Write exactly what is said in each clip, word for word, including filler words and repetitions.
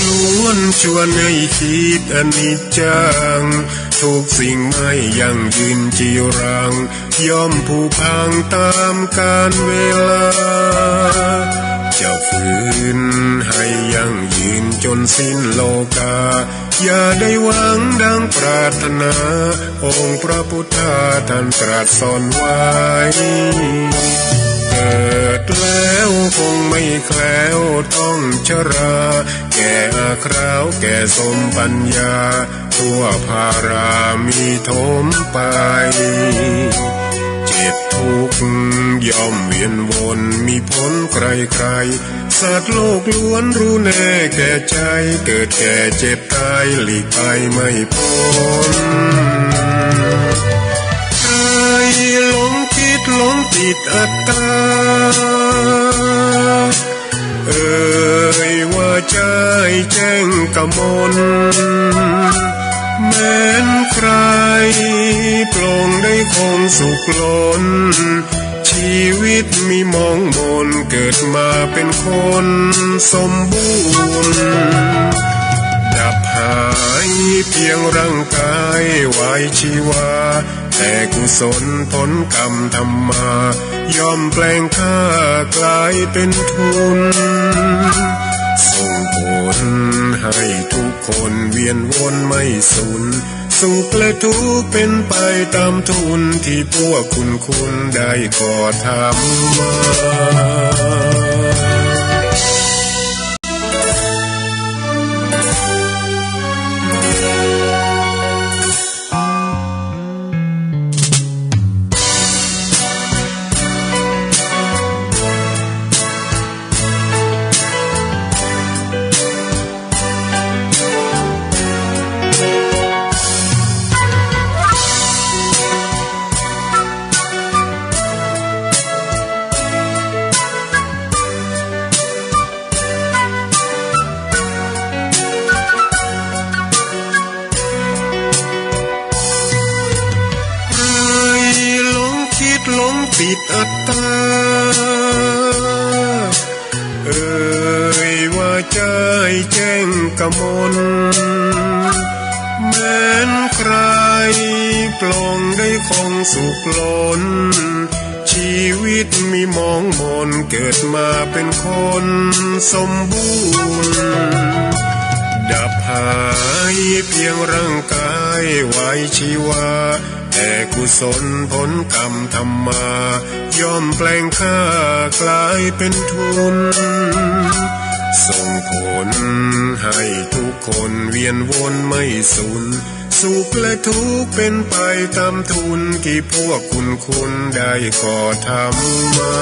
ล้วนชวนให้คิดอนิจจัง ทุกสิ่งไม่ยั่งยืนจีรัง ย่อมผุพังต๋ามกาลเวลา จะฝืนให้ยั่งยืนจ๋นสิ้นโลกา อย่าได้หวังดังปรารถนา องค์พระพุทธาท่านตรัสสอนไว้ เกิดแล้วคงไม่แคล้วต้องชรา แก่อาคราวแก่สมปัญญา ทั่วภารามีถมไป เจ็บทุกข์ย่อมเวียนวนมีผลใครๆ สัตว์โลกล้วนรู้แน่แก่ใจ เกิดแก่เจ็บตายหลีกไปไม่พ้น ใครหลงคิดหลงติดอัตตา เอ่ยว่าใจ้แจ้งกมล แม้นใครปลงได้คงสุขล้น ชีวิตมีหมองหมน เกิดมาเป็นคนสมบูรณ์ ดับหายเพียงร่างกายไว้ชีวา แต่กุศลผลกรรมทำมา ย่อมแปลงค่ากลายเป็นทุน ส่งผลให้ทุกคนเวียนวนไม่สูญ สุขและทุกข์เป็นไปต๋ามทุน ตี้พวกคุณๆ ได้ก่อทำมา ใครหลงคิดหลงติดอัตตา เอ่ยว่าใจ้แจ้งกมล แม้นใครปลงได้คงสุขล้น ชีวิตมีหมองหมน เกิดมาเป็นคนสมบูรณ์ ดับหายเพียงร่างกายไว้ชีวา แต่กุศลผลกรรมทำมา ย่อมแปลงค่ากลายเป็นทุน ส่งผลให้ทุกคนเวียนวนไม่สูญ สุขและทุกข์เป็นไปต๋ามทุน ตี้พวกคุณๆ ได้ก่อทำมา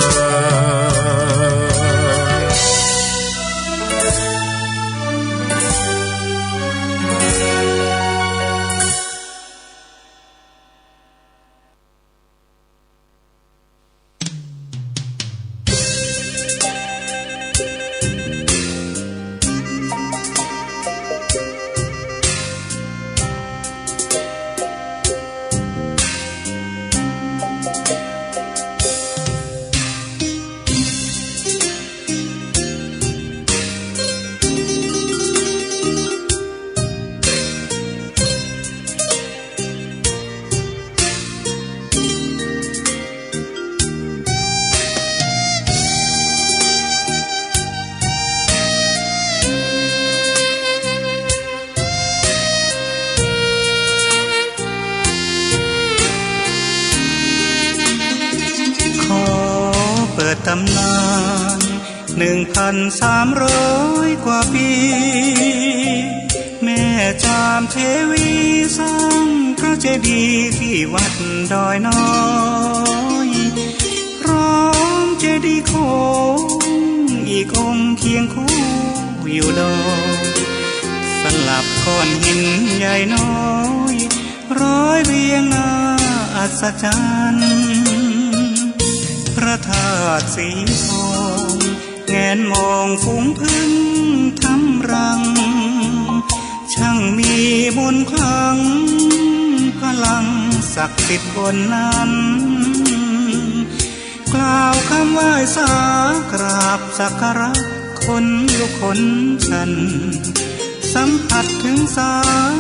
ขอเปิดต๋ำนาน หนึ่งพันสามร้อยกว่าปี แม่จามเทวีสร้างพระเจดีย์ตี้วัดดอยน้อย พร้อมเจดีย์โค้งอีกองค์เคียงคู่อยู่ดอย สลับก้อนหินใหญ่น้อย ร้อยเรียงน่าอัศจรรย์ พระธาตุสีทอง แงนมองฝูงผึ้งทำรัง ช่างมีมนต์ขลัง พลังศักดิ์สิทธิ์บนนั้น กล่าวคำไหว้สากราบสักการะ ขนลุกขนชัน สัมผัสเถิงสา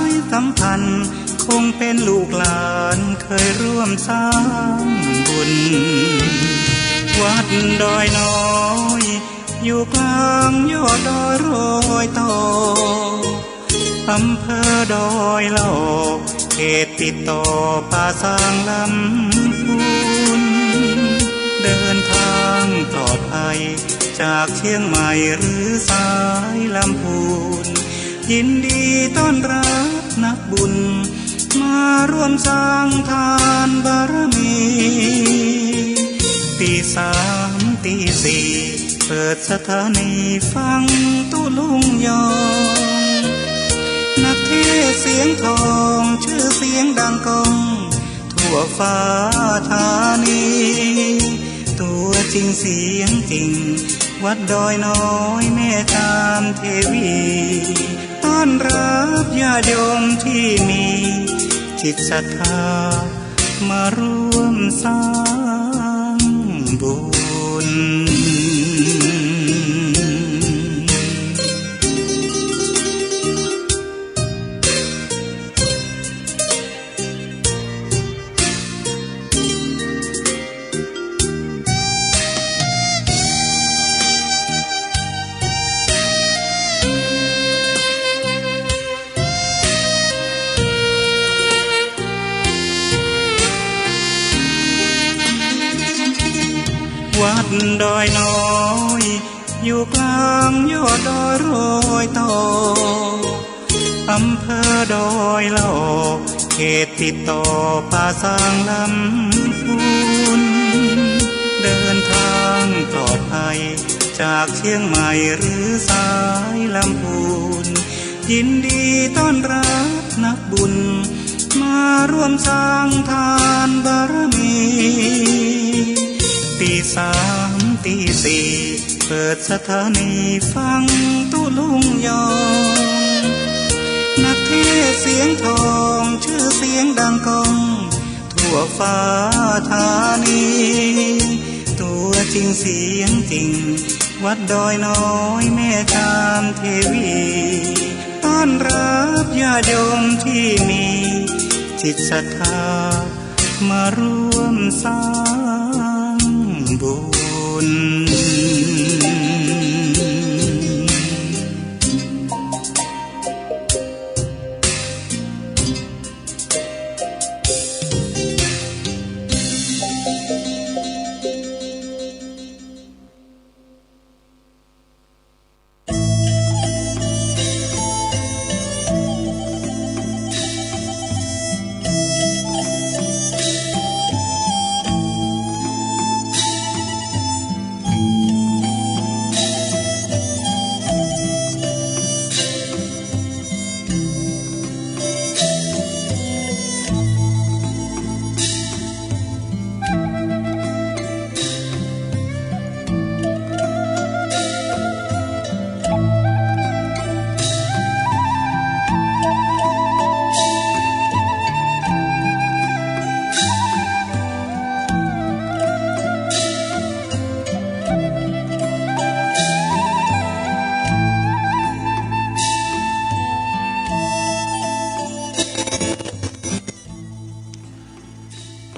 ยสัมพันธ์ คงเป๋นลูกหลานเคยร่วมสร้างบุญ วัดดอยน้อย อยู่กลางยอดดอยรอยต่อ อำเภอดอยหล่อ เขตติดต่อป่าซางลำพูน เดินทางปลอดภัยจากเชียงใหม่หรือสายลำพูน ยินดีต้อนรับนักบุญ มาร่วมสร้างทานบารมี ตีสามตีสี่ เปิดสถานีฟังตุ๊ลุงยอง นักเทศน์เสียงทอง ชื่อเสียงดังก้อง ทั่วฟ้าธานี ตัวจริงเสียงจริง วัดดอยน้อยแม่จามเทวี ต้อนรับญาติโยมที่มีจิตศรัทธา มาร่วมสร้างบุญ วัดดอยน้อย อยู่กลางยอดดอยรอยต่อ อำเภอดอยหล่อ เขตติดต่อป่าซางลำพูน เดินทางปลอดภัยจากเชียงใหม่หรือสายลำพูน ยินดีต้อนรับนักบุญ มาร่วมสร้างทานบารมี ตีสามตีสี่ เปิดสถานีฟังตุ๊ลุงยอง นักเทศน์เสียงทอง ชื่อเสียงดังก้อง ทั่วฟ้าธานี ตัวจริงเสียงจริง วัดดอยน้อยแม่จามเทวี ต้อนรับญาติโยมที่มีจิตศรัทธา มาร่วมสร้างบุญ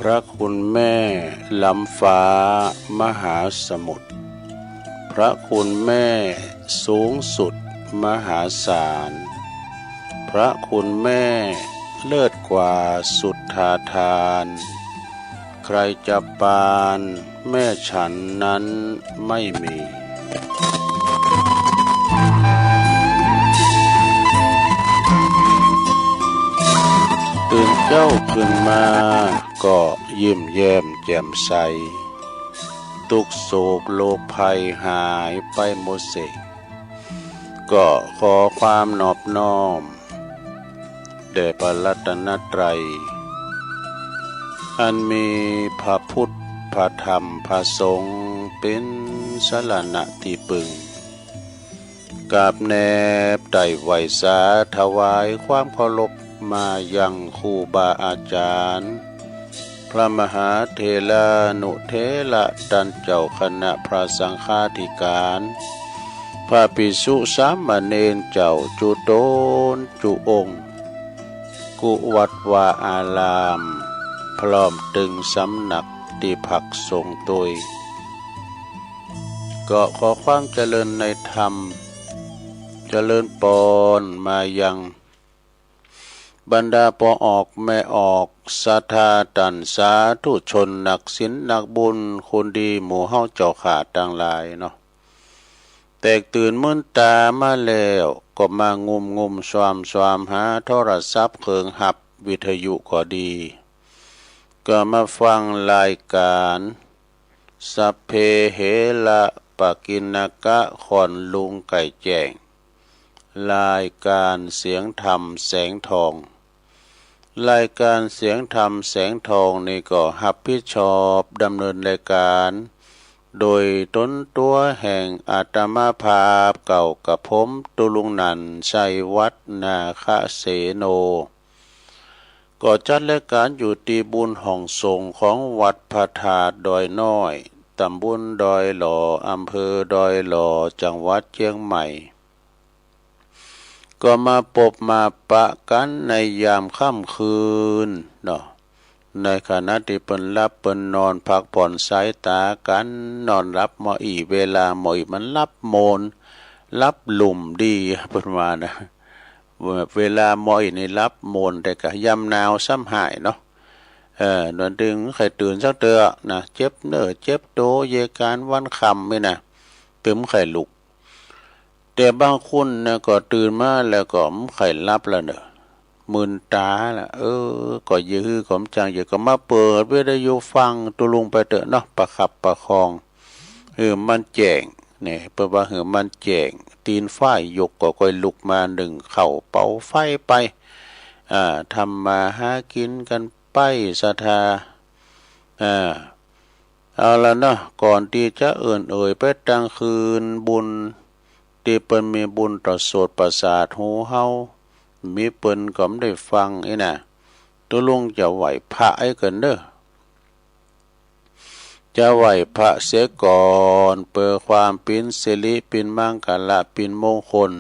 พระคุณแม่ล้ำฟ้ามหาสมุทร พระคุณแม่สูงสุดมหาศาล พระคุณแม่เลิศกว่าสุทธาทาน ใครจะปานแม่ฉันนั้นไม่มี ตื่นเจ๊าขึ้นมาก็ยิ้มแย้มแจ่มใส ตุ๊กข์โศกโรคภัยหายไปหมดเสก ก็ขอความนอบน้อม แด่พระรัตนตรัย อันมีพระพุทธ พระธรรม พระสงฆ์ เป๋นสรณะตี้ปึง กราบแนบไต่ไหว้สาถวายความเคารพมายังครูบาอาจารย์ พระมหาเถรานุเถระต้านเจ้าคณะพระสังฆาธิการ พระภิกษุสามเณรเจ้าจุ๊ต๋นจุ๊องค์ กู้วัดวาอาราม พร้อมตึงสำนักตี้พักสงฆ์ตวย ก็ขอความเจริญในธรรม เจริญปอนมายัง บรรดาป้อออกแม่ออก ศรัทธาต้านสาธุชน นักศีลนักบุญ คนดีหมู่เฮาเจ้าข้าตังหลายเนาะ แตกตื่นมืนต๋ามาแล้ว ก็มางุ่มงุ่มซวมซวมหาโทรศัพท์เคิงฮับ วิทยุก็ดี ก็มาฟังรายก๋าน สัพเพเหระปะกิณณกะ ค่อนลุงไก่แจ้ง รายก๋านเสียงธรรมแสงทอง รายก๋านเสียงธรรมแสงทองนี่ก็ฮับผิดชอบดำเนินรายก๋าน โดยต๋นตั๋วแห่งอาตมาภาพเก่ากระผม ตุ๊ลุงนันท์ ชัยวัฒน์ นาคเสโน ก็จัดรายก๋านอยู่ตี้บุญห้องสงฆ์ของวัดพระธาตุดอยน้อย ต๋ำบลดอยหล่อ อำเภอดอยหล่อ จังหวัดเจียงใหม่ ก็มาปบมาปะกั๋นในยามค่ำคืนเนาะ ในขณะตี้เปิ้นหลับเปิ้นนอน พักผ่อนสายต๋ากั๋น นอนหลับเมาะอี้ เวลาเมาะอี้ มันหลับโมน หลับลุ่มดี เปิ้นว่านะ เวลาเมาะอี้นี่หลับโมน แต่กะยามหนาวซ้ำฮ้ายเนาะ เออ นอนตึงใค่ตื่นสักเตื้อนะ เจ็บเนื้อเจ็บตั๋ว เยกาลวันค่ำนี่นะ ตึงใค่ลุก แต่บางคนนะก็ตื่นมาแล้วก็บ่ใค่หลับแล้วเน่อ มืนต๋าละ เออ ก็เยียะหื้อก็บ่จั้งเยียะ ก็มาเปิดวิทยุฟังตุ๊ลุงไปเต๊อะเนาะ ประคับประคอง หื้อมันแจ้ง เนี่ย เปิ้นว่าหื้อมันแจ้ง ตี๋นฝ้ายยกก็ก้อยลุกมานึ่งข้าวเป่าไฟไป อ่า ทำมาหากิ๋นกั๋นไป ศรัทธา อ่า เอาละเนาะ ก่อนตี้จะเอิ้นเอ่ยไปตางคืนบุญ ตี้เปิ้นมีบุญต่อโสตประสาทหูเฮา มีเปิ้นก็บ่ได้ฟังอี้นะ ตุ๊ลุงจะไหว้พระไอ้เกินเน่อ จะไหว้พระเสียก่อน เปื้อความเป๋นสิริเป๋นมังคละเป๋นมงคล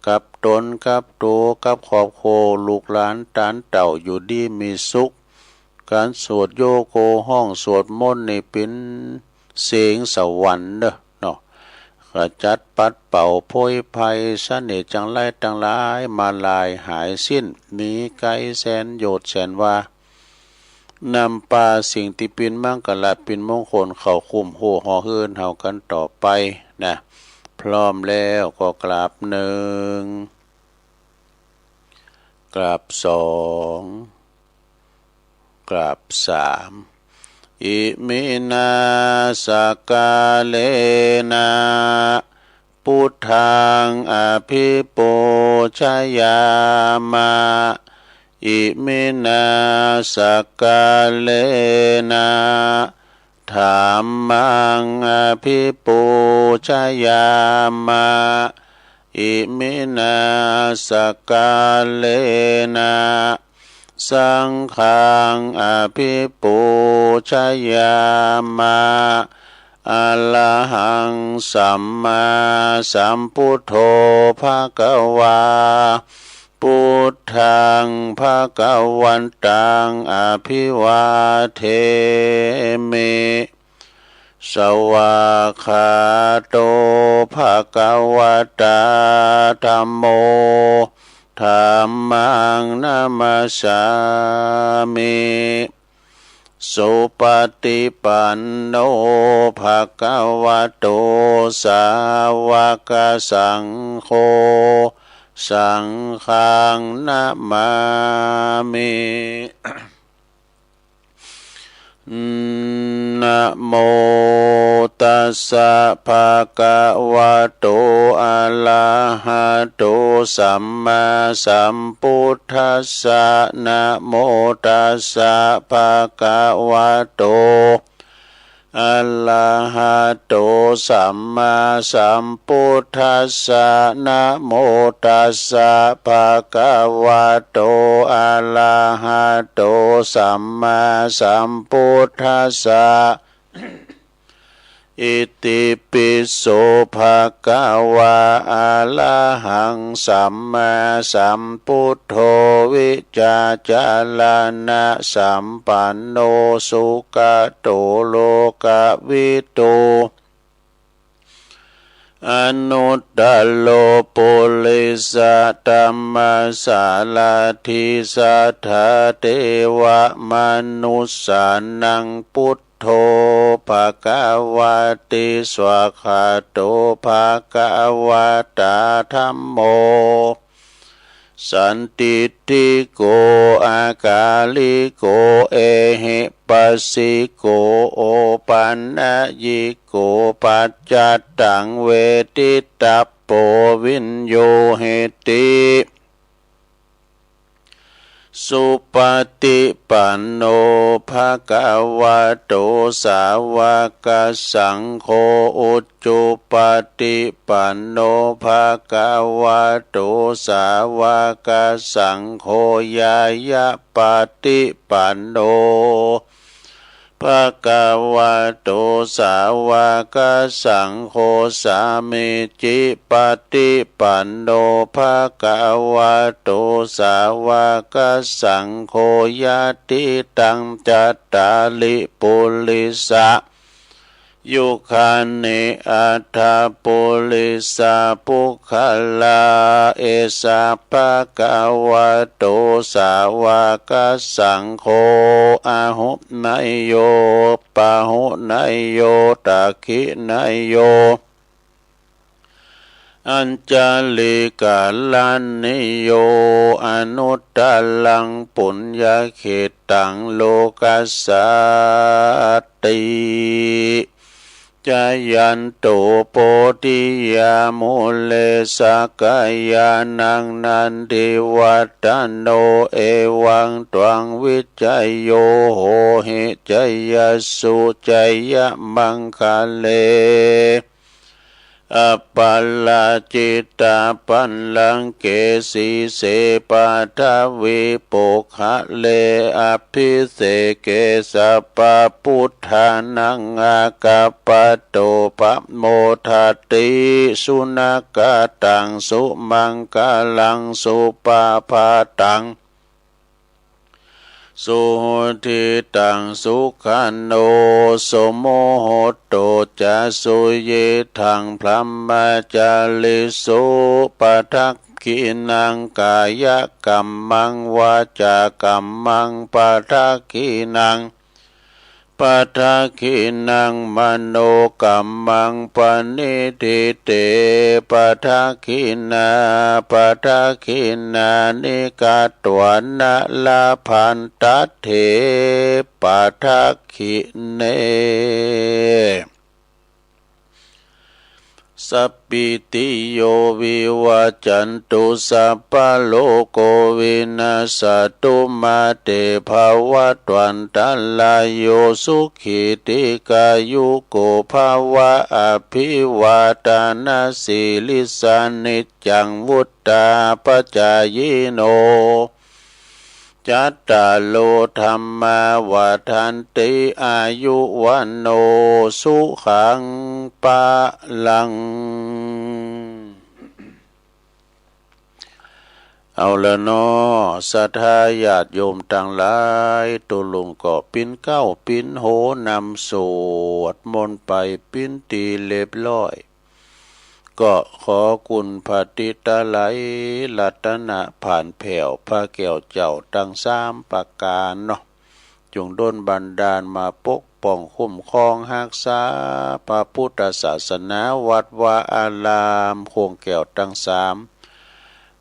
กับต๋นกับตั๋วกับครอบครัว ลูกหลานตานเต้าอยู่ดีมีสุข ก๋านสวดโยโก ฮ้องสวดมนต์นี่เป๋นเสียงสวรรค์เน่อเนาะ ขจัดปัดเป่าโพยภัย เสน่ห์จังไรตังหลาย มาลายหายสิ้น หนีไกลแสนโยชน์แสนวา นำปาสิ่งตี้เป๋นมังคละเป๋นมงคล เข้าคุ้มฮู้ห่อเฮือนเฮากั๋นต่อไปนะ พร้อมแล้วก็กราบหนึ่ง กราบสอง กราบสาม อิมินา สักกาเลนะ พุทธัง อภิปูชยามะ อิมินา สักกาเลนะ ธัมมัง อภิปูชยามะ อิมินา สักกาเลนะ สังฆัง อภิปูชยามะ อะระหัง สัมมาสัมพุทโธ ภะคะวา พุทธัง ภะคะวันตัง อะภิวาเทมิ สวากขาโต ภะคะวะตา ธัมโม ธัมมัง นะมัสสามิ สุปฏิปันโน ภะคะวะโต สาวกสังโฆ สังฆัง นะมามิ นะโมตัสสะ ภะคะวะโต อะระหะโต สัมมาสัมพุทธัสสะ นะโมตัสสะ ภะคะวะโต อะระหะโต สัมมาสัมพุทธัสสะ นะโมตัสสะ ภะคะวะโต อะระหะโต สัมมาสัมพุทธัสสะ อิติปิโส ภะคะวา อะระหัง สัมมาสัมพุทโธ วิจจารณะสัมปันโน สุกะโต โลกะวิทู อนุตตโร ปุริสะธัมมสาราธิ สัทธาเทวะมนุสสานัง พุทโธ ภะคะวะติ สวากขาโต ภะคะวะตา ธัมโม สันทิฏฐิโก อะกาลิโก เอหิปัสสิโก โอปันนยิโก ปัจจัตตัง เวทิตัปโป วิญโญหิติ สุปะฏิปันโน ภะคะวะโต สาวะกะสังโฆ อุจุปะฏิปันโน ภะคะวะโต สาวะกะสังโฆ ญาญะปะฏิปันโน ภะคะวะโต สาวะกะสังโฆ สามีจิปะฏิปันโน ภะคะวะโต สาวะกะสังโฆ ยะติตัง จัตตาริ ปุริสะ ยุคานิ อัฏฐะ ปุริสะ ปุคคลา เอสะ ภะคะวะโต สาวะกะสังโฆ อาหุเนยโย ปาหุเนยโย ทักขิเนยโย อัญชลิกะรัณณีโย อนุตตรัง ปุญญะเขตตัง โลกัสสาติ จายันโต โพธิยา มูเล สักกายานัง นันทิวัฏฏะโน เอวังตวัง วิจโย โหหิ จยสสุ จยมังคะเล อะปะราจิตา ปัลลังเก สีเส ปะทะวี โปกขะเล อะภิเสเก สัพพะพุทธานัง อาคัปปะโต ปะโมทะติ สุนะกะตัง สุมังคะลัง สุปะพาตัง สุหุติตัง สุขะโน สุมุหุตโต จะ สุยิตถัง พรหมจาริสุ ปะทักขิณัง กายะกัมมัง วาจากัมมัง ปะทักขิณัง ปะทักขิณัง มโนกัมมัง ปะนิฏฐิเต ปะทักขิณา ปะทักขิณานิ กัตวานะ ละพันตะเถ ปะทักขิเณ สัปปีติโย วิวัจจันตุ สัพพะโรโก วินัสสะตุ มา เต ภะวัตวันตะราโย สุขี ทีฆายุโก ภะวะ อะภิวาทะนะสีลิสสะ นิจจัง วุฑฒาปะจายิโน จัตตาโร ธัมมา วัฑฒันติ อายุ วัณโณ สุขัง พะลัง เอาละเนาะ ศรัทธาญาติโยมตังหลาย ตุ๊ลุงก็ปิ๊นเก๊าปิ๊นโหนำสวดมนต์ไปปิ๊นตี้เรียบร้อย ก็ขอคุณพระติตะไลยรัตนะผ่านแผ้วพระแก้วเจ้าตังสามประก๋านเนาะ จงดลบันดาลมาปกป้องคุ้มครองฮักษาพระพุทธศาสนา วัดวาอาราม โค้งแก้วตังสาม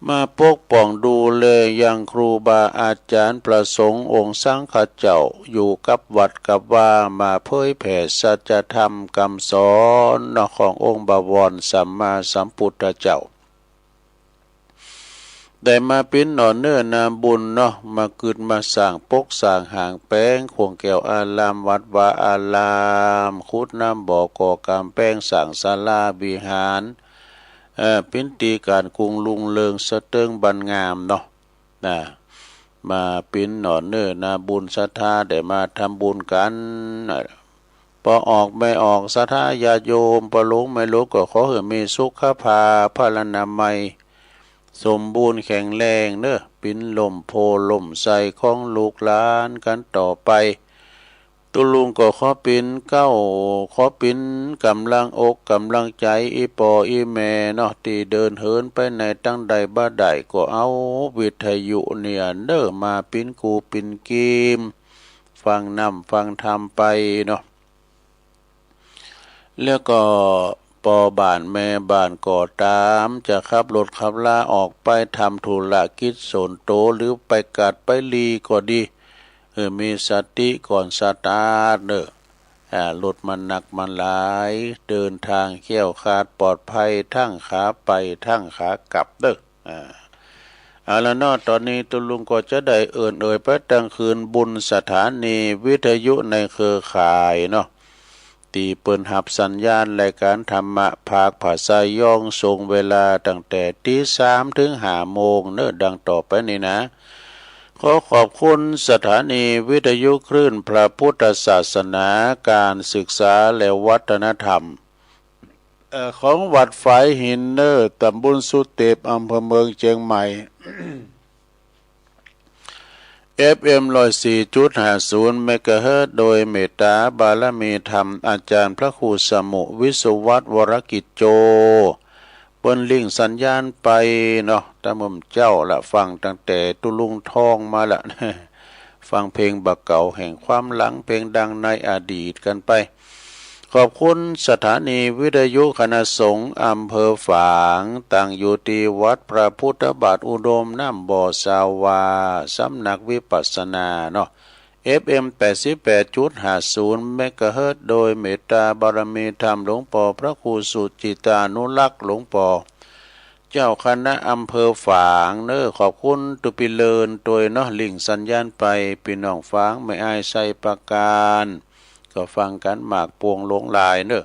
มาปกป้องดูแลยังครูบาอาจ๋ารย์พระสงฆ์องค์สังฆเจ้า อยู่กับวัดกับวา มาเผยแผ่สัจธรรมกำสอนเนาะ ขององค์บวรสัมมาสัมพุทธเจ้า ได้มาปิ๊นหน่อเนื้อนาบุญเนาะ มาเกิดมาสร้างปกสร้างหางแป๋งโค้งแก้วอาราม วัดวาอาราม ขุดน้ำบ่อก่อกำแป๋งสร้างศาลาวิหาร เอ่อ ปิ๊นตี้ก๋านกุงรุ่งเรืองสะเติงบันงามเนาะ นะ มาปิ๊นหน่อเนื้อนาบุญศรัทธาได้มาทำบุญกั๋น นะ ป้อออกแม่ออกศรัทธาญาติโยม ป้อหลวงแม่หลวงก็ขอหื้อมีสุขภาพพลานามัย สมบูรณ์แข็งแรงเน่อ เป๋นล่มโพธิ์ล่มไทรของลูกหลานกั๋นต่อไป ตุ๊ลุงก็ขอเป๋นเก๊า ขอเป๋นก๋ำลังอกก๋ำลังใจ๋ อี่ป้ออี่แม่เนาะ ตี้เดินเหินไปไหนตางใดบ่าใด ก็เอาวิทยุเนี่ยเน่อ มาเป๋นกู่เป๋นกีม ฟังน้ำฟังธรรมไปเนาะ แล้วก็ป้อบ้านแม่บ้านก็ต๋าม จะขับรถขับลาออกไปทำธุรกิจส่วนตั๋ว หรือไปกัดไปลีก็ดี เออ มีสติก่อนสตาร์ทเน่อ อ่า รถมันหนักมันหลาย เดินทางแคล้วคลาดปลอดภัย ตึงขาไปตึงขากลับเน่อ อ่า เอาละเนาะ ต๋อนนี้ตุ๊ลุงก็จะได้เอิ้นเอ่ยไปตังคืนบุญสถานีวิทยุในเครือข่ายเนาะ ตี้เปิ้นฮับสัญญาณรายก๋านธรรมะภาคภาษาย้อง ส่งเวลาตั้งแต่ตี๋สามเถิงห้าโมงเน่อ ดังต่อไปนี้นะ ขอขอบคุณสถานีวิทยุคลื่นพระพุทธศาสนา ก๋านศึกษาและวัฒนธรรม เอ่อ ของวัดฝายหินเน่อ ต๋ำบลสุเต็ป อำเภอเมืองเจียงใหม่ เอฟเอ็ม ร้อยสี่จุดห้าศูนย์ เมกะเฮิรตซ์ โดยเมตตาบารมีธรรมอาจ๋ารย์พระครูสมุห์ วิศวัฒน์ วรกิจโจ เปิ้นลิงก์สัญญาณไปเนาะ ตะเมื่อเจ๊าละ ฟังตั้งแต่ตุ๊ลุงท้องมาละ ฟังเพลงบ่าเก๋าแห่งความหลัง เพลงดังในอดีตกั๋นไป ขอบคุณสถานีวิทยุคณะสงฆ์อำเภอฝาง ตั้งอยู่ตี้วัดพระพุทธบาทอุดมน้ำบ่อสาวา สำนักวิปัสสนาเนาะ เอฟเอ็ม แปดสิบแปดจุดห้าศูนย์ เมกะเฮิรตซ์ โดยเมตตาบารมีธรรมหลวงป้อพระครูสุจิตานุรักษ์ หลวงป้อเจ้าคณะอำเภอฝางเน่อ ขอบคุณตุ๊ปี้เลินตวยเนาะ ลิงก์สัญญาณไป ปี้น้องฝาง แม่อาย ไชยปราการ ก็ฟังกั๋นมากปวงหลวงหลายเน่อ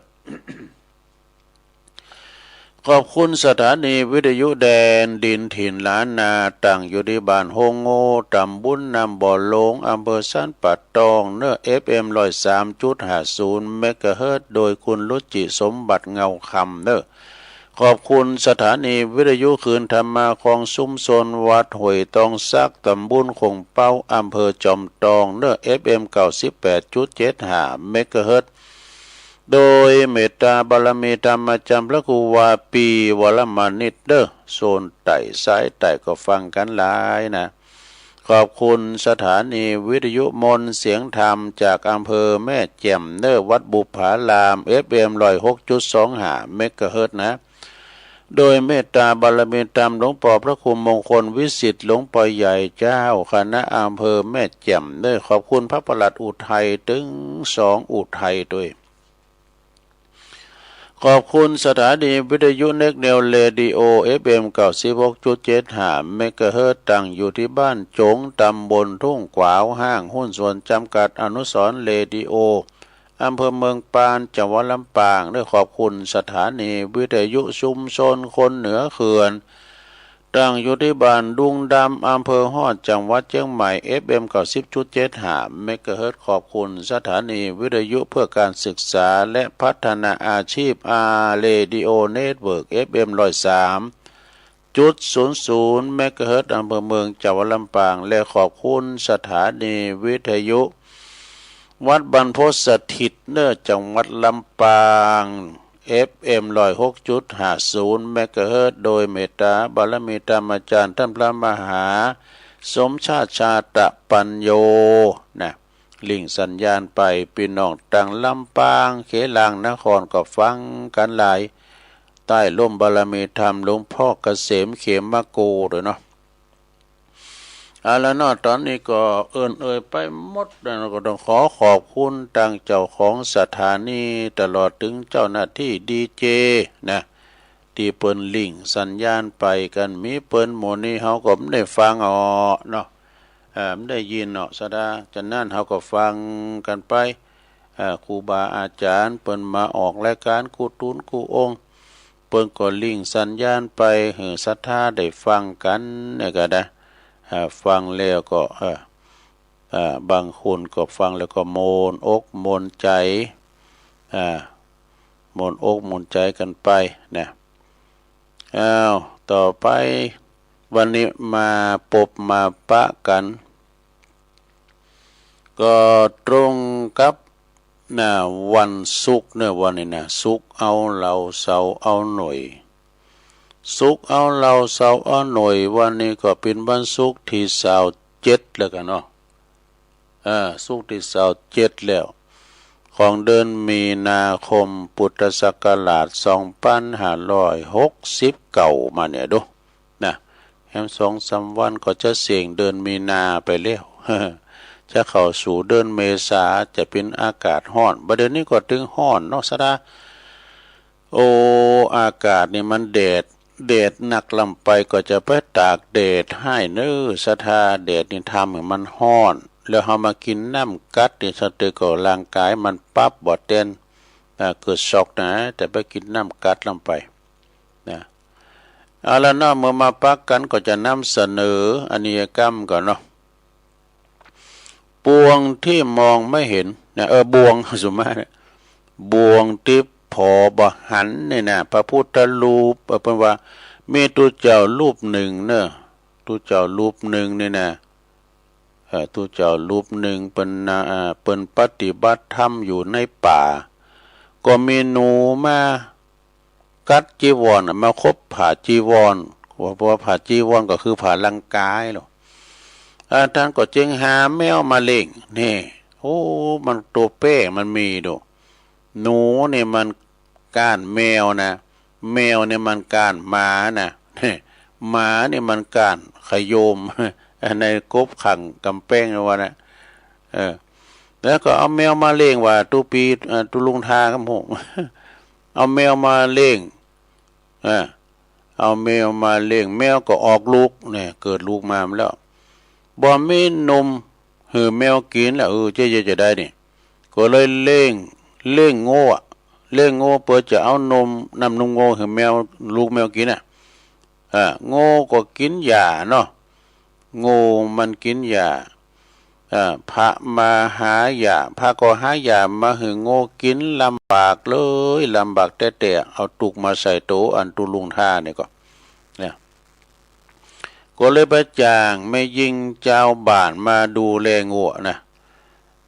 ขอบคุณสถานีวิทยุแดนดินถิ่นล้านนา ตั้งอยู่ตี้บ้านโฮงโง่ ต๋ำบลน้ำบ่อหลง อำเภอสันป่าตองเน่อ เอฟเอ็ม ร้อยสามจุดห้าศูนย์ เมกะเฮิรตซ์ โดยคุณรุจิสมบัติเงาคำเน่อ ขอบคุณสถานีวิทยุคลื่นธรรมะของชุมชนวัดห้วยตองสัก ต๋ำบลโข่งเป๊า อำเภอจอมตองเน่อ เอฟเอ็ม เก้าสิบแปดจุดเจ็ดห้า เมกะเฮิรตซ์ โดยเมตตาบารมีธรรมอาจ๋ารย์พระครูวาปี วรมานิตเน่อ โซนใต้สายใต้ก็ฟังกั๋นหลายนะ ขอบคุณสถานีวิทยุมนต์เสียงธรรมจากอำเภอแม่แจ่มเน่อ วัดบุปผาราม เอฟเอ็ม ร้อยหกจุดสองห้า เมกะเฮิรตซ์นะ โดยเมตตาบารมีธรรมหลวงป้อพระครูมงคลวิสิทธิ์ หลวงป้อใหญ่เจ้าคณะอำเภอแม่แจ่มเน่อ ขอบคุณพระประหลัดอุทัยตึงสองอุทัยตวย ขอบคุณสถานีวิทยุเน็กเนวเรดิโอ เอฟเอ็ม เก้าสิบหกจุดเจ็ดห้า เมกะเฮิรตซ์ ตั้งอยู่ตี้บ้านจง ต๋ำบลทุ่งขวาว ห้างหุ้นส่วนจ๋ำกัดอนุสรณ์เรดิโอ อำเภอเมืองปาน จังหวัดลำปางเน่อ ขอบคุณสถานีวิทยุชุมชนคนเหนือเขื่อน ตั้งอยู่ตี้บ้านดุงดำ อำเภอฮอด จังหวัดเจียงใหม่ เอฟเอ็ม เก้าสิบจุดเจ็ดห้า เมกะเฮิรตซ์ ขอบคุณสถานีวิทยุเพื่อการศึกษาและพัฒนาอาชีพ อาร์ เรดิโอเน็ตเวิร์ก เอฟเอ็ม ร้อยสามจุดศูนย์ศูนย์ เมกะเฮิรตซ์ อำเภอเมือง จังหวัดลำปาง และขอบคุณสถานีวิทยุวัดบรรพตสถิตเน่อ จังหวัดลำปาง เอฟเอ็ม ร้อยหกจุดห้าศูนย์ เมกะเฮิรตซ์ โดยเมตตาบารมีธรรมอาจ๋ารย์ต้านพระมหาสมชาติ ชาตปัญโญ นะ ลิงก์สัญญาณไป ปี้น้องตางลำปาง เขตหลางนครก็ฟังกั๋นหลาย ใต้ร่มบารมีธรรมหลวงป้อเกษม เขมโกตวยเนาะ เอาละเนาะ ต๋อนนี้ก็เอิ้นเอ่ยไปหมดแล้ว ก็ต้องขอขอบคุณตางเจ้าของสถานี ตลอดเถิงเจ้าหน้าตี้ดีเจนะ ตี้เปิ้นลิงก์สัญญาณไปกั๋น มีเปิ้นหมู่นี้เฮาก็บ่ได้ฟังอ้อเนาะ เอ่อ บ่ได้ยินอ้อ สะดา ฉะนั้นเฮาก็ฟังกั๋นไป เอ่อ ครูบาอาจ๋ารย์เปิ้นมาออกรายก๋านกู้ตุ๊นกู้องค์ เปิ้นก็ลิงก์สัญญาณไปหื้อศรัทธาได้ฟังกั๋นเนี่ยก็ได้ อ่า ฟังแล้วก็ เอ่อ อ่า บางคนก็ฟังแล้วก็ม่วนอกม่วนใจ๋ อ่า หม่นอกหม่นใจ๋กั๋นไปนะ อ้าว ต่อไปวันนี้มาปบมาปะกั๋น ก็ตรงกับ น่ะ วันศุกร์เน่อ วันนี้นะ ศุกร์เอาเหล่า เสาร์เอาหน่วย ศุกร์เอาเหล่า เสาร์เอาหน่วย วันนี้ก็เป๋นวันศุกร์ตี้ซาวเจ็ดแล้วกั๋นเนาะ เออ ศุกร์ตี้ซาวเจ็ดแล้ว ของเดือนมีนาคม พุทธศักราช สองปันห้าร้อยหกสิบเก้า มาเนี่ยดู นะ แหมสองสามวันก็จะเส้งเดือนมีนาไปแล้ว จะเข้าสู่เดือนเมษา จะเป๋นอากาศฮ้อน บ่าเดี๋ยวนี้ก็ตึงฮ้อนเนาะ สะดา โอ้ อากาศนี่มันแดด แดดนักล้ำไปก็จะไปตากแดดไห้เน่อ สะดา แดดนี่ทำหื้อมันฮ้อน แล้วเฮามากิ๋นน้ำก๊าซนี่ สะเตอก็ร่างก๋ายมันปรับบ่เต้น อ่า เกิดช็อกนะ จะไปกิ๋นน้ำก๊าซล้ำไป นะ เอาละเนาะ เมื่อมาปะกั๋นก็จะนำเสนออนิยกรรมก่อนเนาะ ปวงตี้มองไม่เห็นนะ เออ บ่วง สมมาติเนี่ย บ่วงตี้ผอบ่หันนี่นะ พระพุทธรูป เออ เปิ้นว่ามีตุ๊เจ้ารูปนึ่งเน่อ ตุ๊เจ้ารูปนึ่งนี่นะ เออ ตุ๊เจ้ารูปนึ่งเปิ้นนะ อ่า เปิ้นปฏิบัติธรรมอยู่ในป่า ก็มีหนูมา กัดจีวรน่ะ มาขบผ้าจีวร ว่า ว่าผ้าจีวรก็คือผ้าร่างก๋ายเนาะ อ่า ต้านก็จึงหาแมวมาเลี้ยง นี่ โอ้ มันตั๋วแป้มันมีดู หนูนี่มันก้านแมวนะ แมวนี่มันก้านหมานะ หมานี่มันก้านขะโยม ในกบขังกำแป้งว่านะ เออ แล้วก็เอาแมวมาเลี้ยงว่า ตุ๊ปี้ เอ่อ ตุ๊ลุงทาครับผม เอาแมวมาเลี้ยง เออ เอาแมวมาเลี้ยง แมวก็ออกลูกเนี่ย เกิดลูกมาแล้ว บ่มีนมหื้อแมวกิ๋นละ เออ เจ๊ เจ๊ จะได้นี่ ก็เลยเลี้ยง เลี้ยงโง่อะ เลี้ยงโง่เปื้อจะเอานม น้ำนมโง่หื้อแมว ลูกแมวกิ๋นน่ะ อ่า โง่ก็กิ๋นหญ้าเนาะ โง่มันกิ๋นหญ้า อ่า พระมาหาหญ้า พระก็หาหญ้ามาหื้อโง่กิ๋น ลำบากเลย ลำบากแต๊ๆ เอาตุ๊กข์มาใส่ตั๋วอันตุ๊ลุงทานี่ก็ เนี่ย ก็เลยไปจ้างแม่ญิงจาวบ้านมาดูแลโง่นะ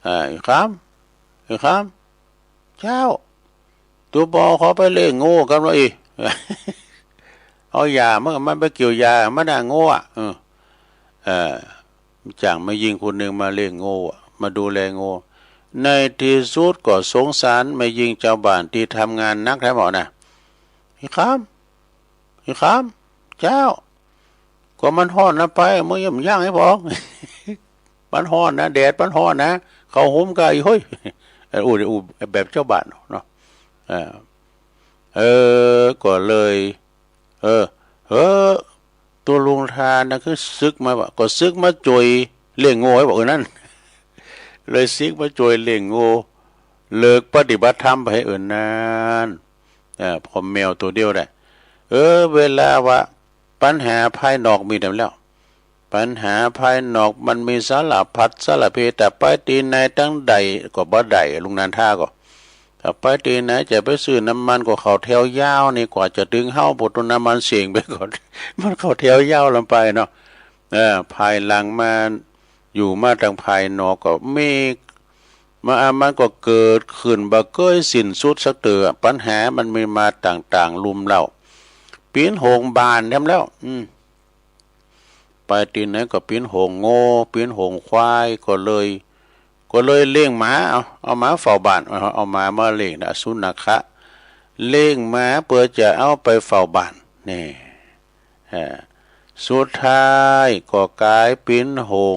อ่า อีกคำ อีกคำ เจ้า ตุ๊บ่าวขอไปเลี้ยงโง่กำละอี้ เอาหญ้ามัน มันไปเกี่ยวหญ้ามันน่ะ โง่อะ เออ เออ จ้างแม่ญิงคนนึ่งมาเลี้ยงโง่อะ มาดูแลโง่ ในตี้สุดก็สงสารแม่ญิงจาวบ้านตี้ทำงานหนักแท้หมอนะ อีกคำ อีกคำ เจ้า ก็มันฮ้อนนะ ไป มึงอย่ามาย่างหื้อผ่อง มันฮ้อนนะ แดดมันฮ้อนนะ เข้าห่มก่าอี้ เฮ้ย เออ อู้ อู้แบบจาวบ้านเนาะ เออ เออ ก็เลย เออ เออ ตุ๊ลุงทานะ คือสึกมาว่า ก็สึกมาจ้วยเลี้ยงโง่ไว้บอก เออ นั้น เลยสึกมาจ้วยเลี้ยงโง่ เลิกปฏิบัติธรรมไป เออ นั้น เออ ผ่อแมวตั๋วเดียวได้ เออ เวลาว่า ปัญหาภายนอกมีเต็มแล้ว ปัญหาภายนอกมันมีสารพัดสารเพ แต่ไปตี้ไหนตังใดก็บ่ได้ ลุงนันทาก็ ถ้าไปตี้ไหนจะไปซื้อน้ำมันก็เข้าแถวยาวนี่ กว่าจะเถิงเฮา พุ้นน้ำมันเสี้ยงไปก่อน มันเข้าแถวยาวลำไปเนาะ เออ ภายหลังมา อยู่มาตางภายนอกก็มี มา มันก็เกิดขึ้นบ่เกยสิ้นสุดสักเตื้อ ปัญหามันมีมาต่างๆ ลุ่มเล้า เป๋นโหงบ่านแถมแล้ว อืม ไปตี้ไหนก็เป๋นโหงโง่ เป๋นโหงควาย ก็เลย ก็เลยเลี้ยงหมา เอา เอาหมาเฝ้าบ้าน เอา เอาหมามาเลี้ยงนะ สุนัขะ เลี้ยงหมาเปื้อจะเอาไปเฝ้าบ้าน นี่ อ่า สุดท้ายก็ก๋ายเป๋นโหง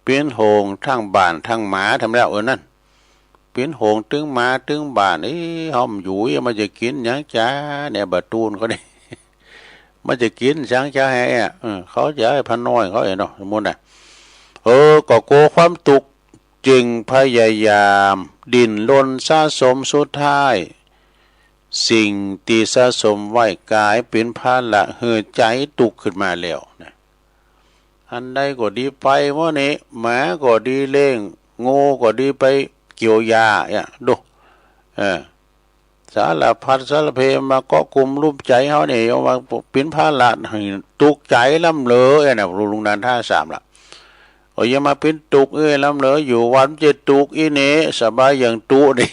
เป๋นโหงตึงบ้านตึงหมาแถมแล้ว เออ นั้น เป๋นโหงตึงหมาตึงบ้าน เอ๊ะ เฮาอยู่ มันจะกิ๋นหยังจ๊ะเนี่ย บ่าตูนเขานี่ มันจะกิ๋นหยังจ๊ะแฮะ เออ เขาจะหื้อพระน้อยเขาเองเนาะ สมมุตินะ เออ ก็กั๋วความตุ๊กข์ จึงพยายามดิ้นรนสะสม สุดท้าย สิ่งตี้สะสมไว้ก๋ายเป๋นภาระหื้อใจ๋ตุ๊กข์ขึ้นมาแล้วนะ อันใดก็ดีไปหมดนี่ หมาก็ดีเลี้ยง โง่ก็ดีไปเกี่ยวหญ้าเนี่ย ดู เออ สารพัดสารเพมาเกาะกุมรุมใจ๋เฮานี่ เอามาเป๋นภาระหื้อตุ๊กใจ๋ล้ำเหลือ เอ้ยนะ ลุงนันทาสามละ โอ้ย อย่ามาเป๋นตุ๊กเอ้ย ล้ำเหลือ อยู่วัดจะตุ๊กอี้เน่ สบายอย่างตุ๊นี่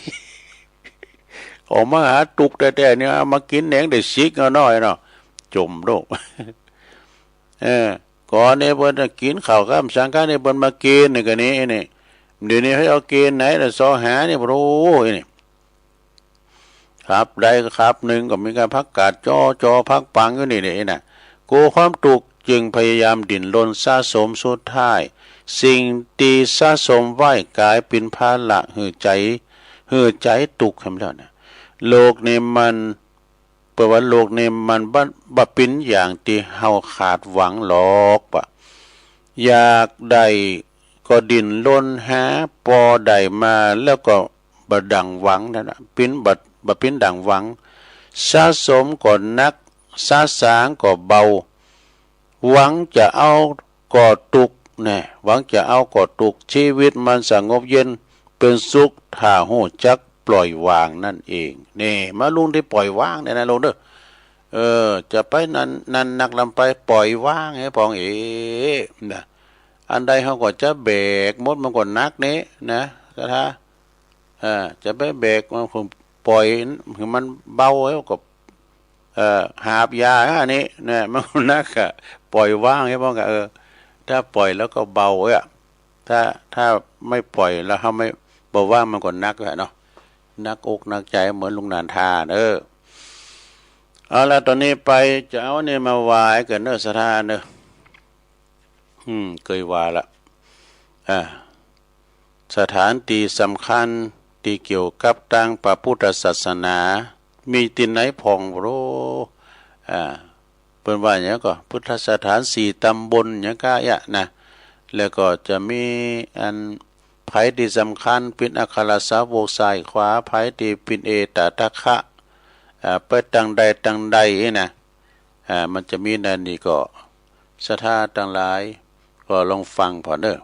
ออกมาหาตุ๊กแต๊ๆ เนี่ย มากิ๋นแหนงได้สิกเอาน้อยเนาะ จ่มโลก เออ ก่อนนี่เปิ้นกิ๋นข้าวค่ำสังฆะนี่เปิ้นมากิ๋นนี่กะนี่ นี่ เดี๋ยวนี้เฮาเอากิ๋นไหนล่ะ ซอหานี่ โอ้โห นี่ คาบใดคาบนึ่งก็มีก้าผักกาดจ้อๆ ผักปังอยู่นี่ นี่นะ กั๋วความตุ๊กจึงพยายามดิ้นรนสะสม สุดท้าย สิ่งตี้สะสมไว้ก๋ายเป๋นภาระหื้อใจ๋ หื้อใจ๋ตุ๊กแหมแล้วนะ โลกนี่มัน เปิ้นว่าโลกนี่มันบ่ บ่เป๋นอย่างตี้เฮาคาดหวังหรอก บ่อยากได้ก็ดิ้นรนหา ปอได้มาแล้วก็บ่ดั่งหวังนั่นนะ เป๋นบ่ บ่เป๋นดั่งหวัง สะสมก็หนัก สะสางก็เบา หวังจะเอาก็ตุ๊กแน่ หวังจะเอาก็ตุ๊ก ชีวิตมันสงบเย็นเป๋นสุข ถ้าฮู้จักปล่อยวางนั่นเอง นี่ มาลุงตี้ปล่อยวางเนี่ยนะลุงเด้อ เออ จะไปนั่น นั่นหนักลำไป ปล่อยวางไอ้ปองเอ๋ นะ อันใดเฮาก็จะแบกหมดมันก็หนักนี่นะ ศรัทธา เออ จะไปแบกมันก็ปล่อยหื้อมันเบา แล้วก็ เอ่อ หาบยาอันนี้นะ มันหนักอะ ปล่อยวางไอ้ปองอะ เออ ถ้าปล่อยแล้วก็เบาอะ ถ้า ถ้าไม่ปล่อยแล้วเฮาไม่ บ่วางมันก็หนักอะเนาะ หนักอกหนักใจ๋เหมือนลุงนันทาเนาะ เอาละ ต๋อนนี้ไปจะเอานี่มาไหว้กั๋นเนาะ ศรัทธาเนาะ อืม เกยว่าละ อ่า สถานตี้สำคัญตี้เกี่ยวกับตางพระพุทธศาสนา มีตี้ไหนพ่องบ่ อ่า เปิ้นว่าหยังก่อ พุทธสถานสี่ตำบลหยังก้าเอี้ยนะ แล้วก็จะมีอัน ใผตี้สำคัญเป๋นอัครสาวกซ้ายขวา ใผตี้เป๋นเอตตะคะ อ่า ไปตางใดตางใดนี่นะ อ่า มันจะมีในนี้ก่อ ศรัทธาตังหลายก็ลองฟังผ่อเน่อ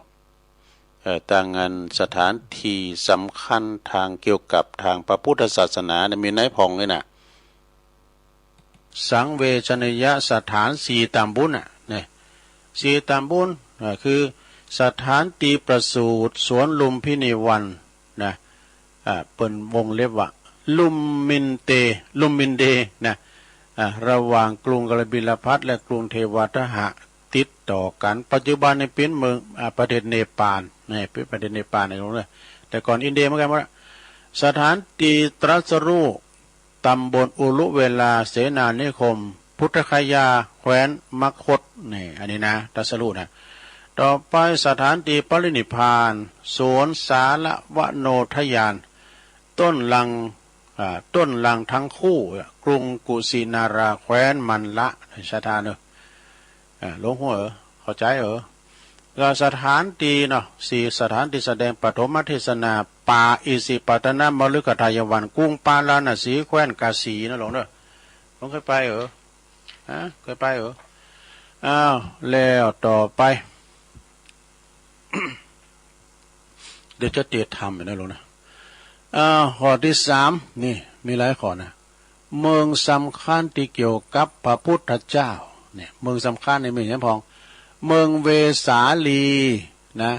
เอ่อ ตางอันสถานตี้สำคัญตางเกี่ยวกับตางพระพุทธศาสนาเนี่ย มีไหนพ่องนี่นะ สังเวชนียสถานสี่ตำบลน่ะ เนี่ย สี่ตำบล อ่า คือสถานตี้ประสูติ สวนลุมพินีวันนะ อ่า เปิ้นวงเล็บว่า ลุมมินเต ลุมมินเดนะ อ่า ระหว่างกรุงกบิลพัสดุ์และกรุงเทวาทหะ ติดต่อกั๋น ปัจจุบันนี่เป๋นเมือง อ่า ประเทศเนปาล นี่ เป๋นประเทศเนปาลนะ แต่ก่อนอินเดียเหมือนกั๋นหมดอะ สถานตี้ตรัสรู้ ตำบลอุรุเวลา เสนานิคม พุทธคยา แคว้นมคธ นี่ อันนี้นะ ตรัสรู้นะ ต่อไปสถานตี้ปรินิพพาน สวนสาลวโนทยาน ต้นลัง อ่า ต้นลังทั้งคู่ กรุงกุสินารา แคว้นมัลละ ศรัทธาเน่อ อ่า หลวงหัวเอ๋อ เข้าใจ๋เอ๋อ ก็สถานตี้เนาะ สี่สถานตี้แสดงปฐมเทศนา ป่าอิสิปตนมฤคทายวัน กรุงปาราณสี แคว้นกาสีนะหลวงเน่อ หลวงเคยไปเอ๋อ ฮะ เคยไปเอ๋อ อ้าว แล้วต่อไป เดี๋ยวจะเตียดธรรมอีกนะหลวงนะ อ้าว ข้อตี้สาม นี่ มีหลายข้อนะ เมืองสำคัญตี้เกี่ยวกับพระพุทธเจ้า เนี่ย เมืองสำคัญนี่มีหยังพ่อง เมืองเวสาลีนะ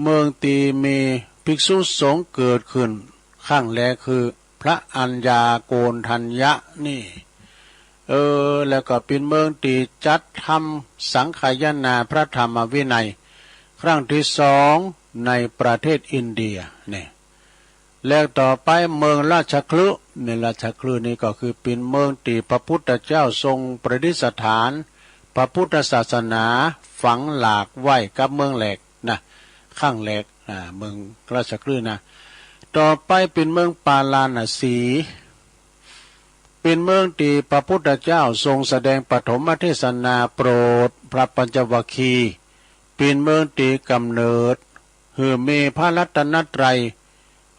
เมืองตี้มีภิกษุสงฆ์เกิดขึ้นครั้งแรกคือพระอัญญาโกณฑัญญะนี่ เออ แล้วก็เป๋นเมืองตี้จัดทำสังคายนาพระธรรมวินัย ครั้งตี้สองในประเทศอินเดีย เนี่ย แล้วต่อไปเมืองราชคฤห์ ในราชคฤห์นี่ก็คือเป๋นเมืองตี้พระพุทธเจ้าทรงประดิษฐานพระพุทธศาสนา ฝังหลากไว้กับเมืองแรกนะ ครั้งแรก อ่า เมืองราชคฤห์นะ ต่อไปเป๋นเมืองปาราณสี เป๋นเมืองตี้พระพุทธเจ้าทรงแสดงปฐมเทศนาโปรดพระปัญจวัคคีย์ เป๋นเมืองตี้ก๋ำเนิดหื้อมีพระรัตนตรัย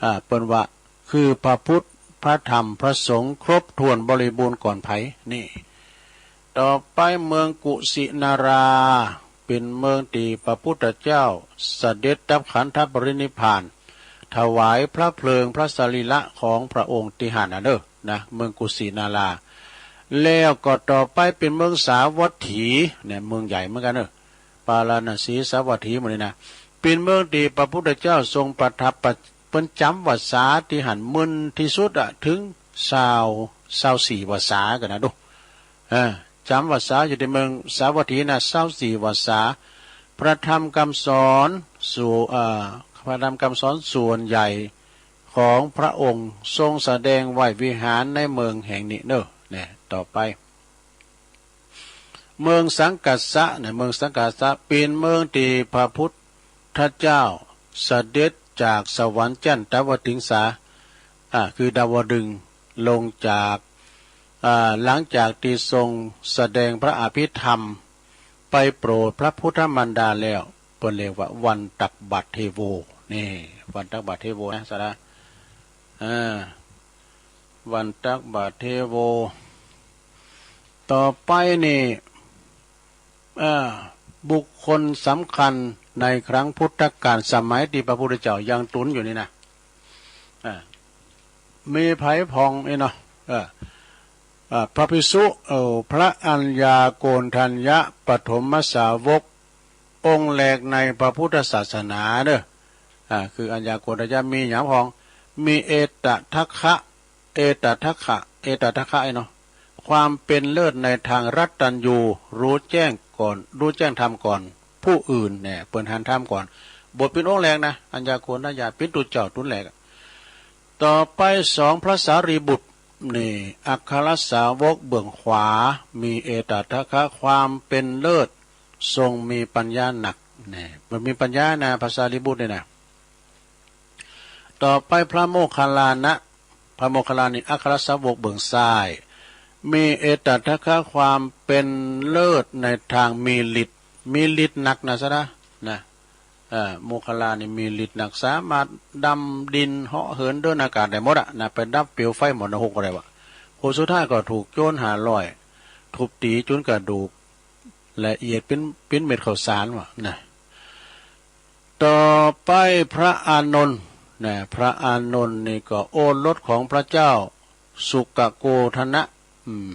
อ่า เปิ้นว่าคือพระพุทธ พระธรรม พระสงฆ์ครบถ้วนบริบูรณ์ก่อนใผ นี่ ต่อไปเมืองกุสินารา เป๋นเมืองตี้พระพุทธเจ้าเสด็จดับขันธปรินิพพาน ถวายพระเพลิงพระสรีระของพระองค์ตี้หั้นน่ะเน่อ นะ เมืองกุสินารา แล้วก็ต่อไปเป๋นเมืองสาวัตถี เนี่ย เมืองใหญ่เหมือนกั๋นเน่อ ปาราณสี สาวัตถี หมู่นี้นะ เป๋นเมืองตี้พระพุทธเจ้าทรงประทับ เปิ้นจ๋ำวัสสาตี้หั้นเมินตี้สุดอะ เถิงซาว ซาวสี่วัสสากั๋นนะดู เออ จ๋ำวัสสาอยู่ตี้เมืองสาวัตถีนะ ซาวสี่วัสสา พระธรรมกำสอนสู่ เอ่อ พระธรรมกำสอนส่วนใหญ่ของพระองค์ทรงแสดงไว้วิหารในเมืองแห่งนี้เน่อ เนี่ย ต่อไป เมืองสังกัสสะเนี่ย เมืองสังกัสสะเป๋นเมืองตี้พระพุทธเจ้าเสด็จจากสวรรค์จันตวติงสา อ่า คือดาวดึงส์ ลงจาก อ่า หลังจากตี้ทรงแสดงพระอภิธรรม ไปโปรดพระพุทธมารดาแล้ว เปิ้นเรียกว่าวันตักบาตรเทโว นี่ วันตักบาตรเทโวนะ สาระ อ่า วันตักบาตรเทโว ต่อไปนี่ อ่า บุคคลสำคัญในครั้งพุทธกาล สมัยตี้พระพุทธเจ้ายังตุ๊นอยู่นี่นะ อ่า มีใผพ่องนี่เนาะ เออ อ่า พระภิกษุ เอ่อ พระอัญญาโกณฑัญญะปฐมสาวก องค์แรกในพระพุทธศาสนาเน่อ อ่า คืออัญญาโกณฑัญญะมีหยังพ่อง มีเอตทัคคะ เอตทัคคะ เอตทัคคะไอ้เนาะ ความเป๋นเลิศในตางรัตตัญญู ฮู้แจ้งก่อน ฮู้แจ้งธรรมก่อนผู้อื่นเนี่ย เปิ้นหันธรรมก่อน บ่เป๋นองค์แรกนะ อัญญาโกณฑัญญะเป๋นตุ๊เจ้าตุ๊นแรกอะ ต่อไปสองพระสารีบุตร นี่ อัครสาวกเบื้องขวา มีเอตทัคคะ ความเป๋นเลิศ ทรงมีปัญญานัก นี่ เปิ้นมีปัญญานะ พระสารีบุตรนี่นะ ต่อไปพระโมคคัลลานะ พระโมคคัลลานะนี่ อัครสาวกเบื้องซ้าย มีเอตทัคคะ ความเป๋นเลิศในตางมีฤทธิ์ มีฤทธิ์นักนะ สาระ นะ เอ่อ โมคคัลลานะนี่มีฤทธิ์นัก สามารถดำดิน เหาะเหิน เดินอากาศได้หมดอะนะ ไปดับเปลวไฟหม้อนรกก็ได้วะ คนสุดท้ายก็ถูกโจรห้าร้อย ทุบตี๋จ๋นกระดูกละเอียดเป๋น เป๋นเม็ดข้าวสารวะนะ ต่อไปพระอานนท์นะ พระอานนท์นี่ก็โอรสของพระเจ้าสุกโกธนะ อืม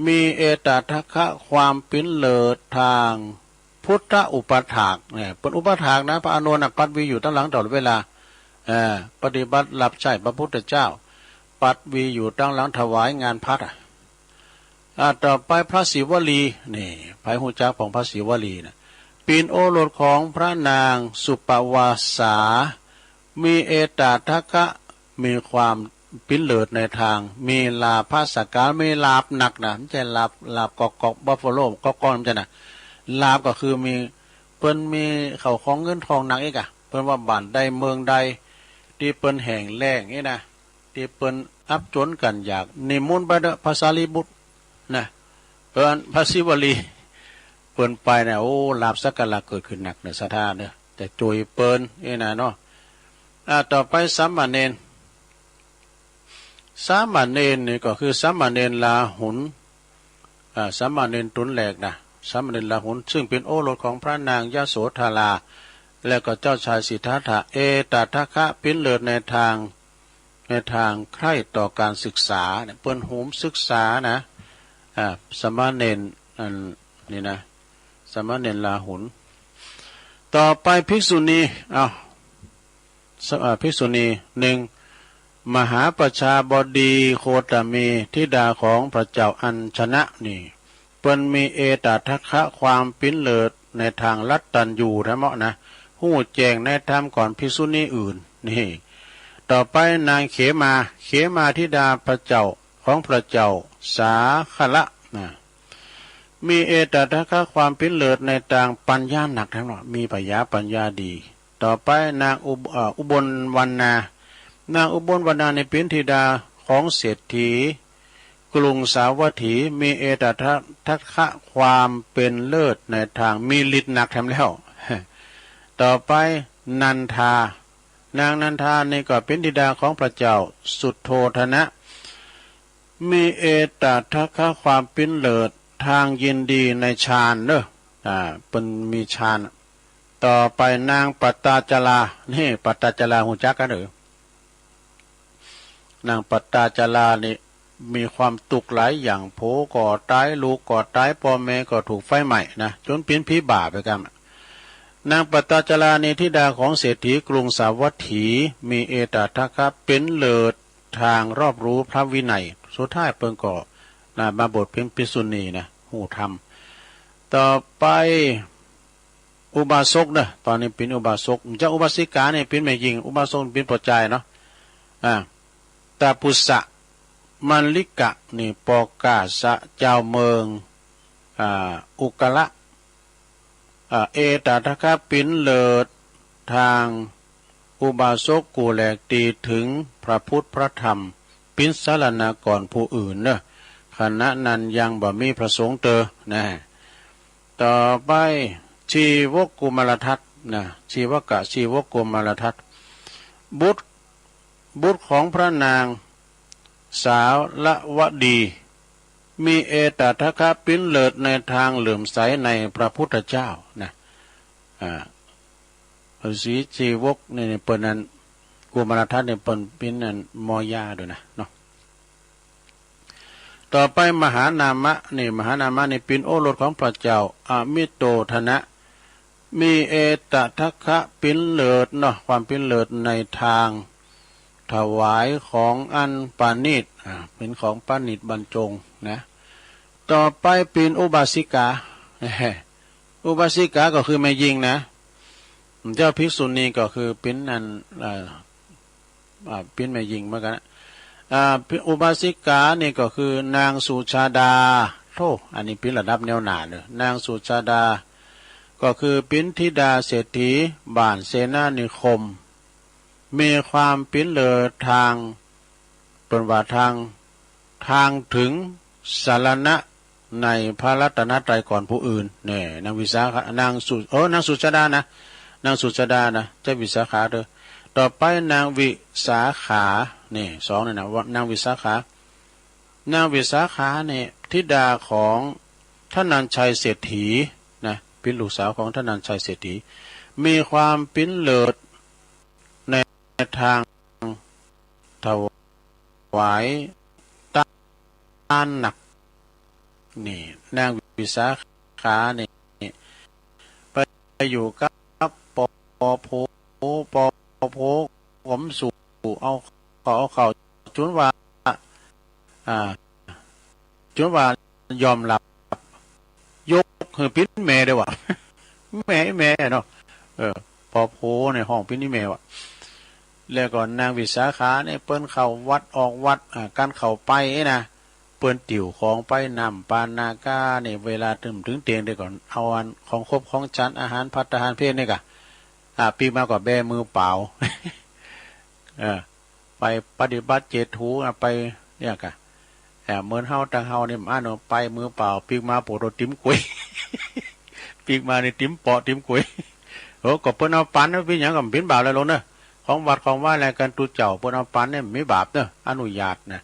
มีเอตทัคคะ ความเป๋นเลิศตางพุทธอุปัฏฐาก เนี่ย เปิ้นอุปัฏฐากนะ พระอานนท์น่ะ ปัดวีอยู่ตังหลังตลอดเวลา เอ่อ ปฏิบัติรับใช้พระพุทธเจ้า ปัดวีอยู่ตังหลังถวายงานภัตตาร์อะ อ่า ต่อไปพระศิวลี นี่ ใผฮู้จักพ่องพระศิวลีนะ เป๋นโอรสของพระนางสุปวาสา มีเอตทัคคะ มีความเป๋นเลิศในตาง มีลาภะสักการะ มีลาภนักนะ บ่ใจ้ลาภ ลาภกอกๆ บัฟฟาโล กอกๆ บ่ใจ้นะ ลาภก็คือมี เปิ้นมีข้าวของเงินทองนักอีกอะ เปิ้นว่าบ้านใดเมืองใด ตี้เปิ้นแห้งแล้งนี่นะ ตี้เปิ้นอับจ๋นกั๋นอยาก นิมนต์ไปเต๊อะ พระสารีบุตรนะ เปิ้น พระศิวลี เปิ้นไปนะ โอ้ ลาภสักการะเกิดขึ้นนักเน่อ ศรัทธาเน่อ จะจ้วยเปิ้นนี่นะเนาะ อ่า ต่อไปสามเณร สามเณรนี่ก็คือสามเณรลาหุล อ่า สามเณรตุ๊นแรกนะ สามเณรลาหุล ซึ่งเป๋นโอรสของพระนางยโสธรา และก็เจ้าชายสิทธัตถะ เอตทัคคะ เป๋นเลิศในตาง ในตางใคร่ต่อก๋านศึกษาเนี่ย เปิ้นโหมศึกษานะ อ่า สามเณรอันนี้นะ สามเณรลาหุล ต่อไปภิกษุณี เอ้า ส อ่า ภิกษุณี หนึ่ง มหาประชาบดีโคตมี ธิดาของพระเจ้าอัญชนะนี่ เปิ้นมีเอตทัคคะ ความเป๋นเลิศในตางรัตตัญญูแท้เหมาะนะ ฮู้แจ้งในธรรมก่อนภิกษุณีอื่น นี่ ต่อไปนางเขมา เขมาธิดาพระเจ้า ของพระเจ้าสาคะละนะ มีเอตทัคคะ ความเป๋นเลิศในตางปัญญานักแท้เหมาะ มีผญาปัญญาดี ต่อไปนางอุบ เอ่อ อุบลวรรณา นางอุบลวรรณานี่เป๋นธิดาของเศรษฐีกรุงสาวัตถี มีเอตทัคคะ ความเป๋นเลิศในตางมีฤทธิ์นักแถมแล้ว ต่อไปนันทา นางนันทานี่ก็เป๋นธิดาของพระเจ้าสุโธทนะ มีเอตทัคคะ ความเป๋นเลิศตางยินดีในฌานเน่อ อ่า เปิ้นมีฌาน ต่อไปนางปัตตาจารา นี่ปัตตาจาราฮู้จักกั๋นหรือ นางปัตตาจารานี่มีความตุ๊กข์หลายอย่าง ผัวก็ต๋าย ลูกก็ต๋าย ป้อแม่ก็ถูกไฟไหม้นะ จ๋นเป๋นผีบ้าไปกั๋น นางปัตตาจารานี่ธิดาของเศรษฐีกรุงสาวัตถี มีเอตถะคะเป๋นเลิศตางรอบรู้พระวินัย สุดท้ายเปิ้นก็ นะ มาบวชเป๋นภิกษุณีนะ ฮู้ธรรม ต่อไป อุบาสกเนาะ ต๋อนนี้เป๋นอุบาสก จะอุบาสิกานี่เป๋นแม่ญิง อุบาสกเป๋นป้อจายเนาะ อ่า ตะปุสสะ มัลลิกะ นี่ ปกาสะ จาวเมือง อ่า อุกละ อ่า เอตถะคะเป๋นเลิศตางอุบาสกกู้แหลกตี้เถิงพระพุทธพระธรรม เป๋นสรณาก่อนผู้อื่นเนาะ ขณะนั้นยังบ่มีพระสงฆ์เตอ นะ ต่อไป ชีวกกุมารทัตนะ ชีวกะ ชีวกกุมารทัต บุตร บุตรของพระนางสาละวดี มีเอตถะคะเป๋นเลิศในตางเหลื่อมใสในพระพุทธเจ้านะ อ่า ฤๅษีชีวกนี่เปิ้นนั้น กุมารทัตนี่เปิ้นเป๋นนั้นหมอยาตวยนะเนาะ ต่อไปมหานามะ นี่มหานามะนี่เป๋นโอรสของพระเจ้าอมิโตธนะ มีเอตถะคะเป๋นเลิศเนาะ ความเป๋นเลิศในตางถวายของอันประณีต อ่า เป๋นของประณีตบรรจงนะ ต่อไปเป๋นอุบาสิกา อุบาสิกาก็คือแม่ญิงนะ เจ้าภิกษุณีก็คือเป๋นอัน เอ่อ อ่า เป๋นแม่ญิงเหมือนกั๋นนะ อ่า อุบาสิกานี่ก็คือนางสุชาดา โธ่ อันนี้เป๋นระดับแนวหน้าเลย นางสุชาดา ก็คือเป๋นธิดาเศรษฐีบ้านเสนานิคม มีความเป๋นเลิศตาง เปิ้นว่าตาง ตางเถิงสรณะในพระรัตนตรัยก่อนผู้อื่น นี่ นางวิสาขะ นางสุ เออ นางสุชาดานะ นางสุชาดานะ ใจ้วิสาขาเตอ ต่อไปนางวิสาขา นี่ สองนี่นะ ว่านางวิสาขา นางวิสาขานี่ ธิดาของธนัญชัยเศรษฐีนะ เป๋นลูกสาวของธนัญชัยเศรษฐี มีความเป๋นเลิศในตางถวายตานหนัก นี่ นางวิสาขานี่ ไปอยู่กับปอโพ ปอโพกมสู่ เอาเข้า เอาเข้า จ๋นว่า อ่า จ๋นว่ายอมหลับ ยกหื้อปิ้นแม่เด้อว่ะ แม่ แม่เนาะ เออ ปอโพเนี่ยฮ้องปิ้นแม่ว่ะ แล้วก็นางวิสาขาเนี่ยเปิ้นเข้าวัดออกวัด อ่า การเข้าไปนะ เปิ้นติวของไปน้ำปานาก้าเนี่ย เวลาเถิง เถิงเตียงเดียวก่อน เอาอันของครบของฉัน อาหารภัตตาหารเพลเนี่ยก่ะ อ่า ปิ๊กมาก็แบมือเปล่า เออ ไปปฏิบัติเจ็ดถูอ่ะ ไปเนี่ยก่ะ อ่า เหมือนเฮา ตางเฮาเนี่ย อันเนาะ ไปมือเปล่า ปิ๊กมาโปะโตติ๋มกวย ปิ๊กมานี่ติ๋มเปาะติ๋มกวย โอ้ ก็เปิ้นเอาปันนะ ปิ้นหยังก็ปิ้นบาปแล้วลงเนาะ ของวัดของวาอะไรกั๋นตุ๊เจ้า เปิ้นเอาปันเนี่ยมีบาปเนาะ อนุญาตนะ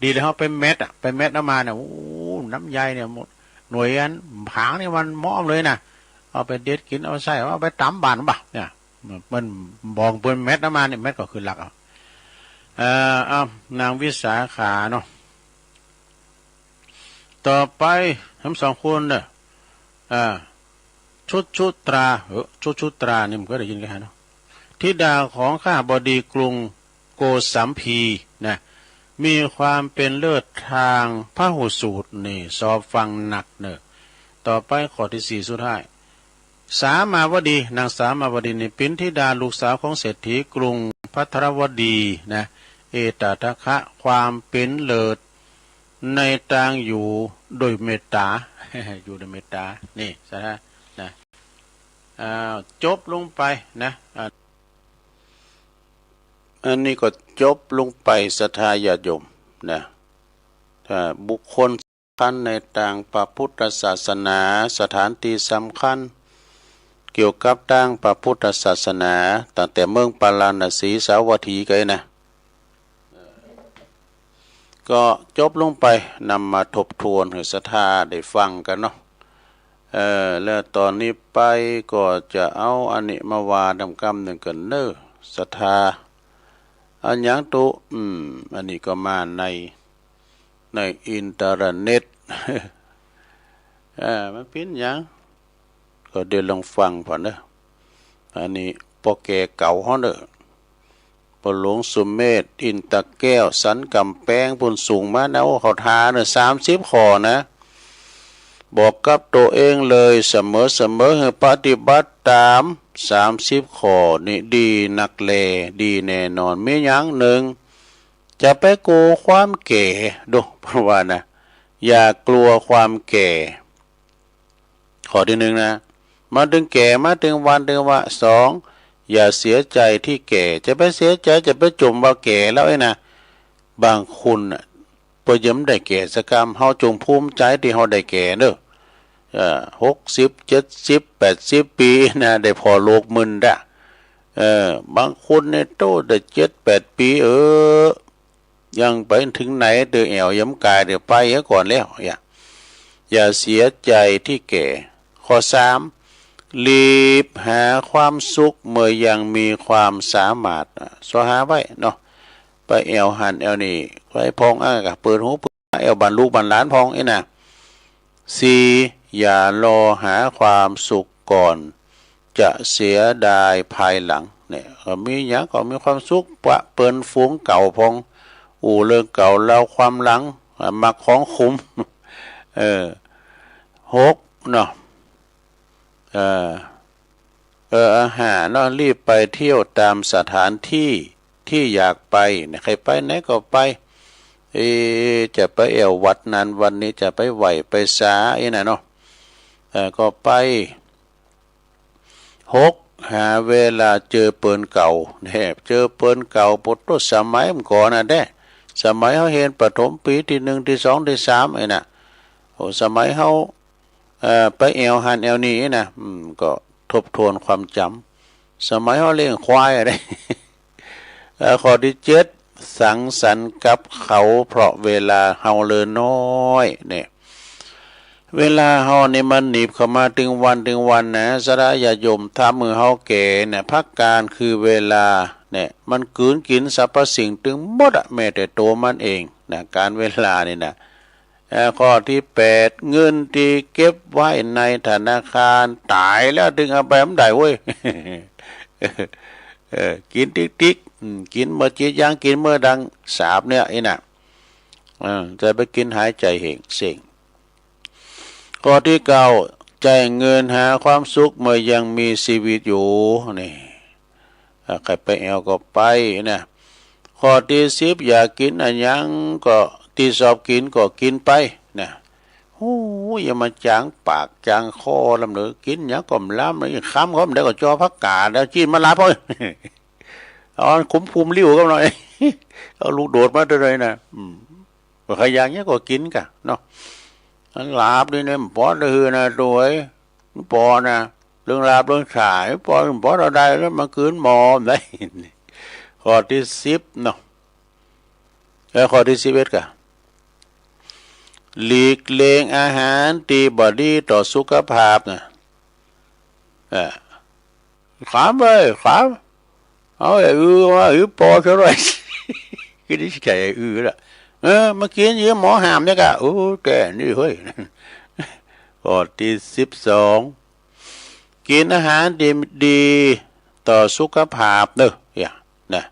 ดีแล้วเฮาไปแมทอะ ไปแมทเอามาเนี่ย โอ้ น้ำใยเนี่ยหมด หน่วยอันผางนี่มันเหมาะเลยนะ เอาไปเด็ดกิ๋น เอาใส่ เอาไปต๋ำบาตรบ่ะเนี่ย มันบองเปิ้นแมทเอามาเนี่ย แมทก็คือหลักอะ เอ่อ เอา นางวิสาขาเนาะ ต่อไปทั้งสองคนเนาะ อ่า ชุชุตรา เออ ชุชุตรานี่มันก็ได้ยินกั๋นเนาะ ธิดาของข้าบดีกรุงโกสัมพีนะ มีความเป๋นเลิศตางพหุสูตรนี่ สอบฟังหนักเนาะ ต่อไปข้อตี้สี่สุดท้าย สามาวดี นางสามาวดีนี่เป๋นธิดาลูกสาวของเศรษฐีกรุงภัทรวดีนะ เอตถะคะ ความเป๋นเลิศในตางอยู่โดยเมตต๋า อยู่โดยเมตต๋า นี่ศรัทธานะ อ่า จบลงไปนะ อ่า อันนี้ก็จบลงไปศรัทธาญาติโยมนะ อ่า บุคคล คัญในตางพระพุทธศาสนา สถานตี้สำคัญเกี่ยวกับตางพระพุทธศาสนา ตั้งแต่เมืองปาราณสี สาวัตถีกั๋นนะ ก็จบลงไป นำมาทบทวนหื้อศรัทธาได้ฟังกั๋นเนาะ เออ แล้วต๋อนนี้ไปก็จะเอาอันนี้มาว่าดำกำนึ่งกั๋นเน่อ ศรัทธา อันหยังตุ๊ อืม อันนี้ก็มาใน ในอินเทอร์เน็ต เออ มันเป๋นหยัง ก็เดี๋ยวลองฟังผ่อนเน่อ อันนี้ป้อแก่เก่าเฮาเน่อ ป้อหลวงสุเมธ อินตะแก้ว สันก๋ำแปง ปู้นส่งมานะ โอ้ เขาท้าเน่อ สามสิบข้อนะ บอกกับตั๋วเองเลย เสมอๆ หื้อปฏิบัติต๋าม สามสิบข้อนี้ดีนักแล ดีแน่นอน มีหยัง นึ่ง จะไปกั๋วความแก่ ดู เปิ้นว่านะ อย่ากลัวความแก่ ข้อตี้นึ่งนะ มาตึงแก่ มาตึงวันตึงวาระ สอง อย่าเสียใจ๋ตี้แก่ จะไปเสียใจ๋ จะไปจ่มว่าแก่แล้วไอ้นะ บางคนน่ะ เปิ้นยังบ่ได้แก่สักกำ เฮาจงภูมิใจ๋ตี้เฮาได้แก่เน่อ เอ่อ หกสิบ เจ็ดสิบ แปดสิบปี๋นะ ได้ผ่อโลกมึนดะ เออ บางคนเนี่ยโต้ได้เจ็ดแปดปี๋ เออ ยังไปถึงไหน เตื้อแอ่วยังบ่ก๋าย เดี๋ยวไปเหียก่อนแล้ว อย่า อย่าเสียใจ๋ตี้แก่ ข้อสาม รีบหาความสุขเมื่อยังมีความสามารถ อ่ะ เซาะหาไว้เนาะ ไปแอ่วหั้นแอ่วนี่ ไปพ่อง อ่ะ ก็เปิดหูเปิดต๋าแอ่วบ้านลูกบ้านหลานพ่องอี้นะ สี่ อย่ารอหาความสุขก่อน จะเสียดายภายหลัง เนี่ย ก็มีหยังก็มีความสุขปะเปิ้นฝูงเก่าพ่อง อู้เรื่องเก่าเล่าความหลัง อ่ะ มักของขุม เออ หก เนาะ เออ เออ ห้า เนาะ รีบไปเที่ยวต๋ามสถานตี้ตี้อยากไป เนี่ย ใค่ไปไหนก็ไป เออ จะไปแอ่ววัดนั้นวัดนี้ จะไปไหว้ไปสาอี้นะเนาะ เออ ก็ไป หก หาเวลาเจอเปิ้นเก่า เนี่ย เจอเปิ้นเก่า ปะโต้ สมัยเมื่อก่อนน่ะแต๊ สมัยเฮาเฮียนประถมปี๋ตี้นึ่ง ตี้สอง ตี้สาม ไอ้น่ะ โอ้ สมัยเฮา เอ่อ ไปแอ่วหั้นแอ่วนี่นะ อืม ก็ทบทวนความจ๋ำ สมัยเฮาเลี้ยงควายอะเด้ เอ่อ ข้อตี้เจ็ด สังสรรค์กับเขา เพราะเวลาเฮาเหลือน้อย เนี่ย เวลาเฮานี่มันหนีบเข้ามาตึงวันตึงวันนะ ศรัทธาญาติโยม ถ้าเมื่อเฮาแก่เนี่ย พระกาลคือเวลาเนี่ย มันกลืนกิ๋นสรรพสิ่งตึงหมดอะ แม้แต่ตั๋วมันเองนะ กาลเวลานี่นะ เอ่อ ข้อตี้แปด เงินตี้เก็บไว้ในธนาคาร ต๋ายแล้วตึงเอาไปบ่ได้เว้ย เออ กิ๋นติ๊กๆ อืม กิ๋นเมื่อจิตยัง กิ๋นเมื่อดังสาบเนี่ย อี้น่ะ เออ จะไปกิ๋นหายใจ๋เห็งเซ็ง ข้อตี้เก้า ใจ๊เงินหาความสุขเมื่อยังมีชีวิตอยู่ นี่ อ่ะ ใค่ไปแอ่วก็ไปนะ ข้อตี้สิบ อยากกิ๋นอะหยังก็ตี้ชอบกิ๋นก็กิ๋นไปนะ โอ้ย อย่ามาจ๋างปากจ๋างคอลำเน่อ กิ๋นหยังก็บ่ลำเน่อ ค่ำก็บ่ได้ก็จ่อผักกาด เอาจีนมาหลาบ เอ้ย เอาอันขุมภูมิริ้วก็หน่อย เอาลูกโดดมาเตื้อเลยนะ อืม ใผอยากหยังก็กิ๋นก่ะเนาะ อันหลาบนี่เนี่ย บ่ปอดหื้อนะ ตุ๊ย บ่ปอนะ เรื่องหลาบเรื่องฉ่าย บ่ปอ บ่ปอเท่าใดแล้ว มากืนหม้อได้ ข้อตี้สิบเนาะ แล้วข้อตี้สิบเอ็ดก่ะ หลีกเลี่ยงอาหารตี้บ่ดีต่อสุขภาพนะ เออ ขามเว้ย ขาม เอาไอ้อือมา อือปอซะหน่อย คือนิสัยไอ้อือละ เออ มากิ๋น อี๋หมอห้ามเนี่ยก่ะ โอ้ แก่นี่เฮ้ย ข้อตี้สิบสอง กิ๋นอาหารตี้ดีต่อสุขภาพเน่อ อย่า นะ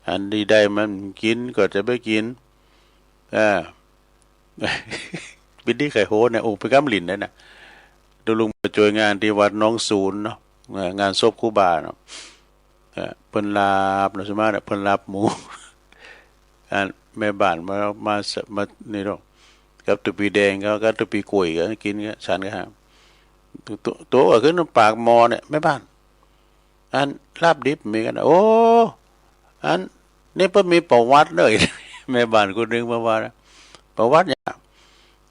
อันตี้ได้มากิ๋นก็จะไปกิ๋น อ่า ปี๋นี้ใค่โหเนี่ย โอ้ ไปก้ำหลิ้นได้นะ ตุ๊ลุงไปจ้วยงานตี้วัดหนองสูนเนาะ เอ่อ งานศพครูบาเนาะ เอ่อ เปิ้นลาบเนาะ ส่วนมากเนี่ย เปิ้นลาบหมู อันแม่บ้านมา มา มานี่เนาะ กับตุ๊ปี้แดงเขา กับตุ๊ปี้ก๋วยเขากิ๋นกัน ฉันกันฮะ ตุ๊ ตุ๊ ตุ๊ก็ขึ้นปากหม้อเนี่ย แม่บ้าน อันลาบดิบมีก่า โอ้ อันนี้เปิ้นมีประวัติเลย แม่บ้านคนนึ่งมาว่านะ ประวัติหยัง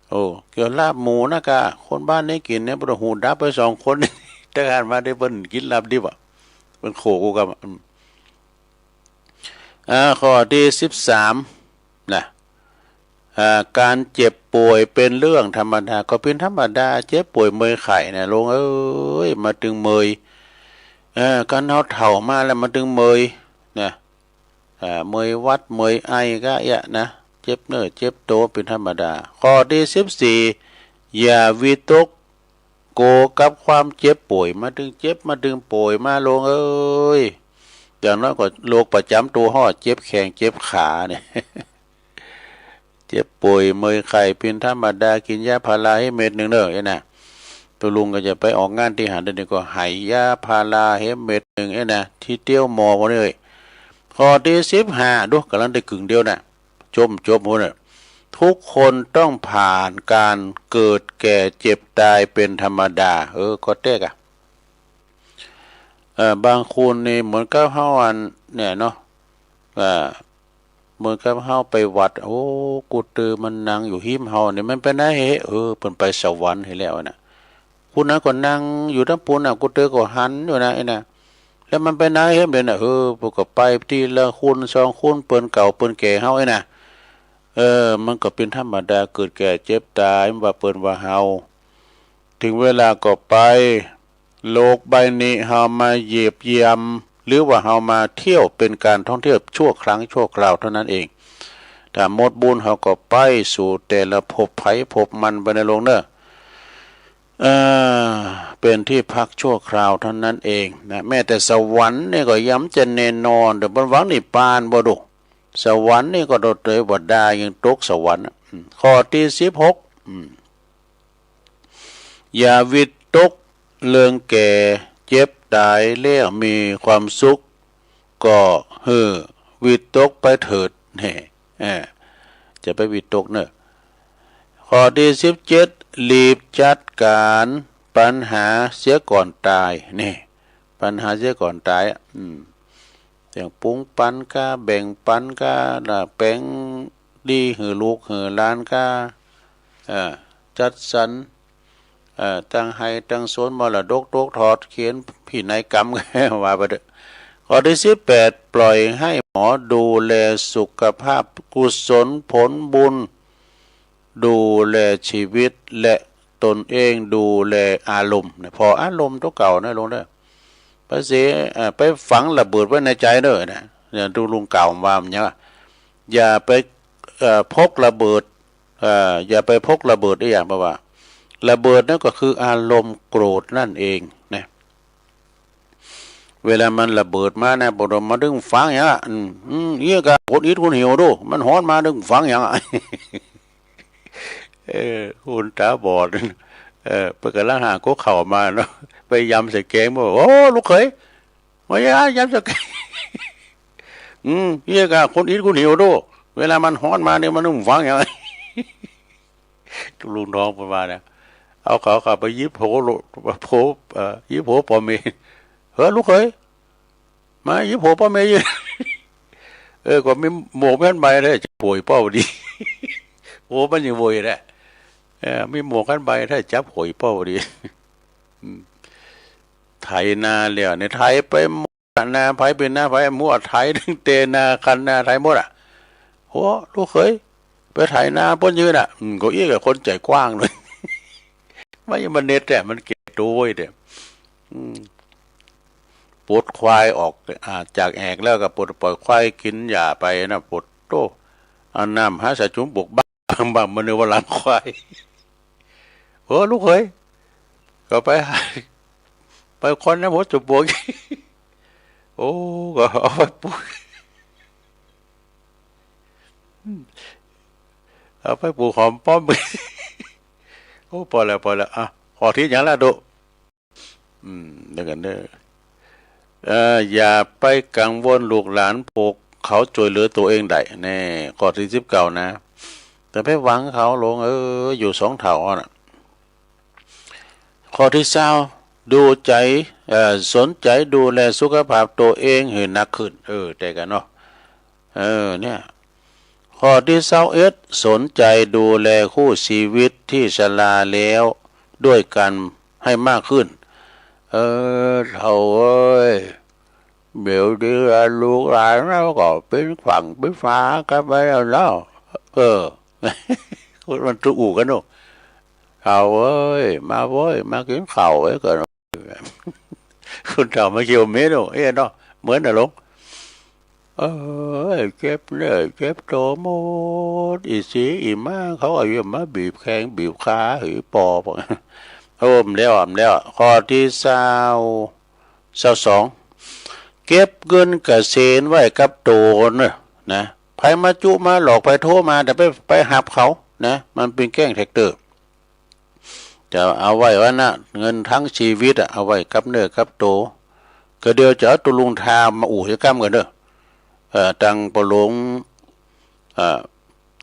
โอ้ เกี่ยวลาบหมูนะก่ะ คนบ้านนี้กิ๋นเนี่ย บ่ต้องหูดับไปสองคน แต่หันมาตี้เปิ้นกิ๋นลาบดิบอะ เปิ้นโขกกันอะ อืม อ่า ข้อตี้สิบสามนะ อ่า ก๋านเจ็บป่วยเป๋นเรื่องธรรมดา ก็เป๋นธรรมดา เจ็บป่วยเมยไข้นะ โลงเอ๋ย มันตึงเมย เออ ก๋านเฮาเฒ่ามาแล้วมันตึงเมยนะ อ่า เมยหวัด เมยไอก๊ะเยียะนะ เจ็บเนื้อเจ็บตั๋วเป๋นธรรมดา ข้อตี้สิบสี่ อย่าวิตก กั๋วกับความเจ็บป่วย มันตึงเจ็บ มันตึงป่วยมา โลงเอ๋ย อย่างน้อยก็โรคประจ๋ำตั๋วฮ้อ เจ็บแข้งเจ็บขาเนี่ย เจ็บป่วยเมยไข้เป๋นธรรมดา กิ๋นยาพาราเฮเม็ดนึ่งเน่อ เอ๊ะนะ ตุ๊ลุงก็จะไปออกงานตี้หั้น เดี๋ยวนี้ก็ไหยาพาราเฮเม็ดนึ่ง เอ๊ะนะ ตี้เตี้ยวหมอวันนี้ ข้อตี้สิบห้า ดู ก่ำลังได้กึ่งเดียวนะ จบ จบหัวเนี่ย ทุกคนต้องผ่านก๋านเกิดแก่เจ็บต๋ายเป๋นธรรมดา เออ ก็แต๊กอะ เออ บางคนนี่เหมือนกับเฮาอันเนี่ยเนาะ อ่า เหมือนกับเฮาไปวัด โอ้ กู๋เตอมันนั่งอยู่ฮิมเฮาเนี่ย มันไปไหนเหะ เออ เปิ้นไปสวรรค์เหะแล้วนะ คนนั้นก็นั่งอยู่ตางปู๊นน่ะ กู๋เตอก็หันอยู่นะ ไอ้น่ะ แล้วมันไปไหนเหะ เดี๋ยวน่ะ เออ เปิ้นก็ไปตี้ละคนสองคน เปิ้นเก่าเปิ้นแก่เฮา ไอ้น่ะ เออ มันก็เป๋นธรรมดา เกิดแก่เจ็บต๋าย มันว่าเปิ้นว่าเฮา เถิงเวลาก็ไป โลกใบนี้เฮามาเยียบเยียม หรือว่าเฮามาเที่ยวเป๋นก๋านท่องเที่ยวชั่วครั้งชั่วคราวเท่านั้นเอง ถ้าหมดบุญเฮาก็ไปสู่แต่ละภพใผภพมันไปนะ โลงเน่อ เออ เป๋นตี้พักชั่วคราวเท่านั้นเองนะ แม้แต่สวรรค์นี่ก็ยังบ่จะแน่นอน เดี๋ยวเปิ้นหวังนิพพานบ่ดู สวรรค์นี่ก็โดนเตยบ่ได้ ยังตกสวรรค์อะ อืม ข้อตี้สิบหก อืม อย่าวิตกเรื่องแก่เจ็บต๋ายแล้วมีความสุข ก็หื้อวิตกไปเถิด แน่ เออ จะไปวิตกเน่อ ข้อตี้สิบเจ็ด รีบจัดก๋านปัญหาเสียก่อนต๋าย นี่ ปัญหาเสียก่อนต๋ายอะ อืม อย่างปุงปันก้า แบ่งปันก้า ละแป๋งดีหื้อลูกหื้อหลานก้า เอ่อ จัดสรร เอ่อ ตังไฮ่ตังสน มรดกตกทอด เขียนพินัยกรรม ว่าไปเถอะ ข้อตี้สิบแปด ปล่อยให้หมอดูแลสุขภาพ กุศลผลบุญ ดูแลชีวิตและตนเอง ดูแลอารมณ์เนี่ย ผ่ออารมณ์ตั๋วเก่านะ โลงเน่อ ไปเสีย เอ่อ ไปฝังระเบิดไว้ในใจ๋เน่อนะ เนี่ย ตุ๊ลุงกล่าวว่ามันหยังอะ อย่าไป เอ่อ พกระเบิด เอ่อ อย่าไปพกระเบิด อีกอย่างแปลว่า ระเบิดนั่นก็คืออารมณ์โกรธนั่นเองนะ เวลามันระเบิดมานะ ปะโดนมา มึงฝังหยังอะ อืม อืม เอี้ยกะ คนอิดคนหิวดู มันฮ้อนมา มึงฝังหยังอะ เออ คนต๋าบอด เออ เปิ้นก่ำลังหาก๊กข้าวมาเนาะ ไปยำใส่แกง บอก โอ้ ลูกเขย มา ยำใส่แกง อืม เอี้ยกะ คนอิดคนหิวดู เวลามันฮ้อนมาเนี่ย มึงฝังหยัง ตุ๊ลุงทองเปิ้นว่านะ เอาข้าว ข้าวไปหยิบโผโล โผ เอ่อ หยิบโผป้อเมย์ เฮ้อ ลูกเขย มาหยิบโผป้อเมย์อยู่ เออ ก็มีหมวกแว่นใบเลย จะโผยป้อดี โอ้ มันยังโวยแหละ เออ มีหมวกแว่นใบ ถ้าจับโผยป้อดี อืม ไถนาแล้วเนี่ย ไถไปหมด นาไผเป๋นนาไผ มั่วไถ ตึงเตนา คันนา ไถหมดอะ โห ลูกเขย ไปไถนาเปิ้นอยู่น่ะ อืม ก็อี้กับคนใจ๋กว้างเลย มันยังบ่เน็ดแต๊ มันแก่ตั๋วเว้ยเด้อ อืม ปลดควายออก อ่า จากแอกแล้วก็ปลด ปล่อยควายกิ๋นหญ้าไปนะ ปลด โต้ เอาน้ำหาสาจุ๋มปลูกบ้า บ้า มันนึกว่าหลังควาย โอ้ ลูกเขย ก็ไปหา ไปค้นในหมดจุบวก โอ้ ก็เอาไปปลูก เอาไปปลูกหอมป้อม โอ้ ปอแล้ว ปอแล้ว อ่ะ ข้อตี้หยังละดู อืม เดี๋ยวกั๋นเน่อ เอ่อ อย่าไปกังวลลูกหลาน พวกเขาจ้วยเหลือตั๋วเองได้ แน่ ข้อตี้สิบเก้านะ แต่ไปหวังเขา โลงเอ๋ย อยู่สองเถ่าน่ะ ข้อตี้ซาว ดูใจ๋ เอ่อ สนใจ๋ดูแลสุขภาพตั๋วเองหื้อหนักขึ้น เออ แต่กั๋นเนาะ เออ เนี่ย ข้อตี้ซาวเอ็ด สนใจ๋ดูแลคู่ชีวิตตี้ชราแล้วด้วยกั๋นให้มากขึ้น เออ เฒ่าเอ้ย เดี๋ยวนี้ลูกหลานเฮาก็เป๋นฝั่งเป๋นฝากั๋นไปแล้วเนาะ เออ คนมันอู้กั๋นเนาะ เฒ่าเอ้ย มาโว้ย มากิ๋นข้าวเอ้ย ก็ คนเฒ่ามาเคี่ยวเม้นเนาะ เอ๊ะเนาะ เหมือนน่ะหลวง เอ้ย เจ็บเนื้อเจ็บตั๋วหมด อี่สีอี่ม้าเขาเอามาบีบแข้งบีบขาหื้อปอ โอ้ มันแล้ว มันแล้ว ข้อตี้ซาว ซาวสอง เก็บเงินเกษียณไว้กับตนเน่อ นะ ใผมาจุมาหลอก ใผโทรมา จะไป ไปฮับเขา นะ มันเป๋นแก๊งแทร็กเตอร์ จะเอาไว้วะนะ เงินตึงจีวิตอะ เอาไว้กับเนื้อกับตั๋ว ก็เดี๋ยวจะเอาตุ๊ลุงทามาอู้จะก้ำกั๋นเน่อ เอ่อ ตังป้อหลวง เอ่อ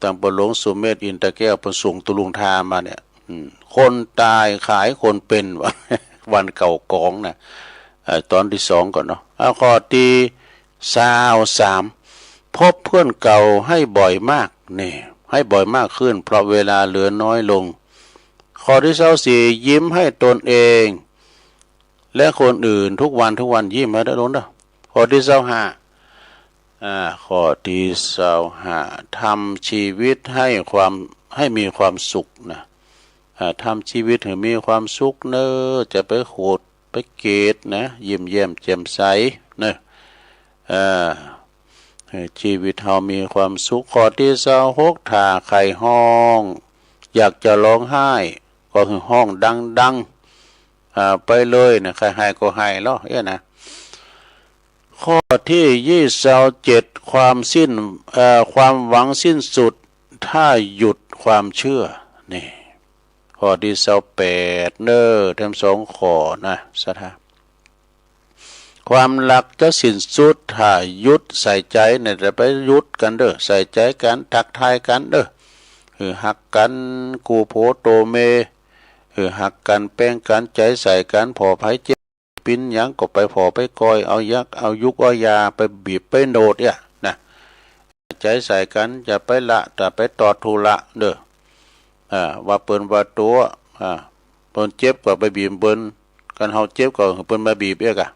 ตังป้อหลวงสุเมธ อินตะแก้ว เปิ้นส่งตุ๊ลุงทามาเนี่ย อืม คนต๋ายขายคนเป๋น วะ วันเก่ากองนะ เอ่อ ต๋อนตี้สองก่อนเนาะ เอาข้อตี้ซาวสาม พบเพื่อนเก่าให้บ่อยมาก นี่ ให้บ่อยมากขึ้น เพราะเวลาเหลือน้อยลง ข้อตี้ซาวสี่ ยิ้มให้ตนเอง และคนอื่นทุกวันทุกวัน ยิ้มไว้เต๊อะหลวงเต๊อะ ข้อตี้ซาวห้า อ่า ข้อตี้ซาวห้า ทำชีวิตให้ความ ให้มีความสุขนะ อ่า ทำชีวิตหื้อมีความสุขเน่อ จะไปโขดไปเกลียดนะ ยิ้มแย้มแจ่มใสเน่อ อ่า หื้อชีวิตเฮามีความสุข ข้อตี้ซาวหก ถ้าใค่ฮ้อง อยากจะฮ้องไห้ ก็หื้อฮ้องดังๆ อ่า ไปเลยนะ ใค่ไห้ก็ไห้ลอ เอ๊ะนะ ข้อตี้ยี่ซาวเจ็ด ความสิ้น เอ่อ ความหวังสิ้นสุด ถ้าหยุดความเชื่อ นี่ ข้อตี้ซาวแปด เน่อ แถมสองข้อนะ ศรัทธา ความฮักจะสิ้นสุด ถ้าหยุดใส่ใจ๋เนี่ย จะไปหยุดกั๋นเน่อ ใส่ใจ๋กั๋น ทักทายกั๋นเน่อ หื้อฮักกั๋น กู้ผัวตั๋วเมีย หื้อฮักกั๋น แป๋งกั๋น ใจ๋ใส่กั๋น ผ่อไผเจ็บ เป๋นหยังก็ไปผ่อไปก่อย เอายักเอายุกเอายา ไปบีบไปโนดเนี่ยนะ ใจ๋ใส่กั๋น จะไปละ จะไปตอดธุระเน่อ อ่า ว่าเปิ้นว่าตั๋ว อ่า เปิ้นเจ็บก็ไปบีบเปิ้น คันเฮาเจ็บก็หื้อเปิ้นมาบีบเอียกอะ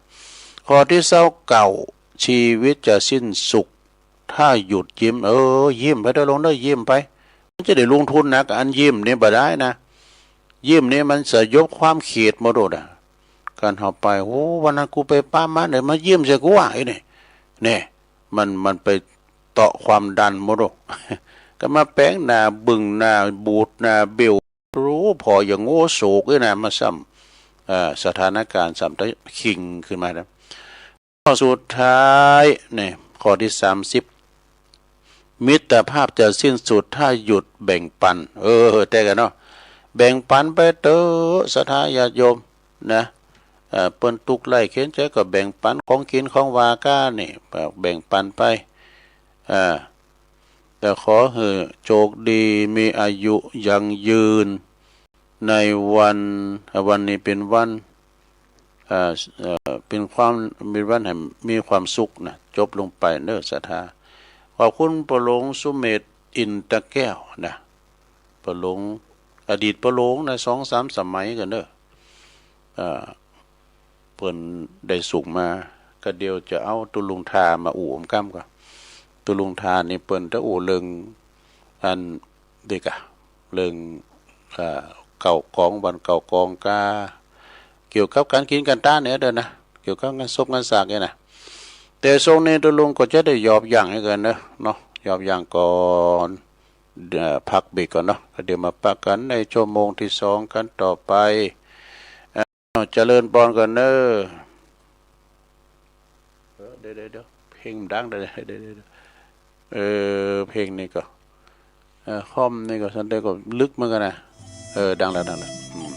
ข้อตี้ซาวเก้า ชีวิตจะสิ้นสุข ถ้าหยุดยิ้ม เออ ยิ้มไปเต๊อะหลวงเต๊อะ ยิ้มไป มันจะได้ลงทุนหนัก อันยิ้มนี่บ่ได้นะ ยิ้มนี่มันสยบความเขียดหมดโดดอะ คันเฮาไป โอ้ วันนั้นกูไปปะมาเนี่ย มายิ้มใส่กูอะ ไอ้นี่ เนี่ย มัน มันไปเตาะความดันหมดโดด ก็มาแป๋งหน้าบึ้ง หน้าบูด หน้าเบี้ยว โอ้ ผ่ออย่างโง่โศกเลยนะ มาซ้ำ เอ่อ สถานการณ์ซ้ำได้คิงขึ้นมานะ ข้อสุดท้ายเนี่ย ข้อตี้สามสิบ มิตรภาพจะสิ้นสุดถ้าหยุดแบ่งปัน เออ แต๊กั๋นเนาะ แบ่งปันไปเต๊อะ ศรัทธาญาติโยมนะ เอ่อ เปิ้นตุ๊กข์ไร้เข็ญใจ๋ก็แบ่งปันของกิ๋นของหว่าก้านี่ แบ่งปันไป อ่า ก็ขอหื้อโชคดี มีอายุยั่งยืน ในวัน อ่า วันนี้เป๋นวัน อ่า เอ่อ เป๋นความ เป๋นวันแห่งมีความสุขนะ จบลงไปเน่อ ศรัทธา ขอบคุณป้อหลวงสุเมธ อินตะแก้วนะ ป้อหลวง อดีตป้อหลวงนะ สองสามสมัยกั๋นเน่อ อ่า เปิ้นได้ส่งมา ก็เดี๋ยวจะเอาตุ๊ลุงทามาอู้อำกำก่อ ตุ๊ลุงทานี่เปิ้นจะอู้เรื่อง อัน เดียกะ เรื่อง อ่า เก่ากอง วันเก่ากองกา เกี่ยวกับก๋านกิ๋นก๋านตานเนี่ยเด้อนะ เกี่ยวกับงานศพงานสากเนี่ยนะ แต่ช่วงนี้ตุ๊ลุงก็จะได้หยอบยั้งหื้อกั๋นเน่อ เนาะ หยอบยั้งก่อน เอ่อ พักเบรกก่อนเนาะ แล้วเดี๋ยวมาปะกั๋นในชั่วโมงตี้สองกั๋นต่อไป เอ่อ เจริญปอนกั๋นเน่อ เออ เดี๋ยว เดี๋ยว เดี๋ยว เพลงมันดัง เดี๋ยว เดี๋ยว เดี๋ยว เดี๋ยว เออ เพลงนี่ก็ เออ คอมนี่ก็ ซันเดย์ก็ลึกเหมือนกั๋นนะ เออ ดังแล้ว ดังแล้ว อืม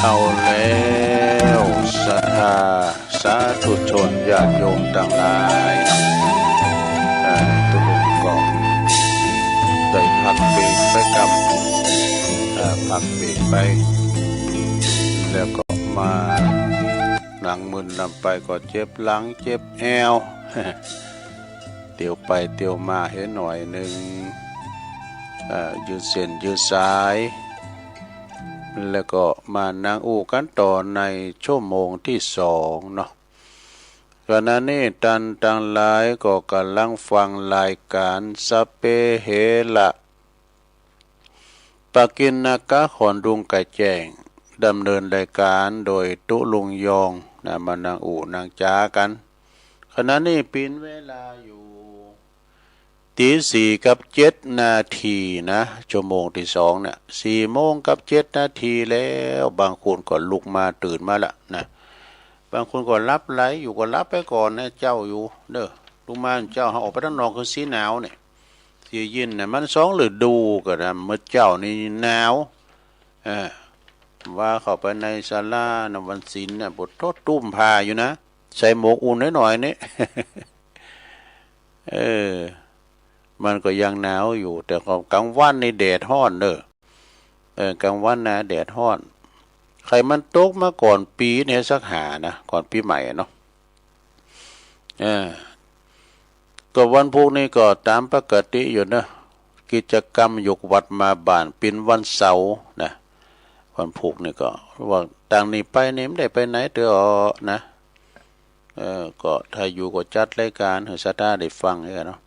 เอาแล้ว ศรัทธาสาธุชนญาติโยมตังหลาย เอ่อ ตุ๊ลุงก็ได้พักเบรกไปกับ เอ่อ พักเบรกไป แล้วก็มา หนังมึนนำไปก็เจ็บหลังเจ็บแอว เตียวไปเตียวมาเหียหน่อยนึ่ง เอ่อ ยืดเส้นยืดสาย แล้วก็มานั่งอู้กั๋นต่อในชั่วโมงตี้สองเนาะ ขณะนี้ต้านตังหลายก็ก่ำลังฟังรายก๋านสัพเพเหระ ปกิณณกะ ขอนดุงกระแจ้ง ดำเนินรายก๋านโดยตุ๊ลุงยองนะ มานั่งอู้นั่งจ๋ากั๋น ขณะนี้เป๋นเวลาอยู่ ตีสี่กับเจ็ดนาทีนะ ชั่วโมงตี้สองเนี่ย สี่โมงกับเจ็ดนาทีแล้ว บางคนก็ลุกมาตื่นมาละนะ บางคนก็หลับไหลอยู่ก็หลับไปก่อนนะ เจ๊าอยู่เน่อ ลุกมาเจ๊า เฮาออกไปตังนอกคือสีหนาวเนี่ย เสียยินน่ะ มันสองฤดูกั๋นนะ เมื่อเจ๊านี่หนาว เออ ว่าเข้าไปในศาลานะ วันศีลน่ะ ปวดโธ่ตุ้มผ้าอยู่นะ ใส่หมวกอุ่นหน่อยๆ นี่ เออ มันก็ยังหนาวอยู่ แต่ก็ก๋างวันนี่แดดฮ้อนเน่อ เออ ก๋างวันนะแดดฮ้อน ใค่มันตกมาก่อนปี๋เนี่ยสักหานะ ก่อนปี๋ใหม่อะเนาะ เออ ก็วันพูกนี่ก็ต๋ามปกติอยู่เน่อ กิจกรรมหยกวัดมาบ้านเป๋นวันเสาร์นะ วันพูกนี่ก็ว่าต่างนี้ไปนี่บ่ได้ไปไหนเตื้อนะ เออ ก็ถ้าอยู่ก็จัดรายก๋านหื้อศรัทธาได้ฟังเนาะ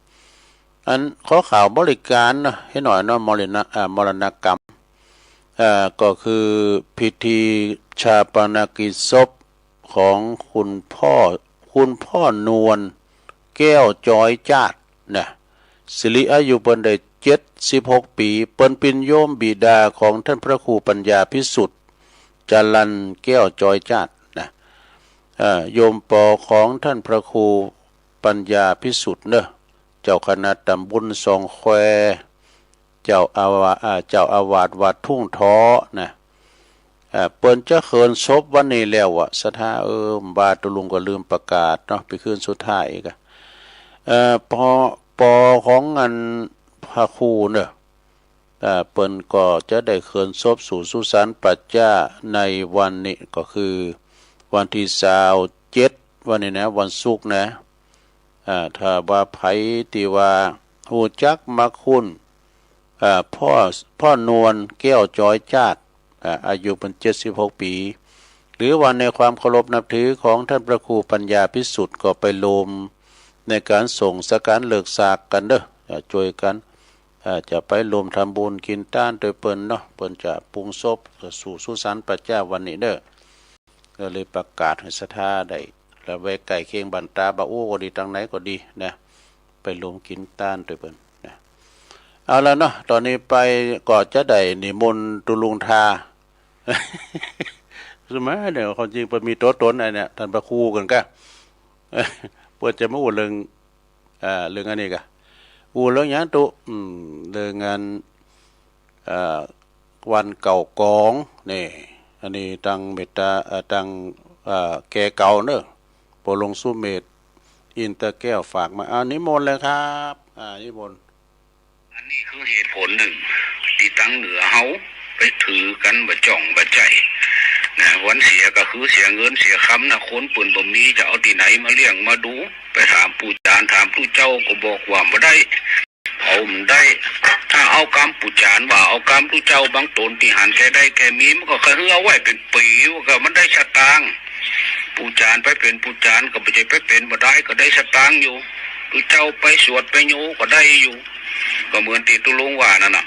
อันขอข่าวบริการเนาะ เหียหน่อยเนาะ มรณะ อ่า มรณกรรม เอ่อ ก็คือพิธีฌาปนกิจศพของคุณพ่อ คุณพ่อนวล แก้วจอยจาดนะ สิริอายุเปิ้นได้เจ็ดสิบหกปี๋ เปิ้นเป๋นโยมบิดาของต้านพระครูปัญญาภิสุทธิ์ จรัญแก้วจอยจาดนะ เอ่อ โยมปอของต้านพระครูปัญญาภิสุทธิ์เน่อ เจ้าคณะต๋ำบลสองแคว เจ้าอาวา อ่า เจ้าอาวาสวัดทุ่งท้อนะ อ่า เปิ้นจะเขินศพวันนี้แล้วอะ ศรัทธา เออ บ่าตุ๊ลุงก็ลืมประกาศเนาะ เป๋นคืนสุดท้ายอีกอะ เอ่อ ปอ ปอของอันพระครูเน่อ อ่า เปิ้นก็จะได้เขินศพสู่สุสานป่าจ๊าในวันนี้ ก็คือวันตี้ซาวเจ็ด วันนี้นะ วันศุกร์นะ อ่า ถ้าว่าใผตี้ว่าฮู้จักมักคุ้น อ่า พ่อ พ่อนวลแก้วจอยจาด อ่า อายุเปิ้นเจ็ดสิบหกปี๋ หรือว่าในความเคารพนับถือของต้านพระครูปัญญาภิสุทธิ์ ก็ไปรวมในก๋านส่งสังฆารเลิกซากกั๋นเน่อ อ่า จ้วยกั๋น อ่า จะไปรวมทำบุญกิ๋นตานตวยเปิ้นเนาะ เปิ้นจะปรุงศพสู่สุสานป่าจ๊าวันนี้เน่อ ก็เลยประกาศหื้อศรัทธาได้ แล้วไว้ใก้เคียงบ้านต๋าบ่าอู้ก็ดี ตางไหนก็ดีนะ ไปรวมกิ๋นตานตวยเปิ้นนะ เอาละเนาะ ต๋อนนี้ไปก็จะได้นิมนต์ตุ๊ลุงทา สมัยเนี่ย ความจริงเปิ้นมีตั๋วต๋นอันเนี่ย ต้านพระครูกั๋นกะ เปิ้นจะมาอู้เรื่อง อ่า เรื่องอันนี้กะ อู้เรื่องหยังตุ๊ อืม เรื่องอัน อ่า วันเก่ากอง นี่ อันนี้ตางเมตตา อ่า ตาง อ่า แก่เก่าเน่อ ปอหลวงสุเมธ อินทร์แก้วฝากมา อ่า นิมนต์เลยครับ อ่า นิมนต์ อันนี้คือเหตุผลนึ่ง ตี้ตางเหนือเฮาไปถือกั๋นบ่จ่องบ่ใจ๋นะ วันเสียก็คือเสียเงินเสียคำนะ คนเปิ้นบ่มีจะเอาตี้ไหนมาเลี้ยงมาดู ไปถามปู่จารย์ถามตุ๊เจ้าก็บอกว่าบ่ได้ เผาบ่ได้ ถ้าเอากำปู่จารย์ว่าเอากำตุ๊เจ้าบางต๋นตี้หันแก่ได้แก่มี มันก็ใค่หื้อเอาไว้เป๋นปี๋ ว่าก็มันได้สตางค์ ปู่จารย์ไปเป๋นปู่จารย์ก็บ่ใจ้ไปเป๋นบ่ได้ ก็ได้สตางค์อยู่ ตุ๊เจ้าไปสวดไปโยก็ได้อยู่ ก็เหมือนตี้ตุ๊ลุงว่านั่นน่ะ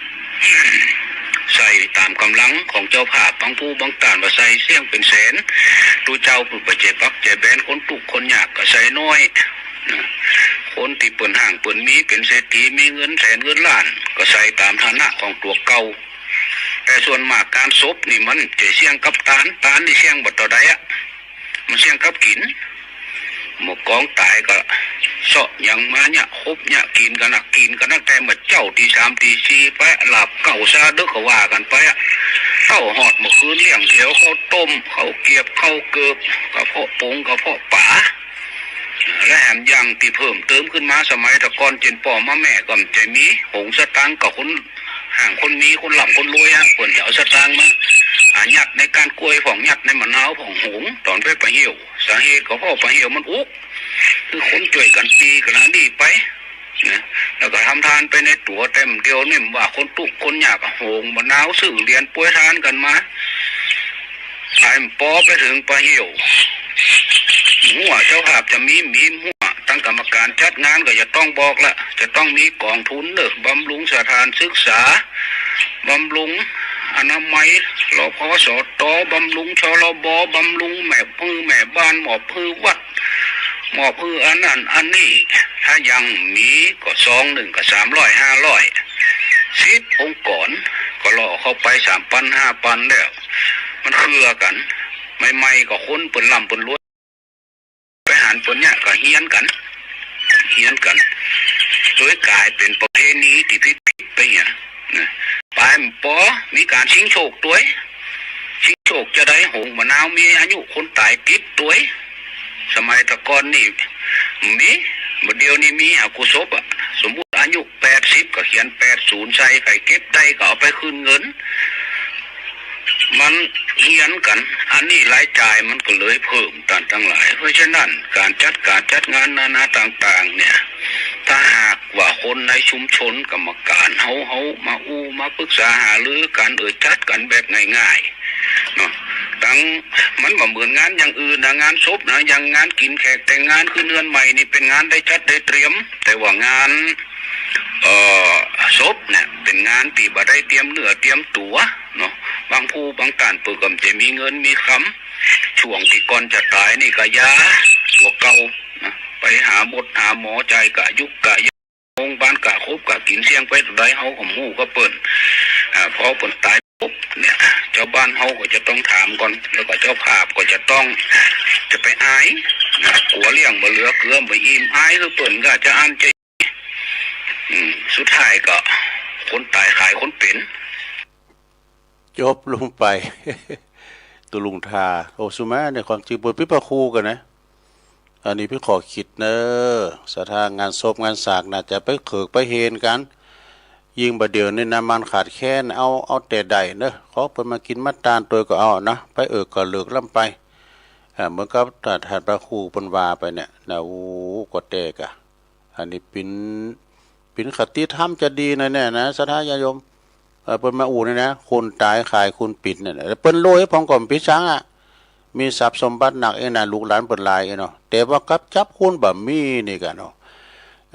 ใส่ต๋ามก๋ำลังของเจ้าภาพ บางผู้บางต้านว่าใส่เสี้ยงเป๋นแสน ตุ๊เจ้าผู้บ่ใจ้ปักใจ้แบน คนตุ๊กข์คนยากก็ใส่น้อยนะ คนตี้เปิ้นห้างเปิ้นมี เป๋นเศรษฐีมีเงินแสนเงินล้าน ก็ใส่ต๋ามฐานะของตั๋วเก่า แต่ส่วนมากก๋านศพนี่มันจะเสี้ยงกับตาน ตานนี่เสี้ยงบ่เต้าใดอะ มันเสี้ยงกับกิ๋น เมื่อกองต๋ายก็เซาะหยังมาเนี่ย คบเนี่ย กิ๋นกั๋นนะ กิ๋นกั๋นตั้งแต่เมื่อเจ๊าตี้สามตี้สี่ไป หลาบเก๊าซาดึกก็ว่ากั๋นไปอะ เต๊าฮอดเมื่อคืนเลี้ยงเตียวข้าวต้ม ข้าวเกี๊ยบ ข้าวเกิบ กระเพาะปง กระเพาะป๋า และแหมอย่างตี้เพิ่มเติมขึ้นมา สมัยแต่ก่อนเจ้นป้อมาแม่ก็บ่ใจ้มี หงสตางค์กับคน ห่างคนมี คนร่ำคนรวยอะ เปิ้นจะเอาสตางค์มา อ่า ยัดในก้านกล้วยพ่อง ยัดในมะนาวพ่อง หง ต๋อนไปปะเหี่ยว สาเหตุก็เพราะปะเหี่ยวมันอุก คือคนจ้วยกั๋นปี๋กั๋นอันนี้ไป นะ แล้วก็ทำทานไปในตั๋ว แต่เดี๋ยวนี้บ่าคนตุ๊กข์คนยากอะ หงมะนาวซื้อเหรียญปวยทานกั๋นมา ไปปอไปเถิงปะเหี่ยว หั้วเจ้าภาพจะมี มีหั้ว ตังกรรมก๋านจัดงานก็จะต้องบอกละ จะต้องมีก๋องทุนเน่อ บำรุงสถานศึกษา บำรุงอนามัย รพสต บำรุง ชลบ บำรุงแม่ปื้อแม่บ้าน หมอบปื้อวัด มอบหื้ออันนั้นอันนี้ ถ้ายังมีก็ซองนึ่งก็สามร้อยห้าร้อย สิบองค์กรก็ล่อเข้าไปสามปันห้าปันแล้ว มันเคือกั๋น ใหม่ๆ ก็คนเปิ้นร่ำเปิ้นรวย ไปหันเปิ้นเนี่ยก็เฮี้ยนกั๋น เฮี้ยนกั๋น โดยก๋ายเป๋นประเพณีตี้ผิดๆ ไปเหีย นะ ไปปอมีก๋านชิงโชคตวย ชิงโชคจะได้หงมะนาวมีอายุคนต๋ายติดตวย สมัยแต่ก่อนนี่มี บ่าเดี่ยวนี้มีหากู้ศพอะ สมมุติอายุแปดสิบก็เขียนแปดศูนย์ใส่ ใผเก็บได้ก็เอาไปคืนเงิน มันเฮี้ยนกั๋น อันนี้รายจ่ายมันก็เลยเพิ่มต้านตังหลาย เพราะฉะนั้นก๋านจัดก๋านจัดงานนานาต่างๆ เนี่ย ถ้าหากว่าคนในชุมชนกรรมก๋านเฮา เฮามาอู้มาปรึกษาหารือกั๋น เออ จัดกั๋นแบบง่ายๆ เนาะ ตัง มันบ่เหมือนงานอย่างอื่นนะ งานศพนะ อย่างงานกิ๋นแขกแต่งงานขึ้นเฮือนใหม่นี่เป๋นงานได้จัดได้เตรียม แต่ว่างาน เอ่อ ศพเนี่ยเป๋นงานตี้บ่ได้เตรียมเนื้อเตรียมตั๋วเนาะ บางผู้บางต้านเปิ้นก็บ่ใจ้มีเงินมีคำ ช่วงตี้ก่อนจะต๋ายนี่ก็ยาตั๋วเก่านะ ไปหาหมดหาหมอ จ่ายกะยุกกะยา โรงพยาบาลกะคบกะกิ๋นเสี้ยงไปเต้าใดเฮาก็บ่ฮู้กับเปิ้น อ่า พอเปิ้นต๋ายปุ๊บเนี่ย จาวบ้านเฮาก็จะต้องถามก่อน แล้วก็เจ้าภาพก็จะต้อง จะไปอาย กั๋วเลี้ยงบ่เหลือเกือบ่อิ่ม อายหื้อเปิ้นก็จะอั้นจะ อืม สุดท้ายก็คนต๋ายขายคนเป๋น จบลงไป ตุ๊ลุงทา โอ้ สุมาเนี่ย ความจริงเปิ้นปิดพระครูกั๋นนะ อันนี้พี่ขอคิดเน่อ ศรัทธางานศพงานสากน่าจะไปเขิกไปเฮนกั๋น ยิ่งบ่าเดี่ยวนี้น้ำมันขาดแคลน เอา เอาแต่ได้เน่อ ขอเปิ้นมากิ๋นมาตานตวยก็เอานะ ไปเอิกก็เลิกล้ำไป อ่า เหมือนกับท่านพระครูเปิ้นว่าไปเนี่ยนะ โอ้ ก็แตกอะ อันนี้เป๋น เป๋นคติธรรมจะดีนะเนี่ยนะ ศรัทธาญาติโยม เอ่อ เปิ้นมาอู้นี่นะ คนต๋ายขายคนเป๋นเนี่ยนะ เปิ้นรวยพ่องก็บ่ผิดสังอะ มีทรัพย์สมบัตินักเองนะ ลูกหลานเปิ้นหลายเองเนาะ แต่ว่ากับจับคนบ่มีนี่กะเนาะ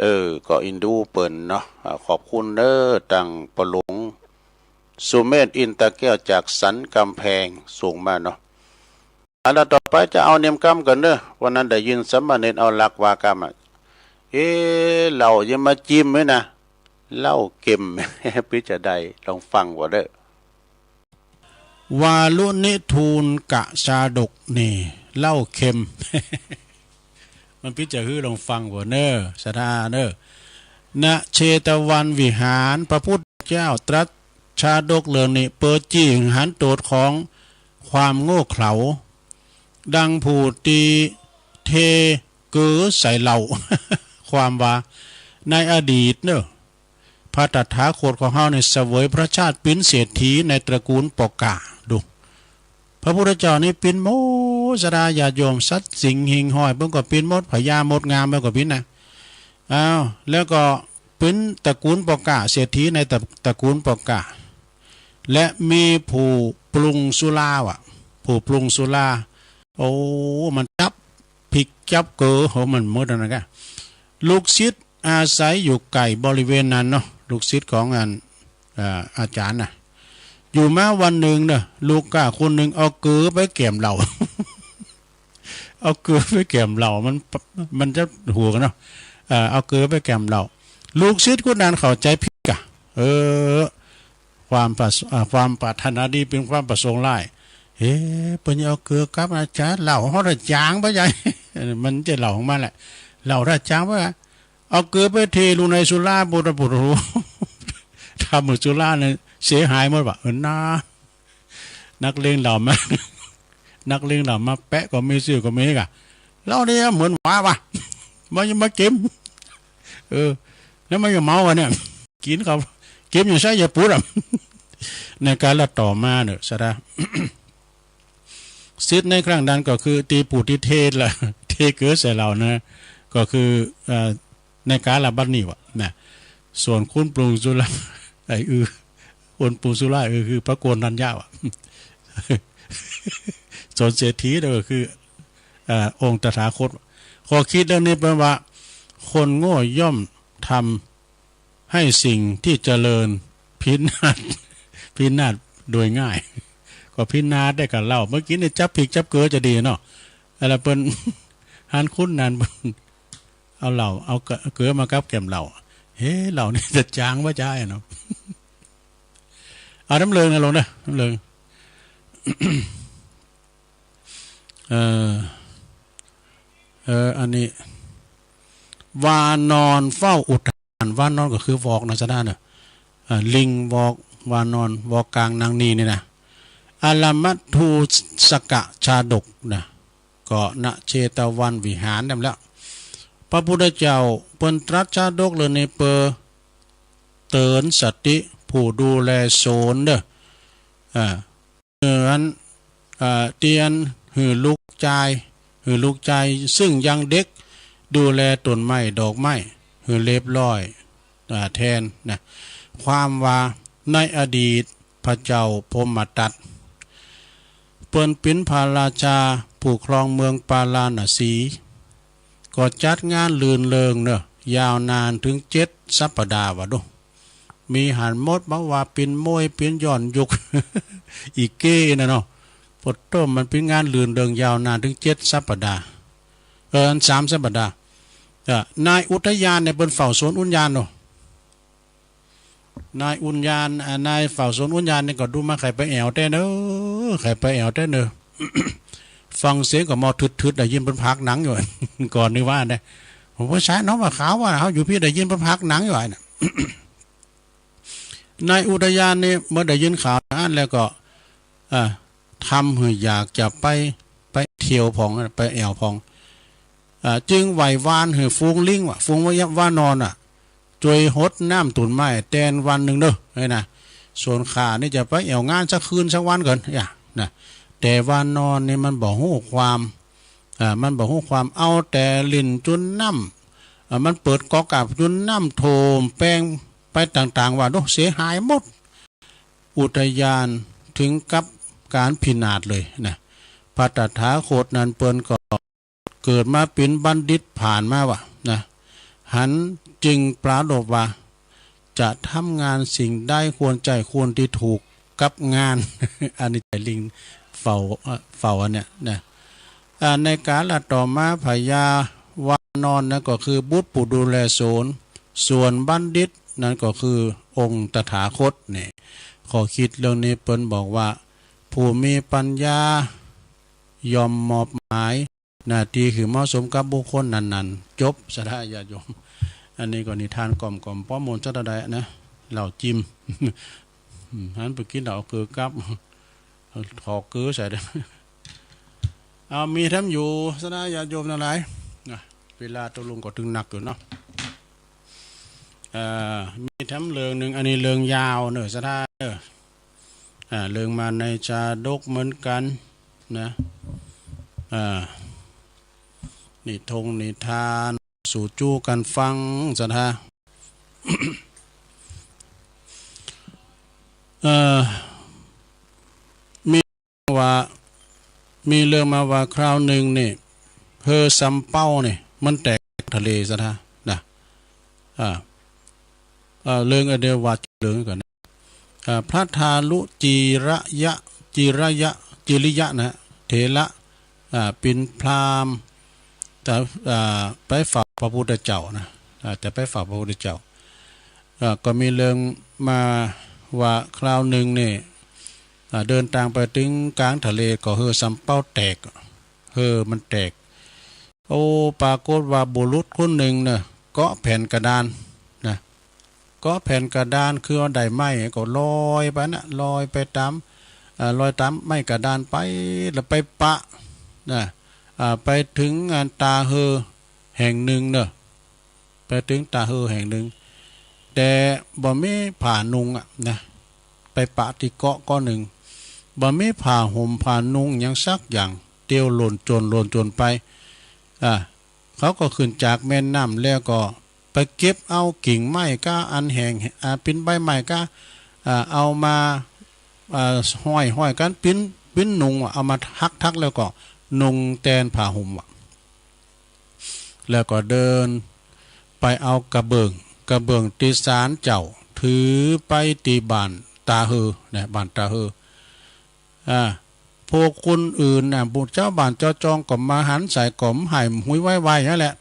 เออ ก็เอ็นดูเปิ้นเนาะ อ่า ขอบคุณเน่อ ตังป้อหลวงสุเมธ อินตะแก้ว จากสันกำแพง ส่งมาเนาะ อันดับต่อไปจะเอาเนียมกำกั๋นเน่อ วันนั้นได้ยินสามเณรเอาหลักว่ากำอะ เอ๊ะ เหล้ายังมาจิ้มไว้นะ เหล้าเค็ม เป๋นจาใด ลองฟังก่อเน่อ วาลุนิทูลกะชาดกนี่ เหล้าเค็ม มันเป๋นจะหื้อ ลองฟังก่อเน่อ ศรัทธาเน่อ ณ เชตวันวิหาร พระพุทธเจ้าตรัสชาดกเรื่องนี้ เปิดจี้หันโตษของความโง่เขลา ดังผู้ตี้เทเกลือใส่เหล้า ความว่าในอดีตเน่อ พระตถาคตของเฮาเนี่ยเสวยพระชาติเป๋นเศรษฐีในตระกูลปกา ดู พระพุทธเจ้านี่เป๋นหมด ศรัทธาญาติโยม สัตว์สิ่งหิ่งห้อยเปิ้นก็เป๋นหมด พญามดงามเปิ้นก็เป๋นนะ อ้าว แล้วก็เป๋นตระกูลปกา เศรษฐีในตระ ตระกูลปกา และมีผู้ปรุงสุราว่ะ ผู้ปรุงสุรา โอ้ มันจับผิกจับเกลือ โห มันหมดอันนั้นกะ ลูกศิษย์อาศัยอยู่ใก้บริเวณนั้นเนาะ ลูกศิษย์ของอัน อ่า อาจ๋ารย์น่ะ อยู่มาวันนึ่งเนาะ ลูกก้าคนนึ่งเอาเกลือไปแกมเหล้า เอาเกลือไปแกมเหล้า มัน มันจะหัวกั๋นเนาะ เอ่อ เอาเกลือไปแกมเหล้า ลูกศิษย์คนนั้นเข้าใจ๋ผิดกะ เออ ความประส- อ่า ความปรารถนาดีเป๋นความประสงค์ร้าย เฮ้ เปิ้นเอาเกลือกลับมาจ๋า เหล้าเฮาถ้าจ๋างไปใหญ่ มันจะเหล้าของมันแหละ เหล้าถ้าจ๋างไป เอาเกลือไปเทลงในสุรา ปุถะปุถะ ถ้าหมดสุราเนี่ยเสียหายหมดว่ะ เออนา นักเลงเหล้ามา นักเลงเหล้ามาแปะก็มี ซื้อก็มีก่ะ เหล้าเนี่ยเหมือนหวาว่ะ มา มาเก็ม เออ แล้วมันจะเมากันเนี่ย กิ๋นเขา เก็มอยู่ใช้ยาปูดอ่ะ ในกาลต่อมาเน่อ ศรัทธา ศิษย์ในครั้งนั้นก็คือตี้ผู้ตี้เทศน์ละ เทเกลือใส่เหล้านะ ก็คือ เอ่อ ในกาลบัดนี้ว่ะนะ ส่วนคนปรุงสุรา ไอ้อือ คนปรุงสุรา เออ คือพระโกณฑัญญะว่ะ ส่วนเศรษฐีเนี่ยก็คือ เอ่อ องค์ตถาคต ข้อคิดเรื่องนี้แปลว่า คนโง่ย่อมทำ หื้อสิ่งตี้เจริญพินาศ พินาศโดยง่าย ก็พินาศได้กับเหล้า เมื่อกี้นี่จับผิดจับเกลือจะดีเนาะ อะไรเปิ้น หันคนนั้นเปิ้น เอาเหล้า เอาเกลือมากับแก้มเหล้า เฮ้ เหล้านี่จะจางบ่จ๊ะเนาะ เอาน้ำเลิงนะลงนะ น้ำเลิง เออ เออ อันนี้ วานอนเฝ้าอุทยาน วานอนก็คือวอกนะ ศรัทธาเน่อ อ่า ลิงวอก วานอน วอกกางนางนีนี่นะ อลมัตถูสกะชาดกนะ ก็ ณ เชตวันวิหาร นั่นแหละ พระพุทธเจ้าเปิ้นตรัสชาดกเรื่องนี้เปื้อเตื๋อนสติผู้ดูแลโสนเน่อ อ่า เหมือน อ่า เตียนหื้อลูกจาย หื้อลูกจายซึ่งยังเด็ก ดูแลต้นไม้ดอกไม้หื้อเรียบร้อย อ่า แทนนะ ความว่าในอดีตพระเจ้าพรหมทัต เปิ้นเป๋นพระราชาผู้ครองเมืองปาราณสี ก็จัดงานรื่นเริงเน่อ ยาวนานเถิงเจ็ดสัปดาห์ว่าดู มีหันหมด บ่ว่าเป๋นมวย เป๋นย้อนยุค อีเก้นะเนาะ ปะโต้ มันเป๋นงานรื่นเริงยาวนานเถิงเจ็ดสัปดาห์ เออ อันสามสัปดาห์ เออ นายอุทยานเนี่ยเปิ้นเฝ้าสวนอุทยานเนาะ นายอุทยาน อ่า นายเฝ้าสวนอุทยานนี่ก็ดูมาใค่ไปแอ่วแต๊เน่อ ใค่ไปแอ่วแต๊เน่อ ฟังเสียงก็มอดทึดๆ ได้ยินเปิ้นผากหนังอยู่ ก่อนนี่ว่านะ ผมว่าใช่เนาะ ว่าข่าวว่าเฮาอยู่พี้ได้ยินเปิ้นผากหนังอยู่ไอ้น่ะ นายอุทยานนี่เมื่อได้ยินข่าวนั้นแล้วก็ อ่า ทำหื้ออยากจะไป ไปเที่ยวพ่อง ไปแอ่วพ่อง อ่า จึงไหว้วานหื้อฝูงลิงว่ะ ฝูงวานอนอ่ะ จ้วยหดน้ำต้นไม้แตนวันนึ่งเน่อ ไอ้นะ ส่วนข้านี่จะไปแอ่วงานสักคืนสักวันก่อน อย่า นะ แต่วานอนนี่มันบ่ฮู้ความ อ่า มันบ่ฮู้ความ เอาแต่หลิ้นจุ่นน้ำ อ่า มันเปิดก๊อกอาบจุ่นน้ำโถมแปงไปต่างๆ ว่าดู เสียหายหมด อุทยานเถิงกับก๋านพินาศเลยนะ พระตถาคตนั้นเปิ้นก็เกิดมาเป๋นบัณฑิตผ่านมาว่ะนะ หันจึงปรารภว่า จะทำงานสิ่งใดควรใจ้คนตี้ถูกกับงาน อันนี้ใจ้ลิงเฝ้า เอ่อ เฝ้าอันเนี้ยนะ อ่า ในกาลต่อมาพญาวานอนนั้นก็คือบุตรผู้ดูแลโสน ส่วนบัณฑิตนั้นก็คือองค์ตถาคตเนี่ย ข้อคิดเรื่องนี้เปิ้นบอกว่า ผู้มีปัญญาย่อมมอบหมายหน้าตี้หื้อเหมาะสมกับบุคคลนั้นๆ จบ ศรัทธาญาติโยม อันนี้ก็นิทานกล่อมๆ ป้อมมนต์สักเต้าใดนะ เหล้าจิม อืม หันไปกิ๋นเหล้าเกลือกับ ถอกเกลือใส่ เอา มีแถมอยู่ ศรัทธาญาติโยมตังหลาย นะ เวลาตกลงก็ตึงนักอยู่เนาะ เอ่อ มีแถมเรื่องนึ่ง อันนี้เรื่องยาวเน่อ ศรัทธาเน่อ อ่า เรื่องมาในชาดกเหมือนกั๋นนะ อ่า นิทงนิทาน สู่จู้กั๋นฟัง ศรัทธา เอ่อ มีว่า มีเรื่องมาว่าคราวนึ่งนี่ เฮือสำเป๊านี่ มันแตกทะเล ศรัทธา นะ อ่า เอ่อ เรื่องอันเดียวว่าเรื่องก่อนนะ อ่า พระทารุจิระยะ จิระยะ จิริยะนะ เถระ อ่า เป๋นพราหมณ์ แต่ อ่า ไปเฝ้าพระพุทธเจ้านะ อ่า จะไปเฝ้าพระพุทธเจ้า อ่า ก็มีเรื่องมาว่าคราวนึ่งนี่ อ่า เดินตางไปเถิงก๋างทะเลก็เฮือสำเป๊าแตก เฮือมันแตก โอ้ ปรากฏว่าบุรุษคนนึ่งเน่อ เกาะแผ่นกระดานนะ เกาะแผ่นกระดานคือเอาได้ไม้ก็ลอยไปนะ ลอยไปต๋าม อ่า ลอยต๋ามไม้กระดานไป แล้วไปปะ นะ อ่า ไปเถิง อ่า ต๋าเฮือแห่งนึ่งเนาะ ไปเถิงต๋าเฮือแห่งนึ่ง แต่บ่มีผ้านุ่งอะนะ ไปปะตี้เกาะก้อนึ่ง บ่มีผ้าห่มผ้านุ่งหยังสักอย่าง เตียวหล่นจ๋นหล่นจ๋นไป อ่า เขาก็ขึ้นจากแม่น้ำแล้วก็ไปเก็บเอากิ่งไม้ก้าอันแห้ง อ่า ปิ้นใบไม้ก้า อ่า เอามา อ่า ห้อยๆ กั๋น ปิ้น ปิ้นนุ่งว่ะ เอามาถักๆ แล้วก็นุ่งแตนผ้าห่มว่ะ แล้วก็เดินไปเอากระเบื้อง กระเบื้องตี้ศาลเจ้า ถือไปตี้บ้านต๋าเฮือนะ บ้านต๋าเฮือ อ่า พวกคนอื่นน่ะ บุตรเจ้าบ้านเจ้าจองก็มาหันใส่ก็บ่หื้อหุยไว้ไว้นั่นแหละ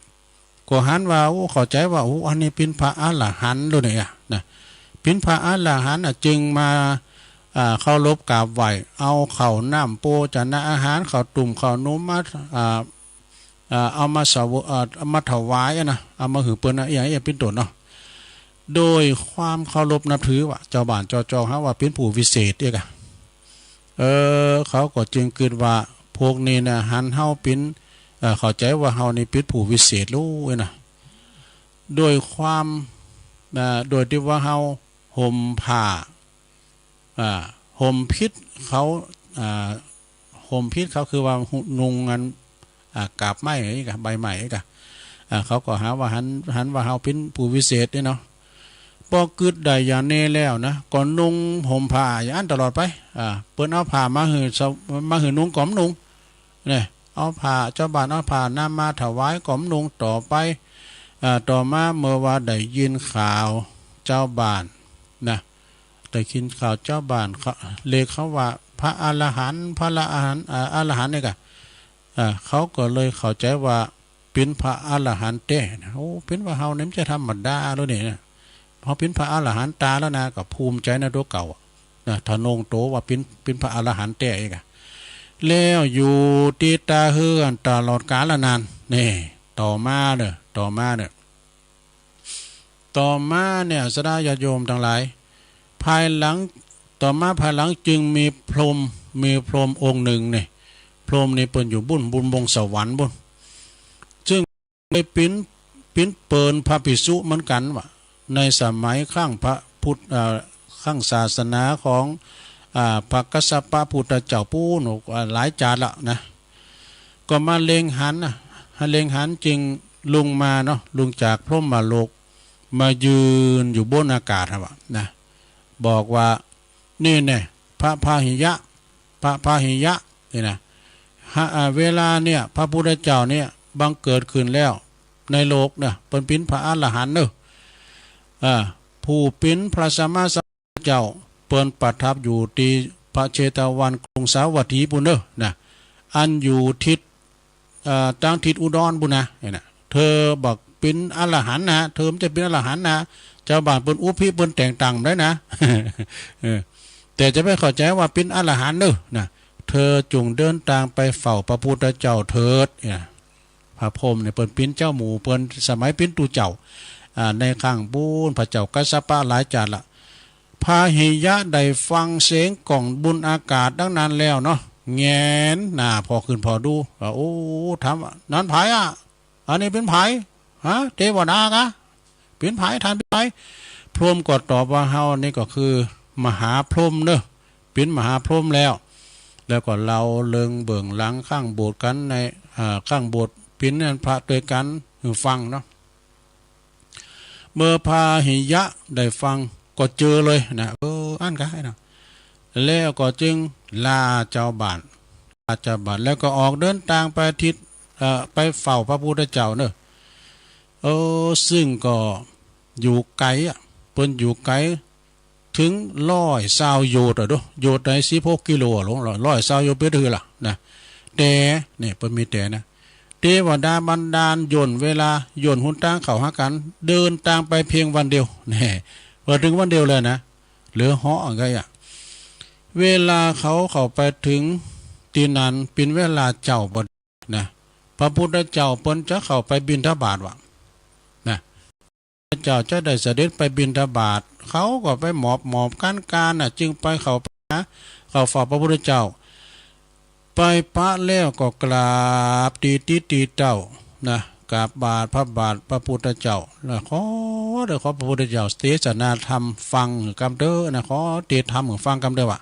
ก็หันว่า โอ้ เข้าใจ๋ว่า โอ้ อันนี้เป๋นพระอรหันต์แล้วเนี่ยนะ เป๋นพระอรหันต์น่ะ จึงมา อ่า เคารพกราบไหว้ เอาข้าวน้ำโภชนะอาหาร ข้าวตุ้มข้าวหนุมมา อ่า อ่า เอามาเสวย อ่า เอามาถวายอะนะ เอามาหื้อเปิ้นนะ อะหยัง อะหยังเป๋นต้นเนาะ โดยความเคารพนับถือว่ะ เจ้าบ้านเจ้าจองหาว่าเป๋นผู้วิเศษเอกอะ เออ เขาก็จึงกึ๊ดว่า พวกนี้นะ หันเฮาเป๋น เอ่อ เข้าใจ๋ว่าเฮานี่เป๋นผู้วิเศษลูกเอ้ยนะ โดยความ อ่า โดยตี้ว่าเฮาห่มผ้า อ่า ห่มผิดเขา อ่า ห่มผิดเขาคือว่านุ่งอัน อ่า กาบไม้อี้กะ ใบไม้อี้กะ อ่า เขาก็หาว่าหัน หันว่าเฮาเป๋นผู้วิเศษเนี่ยเนาะ ปอกึ๊ดได้อย่างนี้แล้วนะ ก็นุ่งห่มผ้าอย่างอั้นตลอดไป อ่า เปิ้นเอาผ้ามาหื้อ มาหื้อนุ่งก็บ่นุ่ง เนี่ย เอาผ้า เจ้าบ้านเอาผ้านั้นมาถวายก็บ่นุ่งต่อไป อ่า ต่อมาเมื่อว่าได้ยินข่าวเจ้าบ้านนะ ได้ยินข่าวเจ้าบ้านเขา เรียกเขาว่าพระอรหันต์ พระอรหันต์ อ่า อรหันต์เนี่ยกะ อ่า เขาก็เลยเข้าใจ๋ว่าเป๋นพระอรหันต์แต๊นะ โอ้ เป๋นว่าเฮานี่มันจะธรรมดาแล้วเนี่ยนะ เฮาเป๋นพระอรหันต์ต๋าแล้วนะ ก็ภูมิใจ๋ในตั๋วเก่าอะนะ ทะนงโตว่าเป๋น เป๋นพระอรหันต์แต๊เอกอะ แล้วอยู่ตี้ต๋าเฮืออั้นตลอดกาลนาน นี่ ต่อมาเน่อ ต่อมาเน่อ ต่อมาเนี่ย ศรัทธาญาติโยมตังหลาย ภายหลัง ต่อมาภายหลังจึงมีพรหม มีพรหมองค์นึ่งเนี่ย พรหมนี่เปิ้นอยู่บุ้น บุ้นบงสวรรค์บุ้น ซึ่งได้เป๋น เป๋นเปิ้นพระภิกษุเหมือนกั๋นว่ะ ในสมัยครั้งพระพุทธ เอ่อ ครั้งศาสนาของ อ่า พระกัสสปะพุทธเจ้าปู๊น อ่า หลายจาติละนะ ก็มาเล็งหันนะ เล็งหันจึงลงมาเนาะ ลงจากพรหมโลก มายืนอยู่บนอากาศอะวะนะ บอกว่า นี่แน่ พระพาหิยะ พระพาหิยะ นี่นะ หา อ่า เวลาเนี่ย พระพุทธเจ้าเนี่ย บังเกิดขึ้นแล้ว ในโลกเนี่ย เปิ้นเป๋นพระอรหันต์เน่อ อ่า ผู้เป๋นพระสัมมาสัมพุทธเจ้า เปิ้นประทับอยู่ตี้พระเชตวันกรุงสาวัตถีปู๊นเน่อนะ อันอยู่ทิศ เอ่อ ตางทิศอุดรปู๊นนะ เนี่ยนะ เธอบ่เป๋นอรหันต์นะ เธอบ่ใจ้เป๋นอรหันต์นะ เจ้าบ้านเปิ้นอุปถิเปิ้นแต่งตั้งบ่ได้นะ เออ แต่จะไปเข้าใจ๋ว่าเป๋นอรหันต์เน่อนะ เธอจงเดินตางไปเฝ้าพระพุทธเจ้าเถิด เนี่ย พระพรหมเนี่ยเปิ้นเป๋นเจ้าหมู่เปิ้น สมัยเป๋นตุ๊เจ้า อ่า ในครั้งปู๊นพระเจ้ากัสสปะหลายจาติละ พาหิยะได้ฟังเสียงก้องบุ้นอากาศดังนั้นแล้วเนาะ แหงนหน้าผ่อขึ้นผ่อดู ว่า โอ้ ถามว่า นั้นใผอะ อันนี้เป๋นใผ ฮะ เตวดากะ เป๋นใผ ท่านเป๋นใผ พรหมก็ตอบว่า เฮานี่ก็คือมหาพรหมเน่อ เป๋นมหาพรหมแล้ว แล้วก็เล่าเรื่องเบื้องหลังข้างโบสถ์กั๋นใน อ่า ข้างโบสถ์เป๋นอันพระตวยกั๋นหื้อฟังเนาะ เมื่อพาหิยะได้ฟังก็เจอเลยนะ เออ อั้นกะ ไอ้เนาะ แล้วก็จึงลาเจ้าบ้าน ลาเจ้าบ้าน แล้วก็ออกเดินตางไปทิศ เอ่อ ไปเฝ้าพระพุทธเจ้าเน่อ เออ ซึ่งก็อยู่ไก๋อะ เปิ้นอยู่ไก๋ เถิงร้อยซาวโยชน์อะโด โยชน์ในสิบหกกิโลอะ หลวง ร้อยซาวโยชน์เป๋นหื้อล่ะนะ แต่ เนี่ย เปิ้นมีแต่นะ เตวดาบันดาลย่นเวลา ย่นหนตางเข้าหากั๋น เดินตางไปเพียงวันเดียว แน่ พอเถิงวันเดียวเลยนะ เหลือเหาะอะไงอะ เวลาเขาเข้าไปเถิงตี้นั้นเป๋นเวลาเจ๊าพอดีนะ พระพุทธเจ้าเปิ้นจะเข้าไปบิณฑบาตว่ะ นะ พระเจ้าจะได้เสด็จไปบิณฑบาต เขาก็ไปหมอบหมอบกั๋นกั๋นน่ะ จึงไปเข้าไป เข้าเฝ้าพระพุทธเจ้า ไปปะแล้วก็กราบตีนติดตีนเต้านะ กราบบาทพระบาทพระพุทธเจ้า แล้วขอเด้อ ขอพระพุทธเจ้าเตสนาธรรมฟังกำเด้อนะ ขอเตสธรรมฟังกำเด้อ ว่า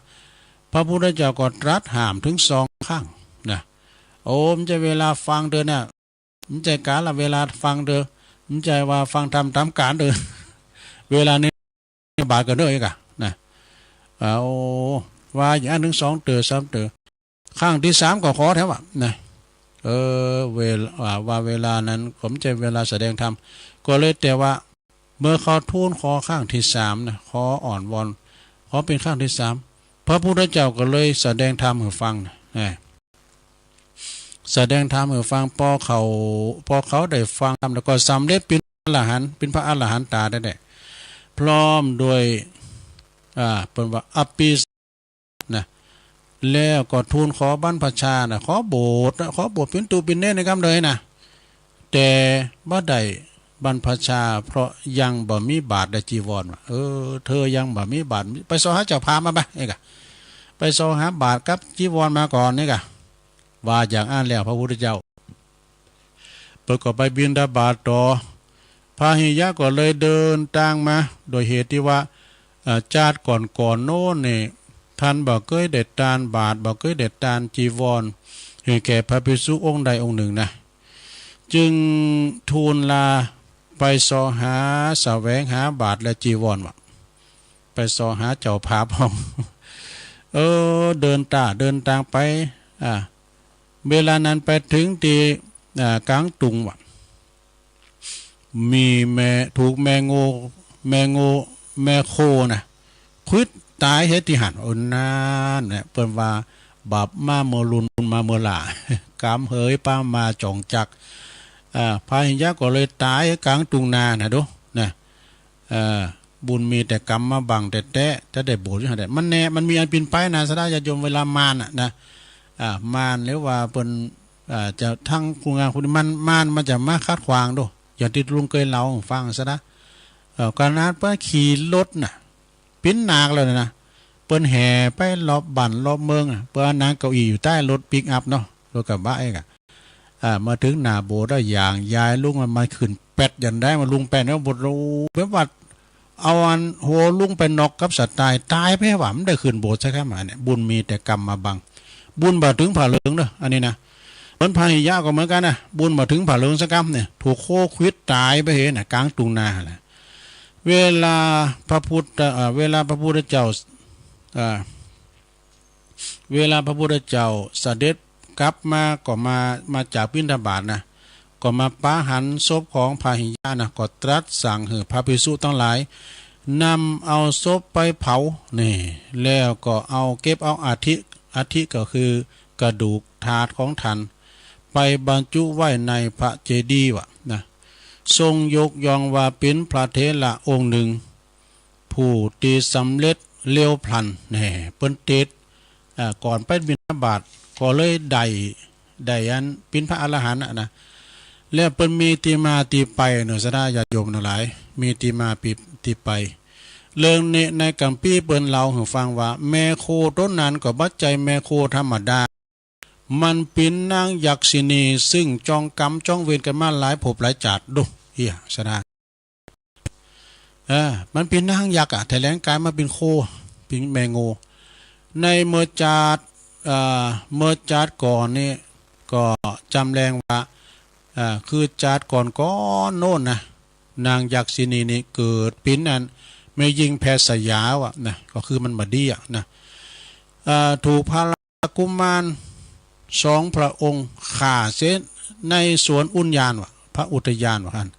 พระพุทธเจ้าก็ตรัสห้ามเถิงสองครั้งนะ โอ้ บ่ใจ้เวลาฟังเด้อนะ บ่ใจ้กาลเวลาฟังเด้อ บ่ใจ้ว่าฟังธรรมต๋ามกาลเด้อ เวลานี้บาทก่อนเด้อ เอกอะนะ อ่า โอ้ ว่าอย่างอั้นเถิงสองเตื้อสามเตื้อ ครั้งตี้สามก็ขอแต๊ว่ะนะ เออ เวลา ว่า ว่าเวลานั้นก็บ่ใจ้เวลาแสดงธรรม ก็เลยแต่ว่า เมื่อเขาทูลขอครั้งตี้สามนะ ขออ้อนวอน ขอเป๋นครั้งตี้สาม พระพุทธเจ้าก็เลยแสดงธรรมหื้อฟังนะ นะ แสดงธรรมหื้อฟัง ปอเขา ปอเขาได้ฟังธรรมแล้วก็สำเร็จเป๋นอรหันต์ เป๋นพระอรหันต์ต๋าได้แหละ พร้อมด้วย อ่า เปิ้นว่าอภิ นะ แล้วก็ทูลขอบรรพชานะ ขอโบสถ์นะ ขอโบสถ์เป๋นตุ๊เป๋นเณรในกำเด้อนะ แต่บ่ได้บรรพชา เพราะยังบ่มีบาตรและจีวรว่ะ เออ เธอยังบ่มีบาตร ไปเซาะหาเจ้าภาพมาบ่ะ เอกอะ ไปเซาะหาบาตรกับจีวรมาก่อน เอกอะ ว่าอย่างอั้นแล้วพระพุทธเจ้า เปิ้นก็ไปบิณฑบาตต่อ พาหิยะก็เลยเดินตางมา โดยเหตุตี้ว่า เอ่อ จาติก่อนๆ โน้นนี่ ท่านบ่เกยได้ตานบาตร บ่เกยได้ตานจีวร หื้อแก่พระภิกษุองค์ใดองค์นึ่งนะ จึงทูลลาไปเซาะหา แสวงหาบาตรและจีวรว่ะ ไปเซาะหาเจ้าภาพห้อง เออ เดินตาง เดินตางไป อ่า เวลานั้นไปเถิงตี้ อ่า ก๋างตุงว่ะ มีแม่ ถูกแม่โง่ แม่โง่ แม่โคนะ ขวิดต๋ายเหียตี้หั้น โอ้ นั้นแหละ เปิ้นว่าบาปมาเมื่อลุน บุญมาเมื่อหล้า ก๋รรมเหยปามาจ๋องจัก อ่า พาหิยะก็เลยต๋ายก๋างตุงนานะ ดูนะ เอ่อ บุญมีแต่ก๋รรมมาบังแต๊ๆ จะได้โบสถ์อยู่หั้นแต๊ มันแน่ มันมีอันเป๋นไปนะ ศรัทธาญาติโยม เวลามารน่ะนะ อ่า มารหรือว่าเปิ้น อ่า จะทั้งคุณงามคุณมัน มารมันจะมาขัดขวางดู อย่างตี้ลุงเกยเล่าหื้อฟังศรัทธา เอ่อ ขนาดเปิ้นขี่รถน่ะ เป๋นนาคแล้วนะ เปิ้นแห่ไปรอบบ้านรอบเมืองอะ เปิ้นเอานังเก้าอี้อยู่ใต้รถปิกอัพเนาะ รถกระบะเอกอะ อ่า มาเถิงหน้าโบสถ์แล้ว อย่างยายลุงมันมาขึ้นแป๊ดอย่างใด มาลุงแป๊ดแล้ว โบสถ์ โอ้ แบบว่า เอาอันหัวลุงไปน็อกกับสะตาย ต๋ายไปว่ะ บ่ได้ขึ้นโบสถ์สักกำ อันนี้บุญมีแต่ก๋รรมมาบัง บุญบ่เถิงผ้าเหลืองเด้อ อันนี้นะ เปิ้นพาหิยะก็เหมือนกั๋นนะ บุญบ่เถิงผ้าเหลืองสักกำเนี่ย ถูกโคขวิดต๋ายไปเหียน่ะ ก๋างตุงนาแหละ เวลาพระพุทธ เอ่อ เวลาพระพุทธเจ้า เอ่อ เวลาพระพุทธเจ้าเสด็จกลับมา ก็มา มาจากบิณฑบาตนะ ก็มาปะหันศพของพาหิยะนะ ก็ตรัสสั่งหื้อพระภิกษุตังหลาย นำเอาศพไปเผา นี่ แล้วก็เอา เก็บเอาอัฐิ อัฐิก็คือกระดูกธาตุของท่าน ไปบรรจุไว้ในพระเจดีย์ว่ะนะ ทรงยกย่องว่าเป๋นพระเถระองค์นึ่ง ผู้ตี้สำเร็จเร็วพลัน แน่ เปิ้นเตส อ่า ก่อนไปบิณฑบาตก็เลยได้ ได้อันเป๋นพระอรหันต์น่ะนะ แล้วเปิ้นมีตี้มาตี้ไปเนาะ ศรัทธาญาติโยมตังหลาย มีตี้มาปี ตี้ไป เรื่องนี้ในกัมภีร์เปิ้นเล่าหื้อฟังว่า แม่โคต๋นนั้นก็บ่ใจ้แม่โคธรรมดา มันเป๋นนางยักษิณี ซึ่งจองกรรมจองเวรกั๋นมาหลายภพหลายจาติ ดู เหีย ศรัทธา เออ มันเป๋นนางยักษ์อะ แถลงก๋ายมาเป๋นโค เป๋นแม่โง่ ในเมื่อจาติ เอ่อ เมื่อจาติก่อนนี่ก็จำแรงว่า เอ่อ คือจาติก่อนๆ โน้นนะ นางยักษิณีนี่เกิดเป๋นอันแม่ญิงแพทย์สยาว่ะนะ ก็คือมันบ่ดีอะนะ เอ่อ ถูกพระราชกุมารสองพระองค์ฆ่าเสียในสวนอุทยานว่ะ พระอุทยานว่าหั้น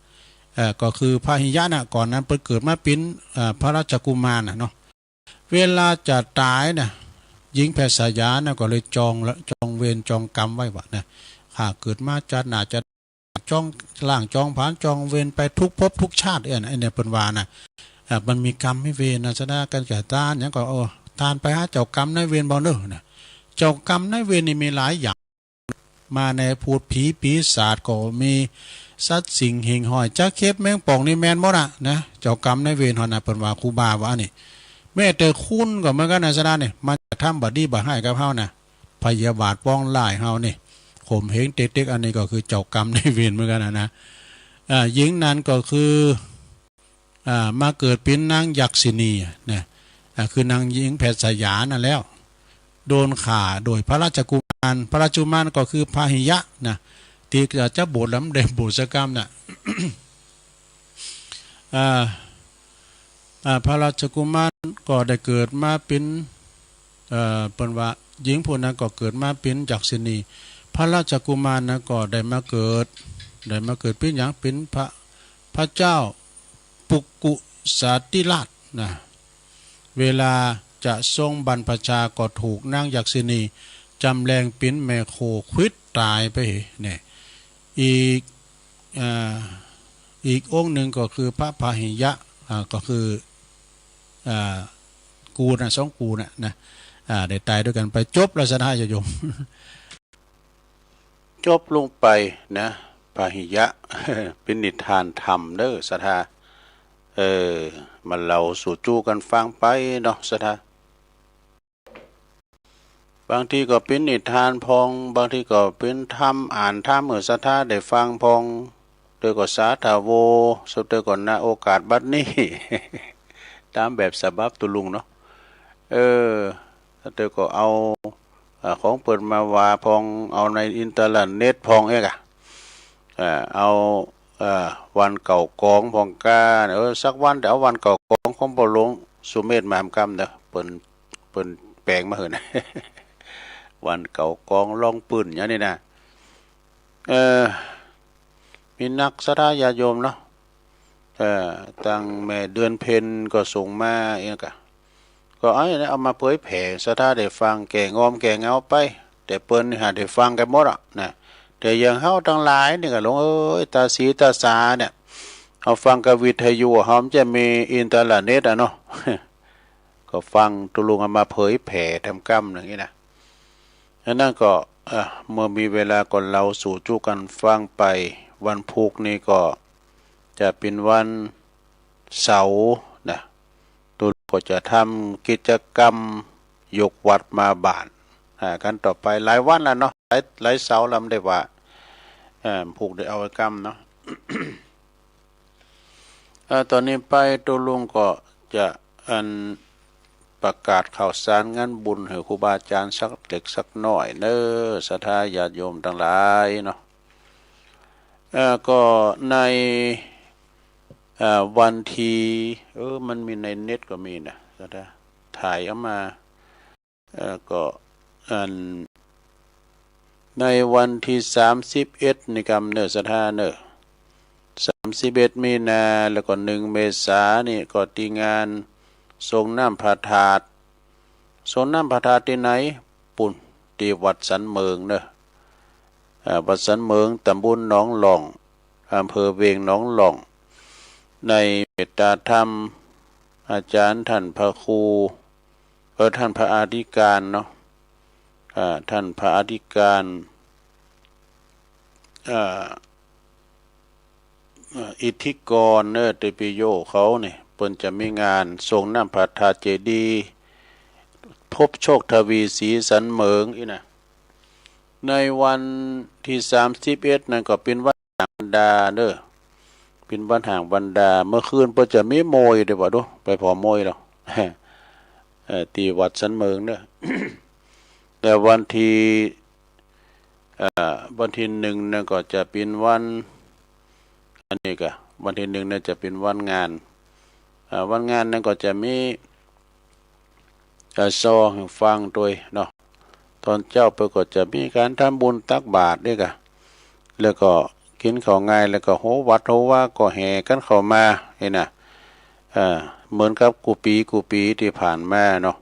เอ่อ ก็คือพาหิยะน่ะ ก่อนนั้นเปิ้นเกิดมาเป๋น เอ่อ พระราชกุมารน่ะเนาะ เวลาจะต๋ายน่ะ ญิงแพทย์สยาน่ะก็เลยจองละ จองเวรจองกรรมไว้ว่ะนะ ข้าเกิดมาจาติหน้าจะ จองล้างจองผลาญจองเวรไปทุกภพทุกชาติ เอี้ยนะ ไอ้เนี่ยเปิ้นว่านะ อ่า มันมีกรรมมีเวรนะ ศรัทธา ก๋านจะตานหยังก็ เออ ตานไปหาเจ้ากรรมนายเวรบ่เน้อนะ เจ้ากรรมนายเวรนี่มีหลายอย่าง มาแนวพูดผีปีศาจก็มี สัตว์สิ่งหิ่งห้อย จักเข็บแมงป่องนี่แม่นหมดอะนะ เจ้ากรรมนายเวรเฮานะ เปิ้นว่า ครูบาว่านี่ แม้แต่คนก็เหมือนกั๋นนะ ศรัทธา เนี่ย มัน ทำบ่ดีบ่ฮ้ายกับเฮานะ พยาบาทปองร้ายเฮานี่ ข่มเหงเต๊กๆ อันนี้ก็คือเจ้ากรรมนายเวรเหมือนกั๋นนะนะ อ่า หญิงนั้นก็คือ อ่า มาเกิดเป๋นนางยักษิณีนะ อ่า คือนางหญิงแพทย์สยานั่นแล้ว โดนฆ่าโดยพระราชกุมาร พระราชกุมารก็คือพาหิยะนะ ตี้จะ จะบวชแล้วบ่ได้บวชสักกำนะ อ่า อ่า พระราชกุมารก็ได้เกิดมาเป๋น เอ่อ เปิ้นว่าหญิงผู้นั้นก็เกิดมาเป๋นยักษิณี พระราชกุมารนั้นก็ได้มาเกิด ได้มาเกิดเป๋นหยัง เป๋นพระ พระเจ้าปุกุสาธิราชนะ เวลาจะทรงบรรพชาก็ถูกนางยักษิณีจำแลงเป๋นแม่โคขวิดต๋ายไปเนี่ย อีก อ่า อีกองค์นึ่งก็คือพระพาหิยะ อ่า ก็คือ อ่า กู๋น่ะ สองกู๋น่ะนะ อ่า ได้ต๋ายตวยกั๋นไป จบแล้วศรัทธาญาติโยม จบลงไปนะ พาหิยะ เป๋นนิทานธรรมเน่อศรัทธา เออ มาเล่าสู่จู๊กั๋นฟังไปเนาะศรัทธา บางทีก็เป๋นนิทานพ่อง บางทีก็เป๋นธรรม อ่านธรรมหื้อศรัทธาได้ฟังพ่อง เตื้อก็สาธโว สุดเตื้อก็ ณ โอกาสบัดนี้ ต๋ามแบบฉบับตุ๊ลุงเนาะ เออ สุดเตื้อก็เอา อ่า ของเปิ้นมาว่าพ่อง เอาในอินเทอร์เน็ตพ่องเอกอะ อ่า เอา อ่า วันเก่ากองพ่องก้า เออ สักวันจะเอาวันเก่ากองของพ่อหลวงสุเมธมหาธรรมเน่อ เปิ้น เปิ้นแป๋งมาหื้อนะ วันเก่ากองรองปื้นอย่างนี้นะ เออ มีนักศรัทธาญาติโยมเนาะ เออ ตังแม่เดือนเพ็ญก็ส่งมาเอกอะ ก็เอา เอามาเผยแผ่ ศรัทธาได้ฟัง แก้งอมแก้เหงาไป แต่เปิ้นนี่หาได้ฟังกั๋นหมดอะนะ แต่อย่างเฮาตังหลายนี่ก็หลงเอ้ย ต๋าสีต๋าสาเนี่ย เอาฟังกับวิทยุ เฮามันจะมีอินเทอร์เน็ตอะเนาะ ก็ฟังตุ๊ลุงเอามาเผยแผ่ทำกำอย่างนี้นะ อันนั้นก็ เอ่อ เมื่อมีเวลาก็เล่าสู่จู๊กั๋นฟังไป วันพูกนี้ก็จะเป๋นวันเสาร์นะ ตุ๊ลุงก็จะทำกิจกรรมยกวัตรมาบ้าน อ่า กั๋นต่อไป หลายวันแล้วเนาะ หลาย หลายเสาร์แล้วบ่ได้ว่า เอ่อ พูกได้เอาไว้กำเนาะ เอ่อ ต๋อนนี้ไปตุ๊ลุงก็จะอันประกาศข่าวสารงานบุญหื้อครูบาอาจ๋ารย์สักเล็กสักน้อยเน่อ ศรัทธาญาติโยมตังหลายเนาะ เอ่อ ก็ใน เอ่อ วันที่ เออ มันมีในเน็ตก็มีนะ ศรัทธา ถ่ายเอามา เอ่อ ก็อัน ในวันที่สามสิบเอ็ดนี่กำเน่อศรัทธาเน่อ สามสิบเอ็ดมีนา แล้วก็หนึ่งเมษานี่ก็ตี้งานสรงน้ำพระธาตุ สรงน้ำพระธาตุตี้ไหน ปู๊น ตี้วัดสันเหมิงเน่อ อ่า วัดสันเหมิง ต๋ำบลหนองล่อง อำเภอเวียงหนองล่อง ในเมตตาธรรม อาจ๋ารย์ท่านพระครู เออ ท่านพระอธิการเนาะ อ่า ท่านพระอธิการ อ่า อ่า อิทธิกรเน่อ เตปิโยเขานี่ เปิ้นจะมีงานสรงน้ำพระธาตุเจดีย์ พบโชคทวีศรีสันเหมิงอี้นะ ในวันที่สามสิบเอ็ดนั้นก็เป๋นวันห้างบรรดาเน่อ เป๋นวันห้างบรรดา เมื่อคืนเปิ้นจะมีมวยด้วยบ่ดู ไปผ่อมวยแล้ว เอ่อ ตี้วัดสันเหมิงเน่อ แต่วันที่ เอ่อ วันที่หนึ่งนั้นก็จะเป๋นวัน อันนี้ก็ วันที่หนึ่งนั้นจะเป๋นวันงาน เอ่อ วันงานนั้นก็จะมี เอ่อ ซอหื้อฟังตวยเนาะ ต๋อนเจ๊าเปิ้นก็จะมีก๋านทำบุญตักบาตรนี่ก่ะ แล้วก็กิ๋นข้าวงาย แล้วก็โฮวัตโฮวาก็แห่กั๋นเข้ามา นี่นะ เอ่อ เหมือนกับกู้ปี๋กู้ปี๋ตี้ผ่านมาเนาะ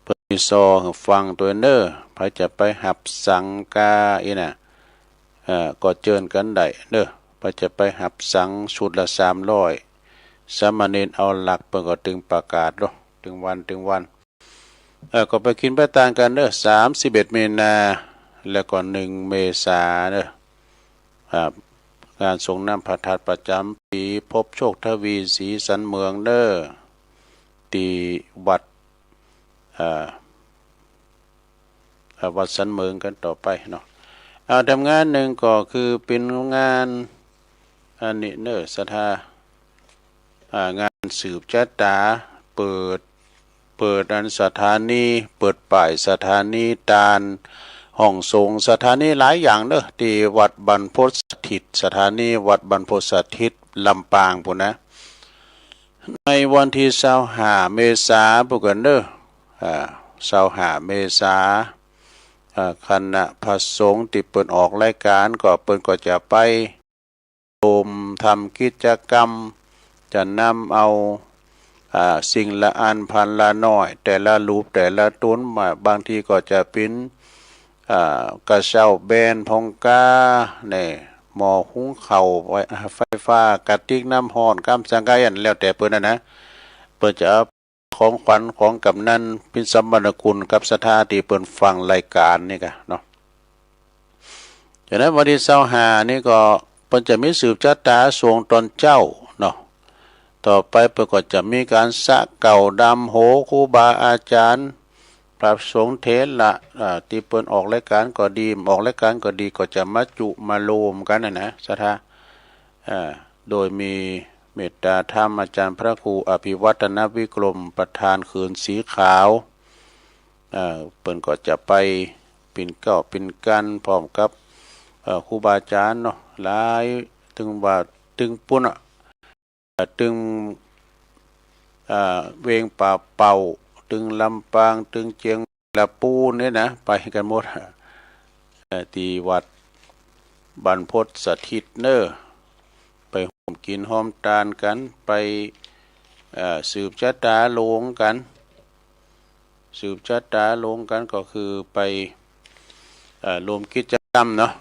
เปิ้นมีซอหื้อฟังตวยเน่อ ใผจะไปหับสังกา นี่นะ เอ่อ ก็เจิญกั๋นได้เน่อ ใผจะไปหับสังชุดละสามร้อย สามเณรเอาหลักเปิ้นก็ตึงประกาศเนาะ ตึงวันตึงวัน เอ่อ ก็ไปกิ๋นไปตานกั๋นเน่อ สามสิบเอ็ดมีนา แล้วก็หนึ่งเมษาเน่อ อ่า งานสรงน้ำพระธาตุประจ๋ำปี๋ พบโชคทวีศรีสันเหมิงเน่อ ตี้วัด อ่า อ่า วัดสันเหมิงกั๋นต่อไปเนาะ อ่า แถมงานนึ่งก็คือเป๋นงาน อันนี้เน่อ ศรัทธา อ่า งานสืบจะต๋า เปิด เปิดอันสถานี เปิดป้ายสถานีตาน ห้องสงฆ์ สถานีหลายอย่างเน่อ ตี้วัดบรรพตสถิต สถานีวัดบรรพตสถิต ลำปางปู้นนะ ในวันตี้ซาวห้าเมษาปู้นกั๋นเน่อ อ่า ซาวห้าเมษา อ่า คณะพระสงฆ์ตี้เปิ้นออกรายก๋านก็เปิ้นก็จะไป โฮมทำกิจกรรม จะนำเอา อ่า สิ่งละอันพันละน้อย แต่ละรูปแต่ละต๋นมา บางทีก็จะเป๋น อ่า กระเซ้าแบนผ่องก้า แน่ หม้อหุงข้าว ไฟ ไฟฟ้า กระติกน้ำฮ้อน กำสังก๋าอันแล้วแต่เปิ้นนะนะ เปิ้นจะเอา ของขวัญของกำนัน เป๋นสมนาคุณกับศรัทธาตี้เปิ้นฟังรายก๋านนี่กะเนาะ จากนั้นวันตี้ซาวห้านี่ก็เปิ้นจะมีสืบจะต๋าส่วงต๋อนเจ๊าเนาะ ต่อไปเปิ้นก็จะมีก๋านสระเกล้าดำหัวครูบาอาจ๋ารย์ พระสงฆ์เถระ อ่า ตี้เปิ้นออกรายก๋านก็ดี บ่ออกรายก๋านก็ดี ก็จะมาจุมาโฮมกั๋นนะนะ ศรัทธา อ่า โดยมีเมตตาธรรมอาจ๋ารย์พระครูอภิวัฒนวิกรม ประธานเขินสีขาว อ่า เปิ้นก็จะไปเป๋นเกล้าเป๋นกั๋น พร้อมกับ เอ่อ ครูบาอาจ๋ารย์เนาะ หลาย ตึงว่า ตึงปู้นอะ อ่า ตึง อ่า เวียงป่าเป้า ตึงลำปาง ตึงเจียง ละปูนเนี่ยนะ ไปกั๋นหมด เอ่อ ตี้วัดบรรพตสถิตเน่อ ไปฮ่วมกิ๋นฮ่วมตานกั๋น ไป เอ่อ สืบจะต๋าโฮมกั๋น สืบจะต๋าโฮมกั๋นก็คือไป เอ่อ โฮมกิจกรรมเนาะ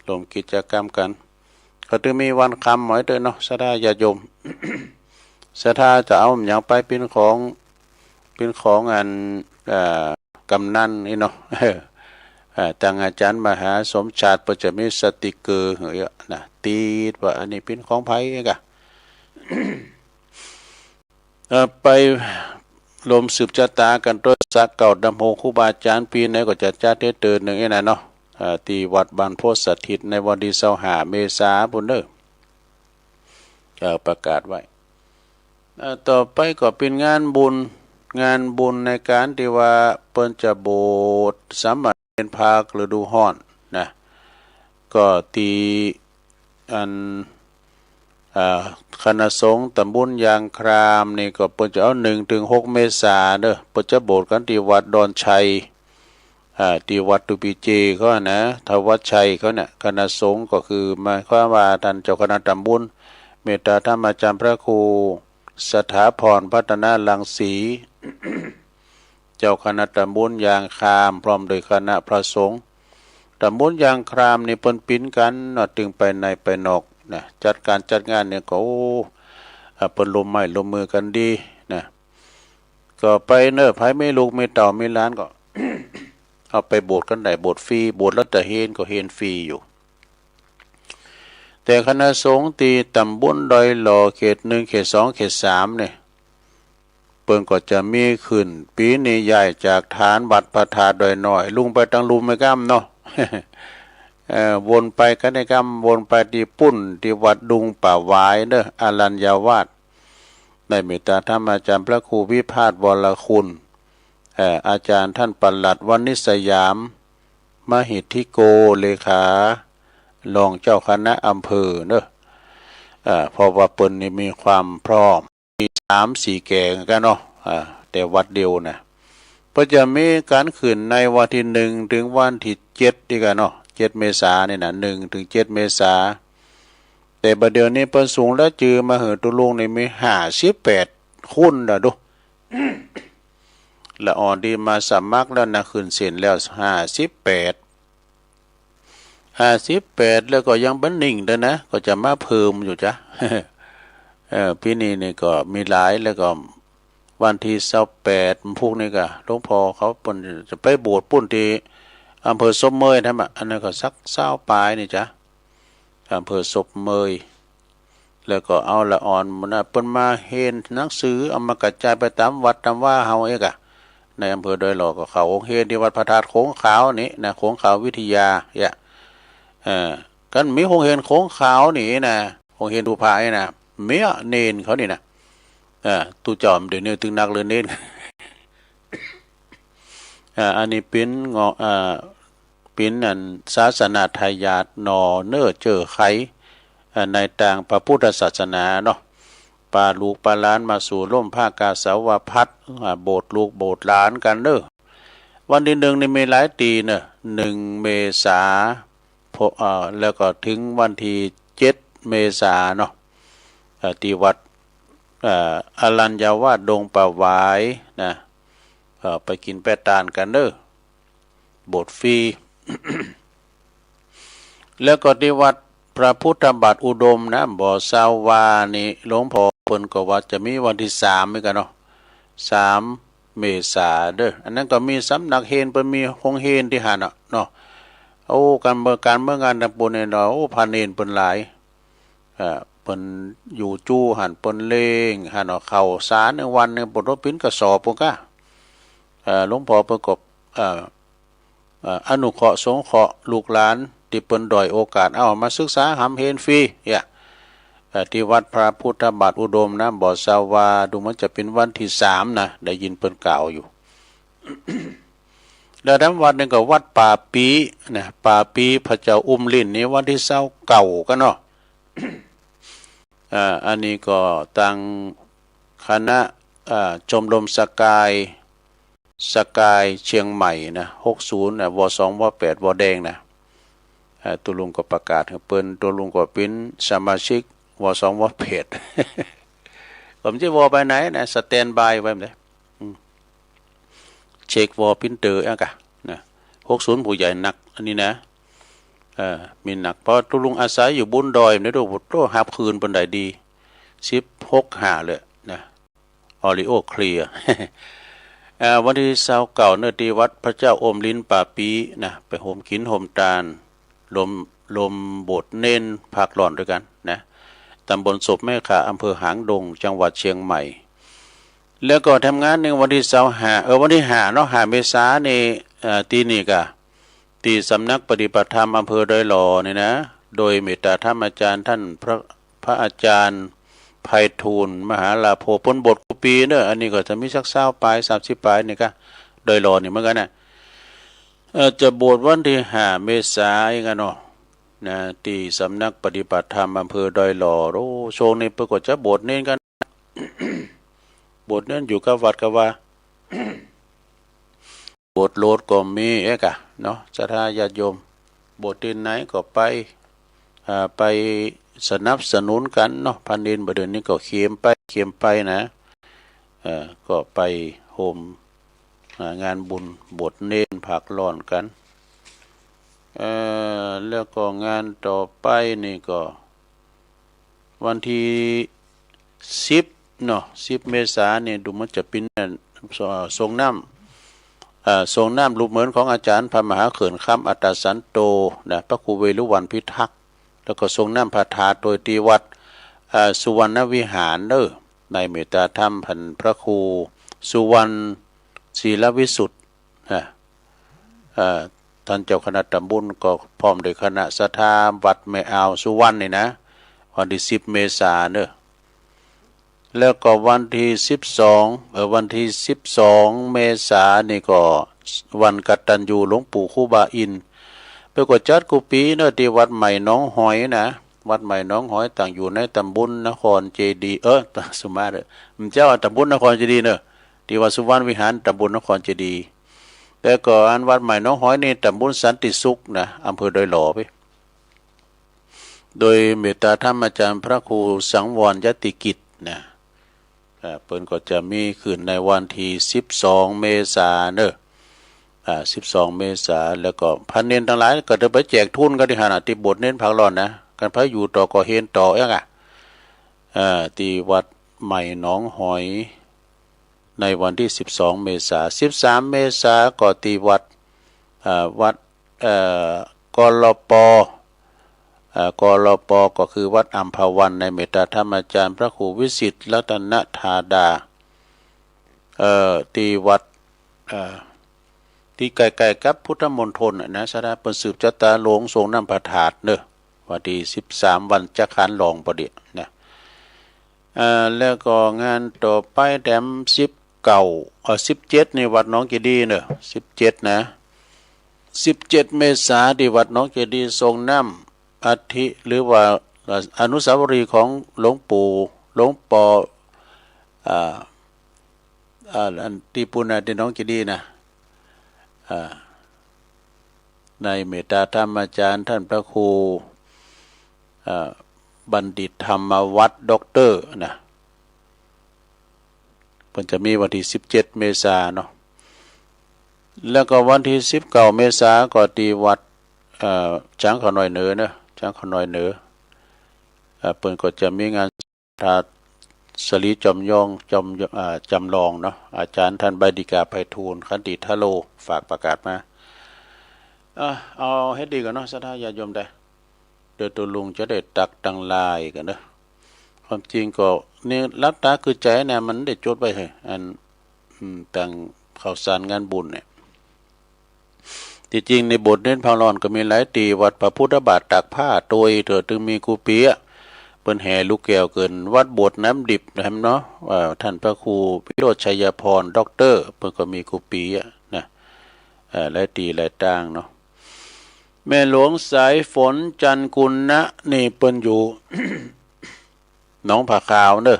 โฮมกิจกรรมกั๋น ก็ตึงมีวันคำหมอยเต๊อะเนาะ ศรัทธาญาติโยม ศรัทธาจะเอาหยังไปเป๋นของ เป๋นของอัน เอ่อ กำนันนี่เนาะ เอ่อ ตางอาจ๋ารย์มหาสมชาติเปิ้นจะมีสติกเกอร์หื้อนะ ติดว่าอันนี้เป๋นของใผกะ เอ่อ ไปโฮมสืบจะต๋ากั๋นตวยสระเกล้าดำหัวครูบาอาจ๋ารย์ ปี๋ไหนก็จะจัดเตื้อเตื้อนึ่งอี้นะเนาะ เอ่อ ตี้วัดบรรพตสถิตในวันตี้ซาวห้าเมษาปู้นเน่อ เอ่อ ประกาศไว้ เอ่อ ต่อไปก็เป๋นงานบุญ งานบุญในก๋านตี้ว่าเปิ้นจะบวชสามเณรภาคฤดูฮ้อนนะ ก็ตี้อัน อ่า คณะสงฆ์ต๋ำบลยางครามนี่ก็เปิ้นจะเอานึ่งเถิงหกเมษาเน่อ เปิ้นจะบวชกั๋นตี้วัดดอนชัย อ่า ตี้วัดตุปีเจเขานะ ธวัชชัยเขาเนี่ย คณะสงฆ์ก็คือหมายความว่าต้านเจ้าคณะต๋ำบล เมตตาธรรมอาจ๋ารย์พระครูสถาพรพัฒนรังสี เจ้าคณะต๋ำบลยางคราม พร้อมโดยคณะพระสงฆ์ ต๋ำบลยางครามนี่เปิ้นปิ๊นกั๋นเนาะ ตึงไปในไปนอกนะ จัดก๋านจัดงานเนี่ยก็ โอ้ อ่า เปิ้นร่วมไม้ร่วมมือกั๋นดีนะ ก็ไปเน่อ ใผมีลูกมีเต้ามีหลานก็ เอาไปบวชกั๋นได้ บวชฟรี บวชแล้วจะเฮนก็เฮนฟรีอยู่ แต่คณะสงฆ์ตี้ต๋ำบลดอยหล่อ เขตหนึ่ง เขตสอง เขตสามเนี่ย เปิ้นก็จะมีขึ้น ปี๋นี้ย้ายจากฐานวัดพระธาตุดอยน้อย ลุงไปตางลุ่มไอ้ก้ำเนาะ เอ่อ วนไปกั๋นไอ้ก้ำ วนไปตี้ปุ้น ตี้วัดดุงป่าหวายเน่อ อรัญญาวาส ได้เมตตาธรรมอาจ๋ารย์พระครูวิภาสวรคุณ เอ่อ อาจ๋ารย์ต้านปลัดวณิชสยาม มหิทธิโก เลขา รองเจ้าคณะอำเภอเน่อ เอ่อ เพราะว่าเปิ้นนี่มีความพร้อม มีสามสี่แก่งกั๋นเนาะ อ่า แต่วัดเดียวนะ เปิ้นจะมีก๋านขึ้นในวันตี้หนึ่งเถิงวันตี้เจ็ดนี่กั๋นเนาะ เจ็ดเมษานี่นะ หนึ่งเถิงเจ็ดเมษา แต่บ่าเดี่ยวนี้เปิ้นส่งรายจื้อมาหื้อตุ๊ลุงนี่มีห้าสิบแปดคนละดู ละอ่อนตี้มาสมัครแล้วนะ ขึ้นเส้นแล้วห้าสิบแปด ห้าสิบแปด แล้วก็ยังบ่นิ่งเตื้อนะ ก็จะมาเพิ่มอยู่จ้ะ เออ ปี๋นี้นี่ก็มีหลาย แล้วก็วันตี้ซาวแปด พวกนี้ก็หลวงพ่อเขาเปิ้นจะไปบวชปุ้นตี้อำเภอศพเมยหั้นมะ อันนั้นก็สักซาวปลายนี่จ้ะ อำเภอศพเมย แล้วก็เอาละอ่อนหมู่นะ เปิ้นมาเฮนหนังสือ เอามากระจายไปต๋ามวัดต๋ามวาเฮาเอกอะ ในอำเภอดอยหล่อก็เข้าโฮงเฮียนตี้วัดพระธาตุโขงขาวนี่นะ โขงขาววิทยา เนี่ย เออ กันมีโฮงเฮียนโขงขาวนี่นะ โฮงเฮียนตุภานี่นะ เมียเณรเขานี่นะ เออ ตุ๊เจ้าเดี๋ยวนี้ตึงนักเลยเณร อ่า อันนี้เป๋นเงาะ อ่า เป๋นอันศาสนาทายาทหน่อเน่อเจ้อไข อ่า ในตางพระพุทธศาสนาเนาะ ปาลูกปาหลานมาสู่ร่มผ้ากาสาวพัสตร์ อ่า โบสถ์ลูกโบสถ์หลานกั๋นเน่อ วันตี้นึ่งนี่มีหลายตี้เน่อ นึ่งเมษา พอ อ่า แล้วก็เถิงวันตี้เจ็ดเมษาเนาะ อ่า ตี้วัด อ่า อรัญญาวาสดงป่าหวายนะ เอ่อ ไปกิ๋นแป้ตานกั๋นเน่อ โบสถ์ฟรี แล้วก็ตี้วัดพระพุทธบาทอุดมนะ บ่อซาววานี่ หลวงพ่อเปิ้นก็ว่าจะมีวันตี้สามเหมือนกั๋นเนาะ สามเมษาเน่อ อันนั้นก็มีสำนักเฮียน เปิ้นมีโฮงเฮียนตี้หั้นน่ะเนาะ โอ้ ก๋านเมือง ก๋านเมืองงานตำบลเนี่ยเนาะ โอ้ พระเณรเปิ้นหลาย เอ่อ เปิ้นอยู่จู๊หั้น เปิ้นเล็งหั้นเนาะ ข้าวสารในวันนึ่งเปิ้นบ่เป๋นกระสอบปู๊นก้า เอ่อ หลวงพ่อเปิ้นก็ เอ่อ เอ่อ อนุเคราะห์สงเคราะห์ลูกหลานตี้เปิ้นด้อยโอกาส เอามาศึกษาฮ่ำเฮียนฟรี เนี่ย เอ่อ ตี้วัดพระพุทธบาทอุดมนะ บ่อซาววา ดูเหมือนจะเป๋นวันตี้สามนะ ได้ยินเปิ้นกล่าวอยู่ แล้วแถมวัดนึ่งก็วัดป่าปี้นะ ป่าปี้พระเจ้าอุ้มลิ้นนี่วันตี้ซาวเก้ากั๋นเนาะ อ่า อันนี้ก็ตางคณะ อ่า ชมรมสกาย สกายเชียงใหม่นะ หกศูนย์นะ ว.สอง ว.แปด ว.แดงนะ อ่า ตุ๊ลุงก็ประกาศหื้อเปิ้น ตุ๊ลุงก็เป๋นสมาชิก ว.สอง ว.แปด ผมจะ ว.ไปไหนนะ สแตนบายไว้เลย อืม เช็ค ว.ปรินเตอร์ อ่ะกะนะ หกศูนย์ ผู้ใหญ่หนัก อันนี้นะ เอ่อ มีหนัก เพราะตุ๊ลุงอาศัยอยู่บุญดอย เนี่ย โอ้โห ฮับคืนเปิ้นได้ดี สิบหกห้า เลยนะ ออดิโอเคลียร์ เอ่อ วันตี้ซาวเก้าเน่อ ตี้วัดพระเจ้าอุ้มลิ้นป่าปี้นะ ไปโฮมกิ๋นโฮมตาน รวม รวมโบสถ์เณรภาคร้อนตวยกั๋นนะ ตำบลศพแม่ข่า อำเภอหางดง จังหวัดเชียงใหม่ แล้วก็แถมงานนึ่งวันตี้ซาวห้า เออ วันตี้ห้าเนาะ ห้าเมษานี่ เอ่อ ตี้นี่กะ ตี้สำนักปฏิบัติธรรมอำเภอดอยหล่อนี่นะ โดยเมตตาธรรมอาจารย์ต้านพระ พระอาจารย์ไพฑูรย์ มหาลาโภ เปิ้นบวชกู้ปี๋เน่อ อันนี้ก็จะมีสักซาวป๋าย สามสิบป๋ายนี่กะ ดอยหล่อนี่เหมือนกั๋นนะ เอ่อ จะบวชวันตี้ห้าเมษาเองอะเนาะ นะ ตี้สำนักปฏิบัติธรรมอำเภอดอยหล่อ โอ้ ช่วงนี้เปิ้นก็จะบวชเณรกั๋น บวชเณรอยู่กับวัดกับวา บวชโลดก็มีเอ๊ะกะเนาะ ศรัทธาญาติโยม บวชตี้ไหนก็ไป อ่า ไปสนับสนุนกั๋นเนาะ พระเณรบ่าเดี๋ยวนี้ก็เข็มไป เข็มไปนะ เอ่อ ก็ไปโฮม อ่า งานบุญบวชเณรภาคร้อนกั๋น เอ่อ แล้วก็งานต่อไปนี่ก็ วันตี้สิบเนาะ สิบเมษานี่ ดูเหมือนจะเป๋น เอ่อ ส่งน้ำ เอ่อ ส่งน้ำรูปเหมือนของอาจารย์พระมหาเขื่อนคำอัตตสันโตนะ พระครูเวฬุวัณพิทักษ์ แล้วก็ส่งน้ำพระธาตุโตยตี้วัด เอ่อ สุวรรณวิหารเน่อ ในเมตตาธรรมต้านพระครูสุวรรณ ศีลวิสุทธิ์ นะ เอ่อ ต้านเจ้าคณะตำบลก็พร้อมด้วยคณะศรัทธาวัดแม่อ่าวสุวรรณนี่นะ วันตี้สิบเมษาเน่อ แล้วก็วันตี้สิบสอง เอ่อ วันตี้สิบสองเมษานี่ก็วันกตัญญูหลวงปู่ครูบาอินทร์ เปิ้นก็จัดกู้ปี๋เน่อ ตี้วัดใหม่หนองหอยนะ วัดใหม่หนองหอย ตั้งอยู่ในตำบลนครเจดีย์ เออ สุมาเถอะ มันเจ้าตำบลนครเจดีย์เน่อ ตี้วัดสุวรรณวิหาร ตำบลนครเจดีย์ แล้วก็อันวัดใหม่หนองหอยนี่ ตำบลสันติสุขนะ อำเภอดอยหล่อไป โดยเมตตาธรรมอาจารย์พระครูสังวรยติกิจนะ อ่า เปิ้นก็จะมีขึ้นในวันตี้สิบสองเมษาเน่อ อ่า สิบสองเมษา แล้วก็พระเณรตังหลายก็ได้ไปแจกทุนกั๋นตี้หั้นน่ะ ตี้บวชเณรภาคร้อนนะ คันใผอยู่ต่อก็เฮียนต่อเองอะ อ่า ตี้วัดใหม่หนองหอย ในวันตี้สิบสองเมษา สิบสามเมษาก็ตี้วัด อ่า วัด เอ่อ กลป. เอ่อ กลป. ก็คือวัดอัมพวัน ในเมตตาธรรมอาจารย์พระครูวิสิทธิ์รัตนธาดา เอ่อ ตี้วัด เอ่อ ตี้ใก้ๆ กับพุทธมณฑลน่ะนะ สถา เปิ้นสืบจะต๋าหลวงส่งน้ำพระธาตุเนาะ วันตี้สิบสาม วันจักขานหลองปอดีนะ อ่า แล้วก็งานต่อไปแถมสิบเก้า เอ่อ สิบเจ็ด นี่วัดหนองเจดีย์เนาะ สิบเจ็ด นะ สิบเจ็ด เมษาตี้วัดหนองเจดีย์ส่งน้ำอัฐิ หรือว่า เอ่อ อนุสาวรีย์ของหลวงปู่ หลวงปอ อ่า อ่า อันตี้ปู้นน่ะ ตี้หนองเจดีย์นะ อ่า ในเมตตาธรรมาจารย์ท่านพระครู อ่า บัณฑิตธรรมวัฒน์ ด็อกเตอร์นะ เปิ้นจะมีวันตี้สิบเจ็ด เมษาเนาะ แล้วก็วันตี้สิบเก้า เมษาก็ตี้วัด เอ่อ จ๊างเขาน้อยเหนือเนาะ จ๊างเขาน้อยเหนือ อ่า เปิ้นก็จะมีงาน พระสรีจำยอง จำ อ่า จำลองเนาะ อาจารย์ท่านใบดิกาไพฑูรย์ ขันติทะโล ฝากประกาศมา อ่ะ เอาหื้อดีก่อนเนาะ ศรัทธาญาติโยมได้ เดี๋ยวตุ๊ลุงจะได้ตักตังหลายกั๋นเนาะ ความจริงก็นี่หลับต๋าคือใจ๋นะ มันได้จดไว้เหอะ อัน อืม ตังข่าวสารงานบุญเนี่ย ตี้จริงในบทเน้นพระร้อนก็มีหลายตี้ วัดพระพุทธบาทตากผ้าตวยเถิด ตึงมีกู้ปี๋อะ เปิ้นแห่ลูกแก้วเกิน วัดโบสถ์น้ำดิบนะเนาะ เอ่อ ท่านพระครูวิโรจน์ชัยพร ด็อกเตอร์ เปิ้นก็มีกู้ปี๋อะนะ เอ่อ หลายตี้หลายตางเนาะ แม่หลวงสายฝน จันทร์กุณะ นี่เปิ้นอยู่ หนองผาขาวเนาะ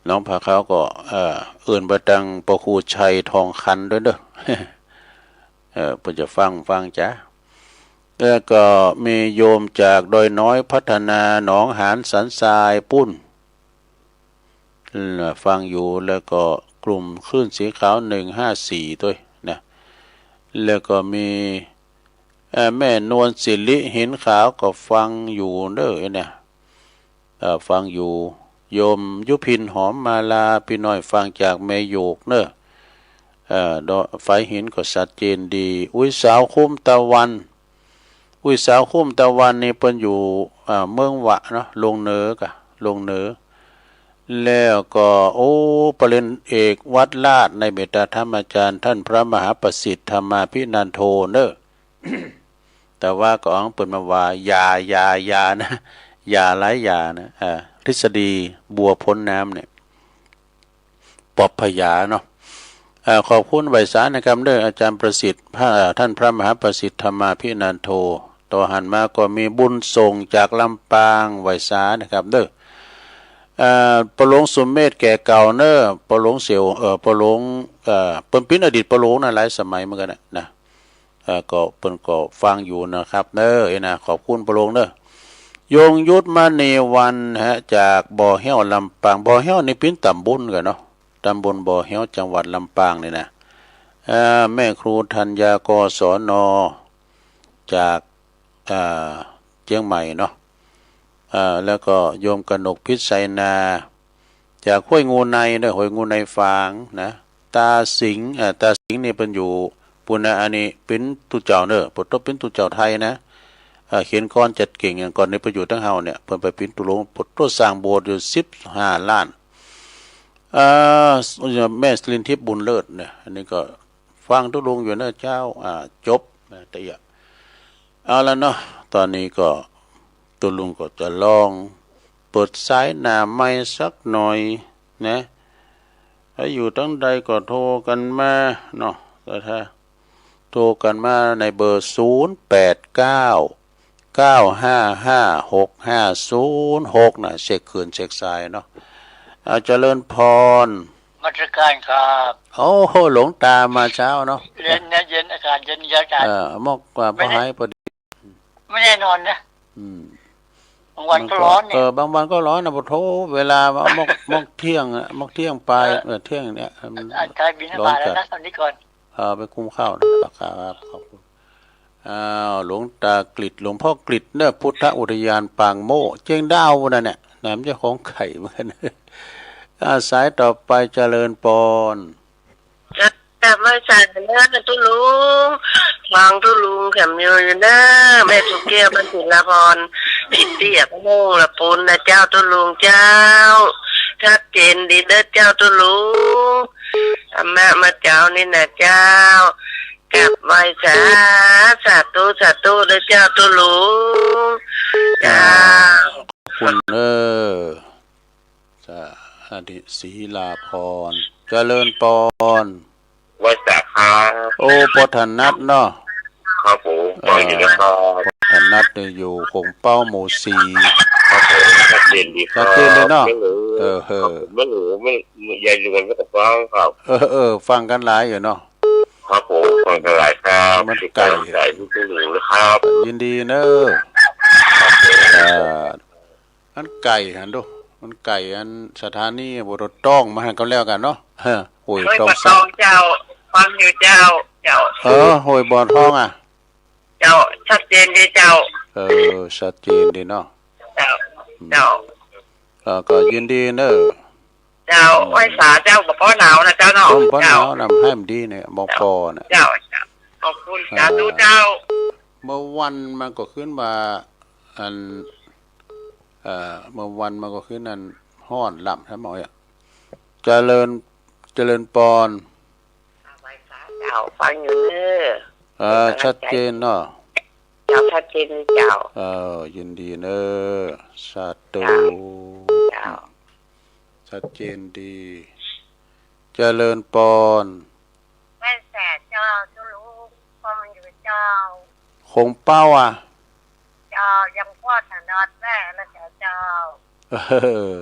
หนองผาขาวก็ เอ่อ เอิ้นไปตังพระครูชัยทองคันด้วยเนาะ เอ่อ เปิ้นจะฟัง ฟังจ้ะ แล้วก็มีโยมจากดอยน้อยพัฒนา หนองหานสันทรายปุ้น เอ่อ ฟังอยู่ แล้วก็กลุ่มคลื่นสีขาว หนึ่งห้าสี่ ด้วยนะ แล้วก็มี เอ่อ แม่นวลสิริหินขาวก็ฟังอยู่เนาะเนี่ย เอ่อ ฟังอยู่ โยมยุพินหอมมาลา ปี้น้อยฟังจากแม่โยกเนาะ เอ่อ ดอยฝายหินก็ชัดเจนดี อุ๊ยสาวคุ้มตะวัน อุ๊ยสาวคุ้มตะวันนี่เปิ้นอยู่ อ่า เมืองหวะเนาะ ลงเหนือกะ ลงเหนือ แล้วก็ โอ้ ปริญญาเอกวัดราช ในเมตตาธรรมาจารย์ท่านพระมหาประสิทธิ์ธรรมาภินันโทเนาะ แต่ว่าก็อังเปิ้นมาว่า อย่า อย่า อย่านะ อย่าหลายอย่านะ อ่า ทฤษฎีบัวพ้นน้ำเนี่ย ปอบพญาเนาะ อ่า ขอบคุณไหว้สานะครับเนาะ อาจารย์ประสิทธิ์ พระ อ่า ท่านพระมหาประสิทธิ์ธรรมาภินันโท ต่อหันมาก็มีบุญส่งจากลำปาง ไหว้สานะครับเนาะ อ่า ปอหลวงสุเมธแก่เก่าเนาะ ปอหลวงเสี่ยว เอ่อ ปอหลวง เอ่อ เปิ้นเป๋นอดีตปอหลวงนะ หลายสมัยเหมือนกั๋นนะ นะ เอ่อ ก็เปิ้นก็ฟังอยู่นะครับเนาะ เอ้ยนะ ขอบคุณปอหลวงเนาะ ยงยุทธมณีวรรณฮะ จากบ่อแฮ้วลำปาง บ่อแฮ้วนี่เป๋นต๋ำบลกั๋นเนาะ ต๋ำบลบ่อแฮ้ว จังหวัดลำปางนี่นะ เอ่อ แม่ครูธัญญา กศน จาก อ่า เจียงใหม่เนาะ อ่า แล้วก็โยมกนกพิษไสนา จากห้วยงูในเนาะ ห้วยงูในฝางนะ ตาสิงห์ อ่า ตาสิงห์นี่เปิ้นอยู่ปู้นนะ อันนี้เป๋นตุ๊เจ้าเนาะ ปะโตเป๋นตุ๊เจ้าไทยนะ อ่า เขียนกลอนจัดเก่ง อย่างก่อนนี่เปิ้นอยู่ตังเฮาเนี่ย เปิ้นไปเป๋นตุ๊ลุง ปะโตสร้างโบสถ์อยู่สิบห้าล้าน อ่า แม่สิรินทิพย์บุญเลิศเนี่ย อันนี้ก็ฟังตุ๊ลุงอยู่เนาะเจ้า อ่า จบนะ ตะเอียะ เอาละเนาะ ต๋อนนี้ก็ตุ๊ลุงก็จะลองเปิดสายหน้าไมค์สักหน่อยนะ ถ้าอยู่ตังใดก็โทรกั๋นมาเนาะ แต่ถ้าโทรกั๋นมาในเบอร์ ศูนย์แปดเก้า เก้าห้าห้า หกห้าศูนย์หก นะ เช็คคลื่นเช็คสายเนาะ อ่า เจริญพร นมัสการครับ โอ้โห หลวงตามาเช้าเนาะ เย็นนะ เย็น อากาศเย็นดีอาจารย์ เออ หมอกว่า ไม่ได้ พอหายพอดี ไม่แน่นอนนะ อืม บางวันก็ร้อนเนี่ย เออ บางวันก็ร้อนนะ ปะโถ เวลาหมอก หมอกเที่ยงอะ หมอกเที่ยงปลาย เออ เออ เที่ยงเนี่ย มัน อาจารย์บิณฑบาตแล้วนะ ร้อนจัด ตอนนี้ก่อน เออ ไปคุมข้าวนะ ครับ ขอบคุณ อ้าว หลวงตากฤษ หลวงพ่อกฤษเนาะ พุทธอุทยานปางโม่ เจียงดาวนั่นแหละ นะ มันเจ้าของไข่เหมือนกัน อ่า สายต่อไป เจริญพร กราบไหว้สาเนาะตุ๊ลุง ฟังตุ๊ลุงแถมอยู่อยู่เนาะ แม่ตุ๊กแก้ว บ้านศิลาพร ถิ่นเตี้ย บ้านโน่งละปูนนะเจ้าตุ๊ลุงเจ้า ชัดเจนดีเนาะเจ้าตุ๊ลุง ธรรมะเมื่อเจ๊านี่นะเจ้า กราบไหว้สา สาธุ สาธุเด้อเจ้าตุ๊ลุง เจ้า ขอบคุณเด้อ สาธุ ศิลาพร เจริญปอน ไหว้สาครับ โอ้ ปอถนัดเนาะ ครับผม เออ ฟังอยู่นะครับ ปอถนัดเนี่ยอยู่โขงเป้าหมู่สี่ ครับผม ชัดเจนดีครับ ชัดเจนเลยเนาะ ไม่เหลือ เออ เออ ครับผม ไม่เหลือ ไม่ ยายรวนก็ฟังครับ เออ เออ ฟังกั๋นหลายอยู่เนาะ ครับผม ฟังกั๋นหลายครับ มันไก๋ ติดต๋ามสายทุกๆหนึ่งนะครับ ยินดีเน้อ ครับผม อ่า มันไก๋หันดู มันไก๋อันสถานีบ่ต้องมาหันก็แล้วกั๋นเนาะ ห้วย ห้วยบ่อตอง บ่อตองเจ้า ฟังอยู่เจ้า เจ้า เออ ห้วยบ่อตองอะ เจ้า ชัดเจนดีเจ้า เออ ชัดเจนดีเนาะ เจ้า อืม เจ้า เออ ก็ยินดีเน้อ เจ้า อืม ไหว้สาเจ้า บ่ปอหนาวนะเจ้าเนาะ บ่ปอหนาวนะ เจ้า ให้มันดีเนี่ย บ่ปอน่ะ เจ้า เจ้า ขอบคุณ อ่า สาธุเจ้า เมื่อวันมันก็ขึ้นว่า อัน เอ่อ เมื่อวันมันก็ขึ้นอันฮ้อนล้ำ ใช่ไหมอะ เจริญ เจริญปอน ไหว้สาเจ้า ฟังอยู่เน้อ เออ เป็นกำลังใจ ชัดเจนเนาะ เจ้า ชัดเจนเจ้า เออ ยินดีเน้อ สาธุ เจ้า เจ้า ชัดเจนดี เจริญปอน ไหว้สาเจ้าตุ๊ลุง ปอมันอยู่เจ้า โขงเป้าอะ เจ้า ยังปอถนัดแว่แล้วเจ้า เออ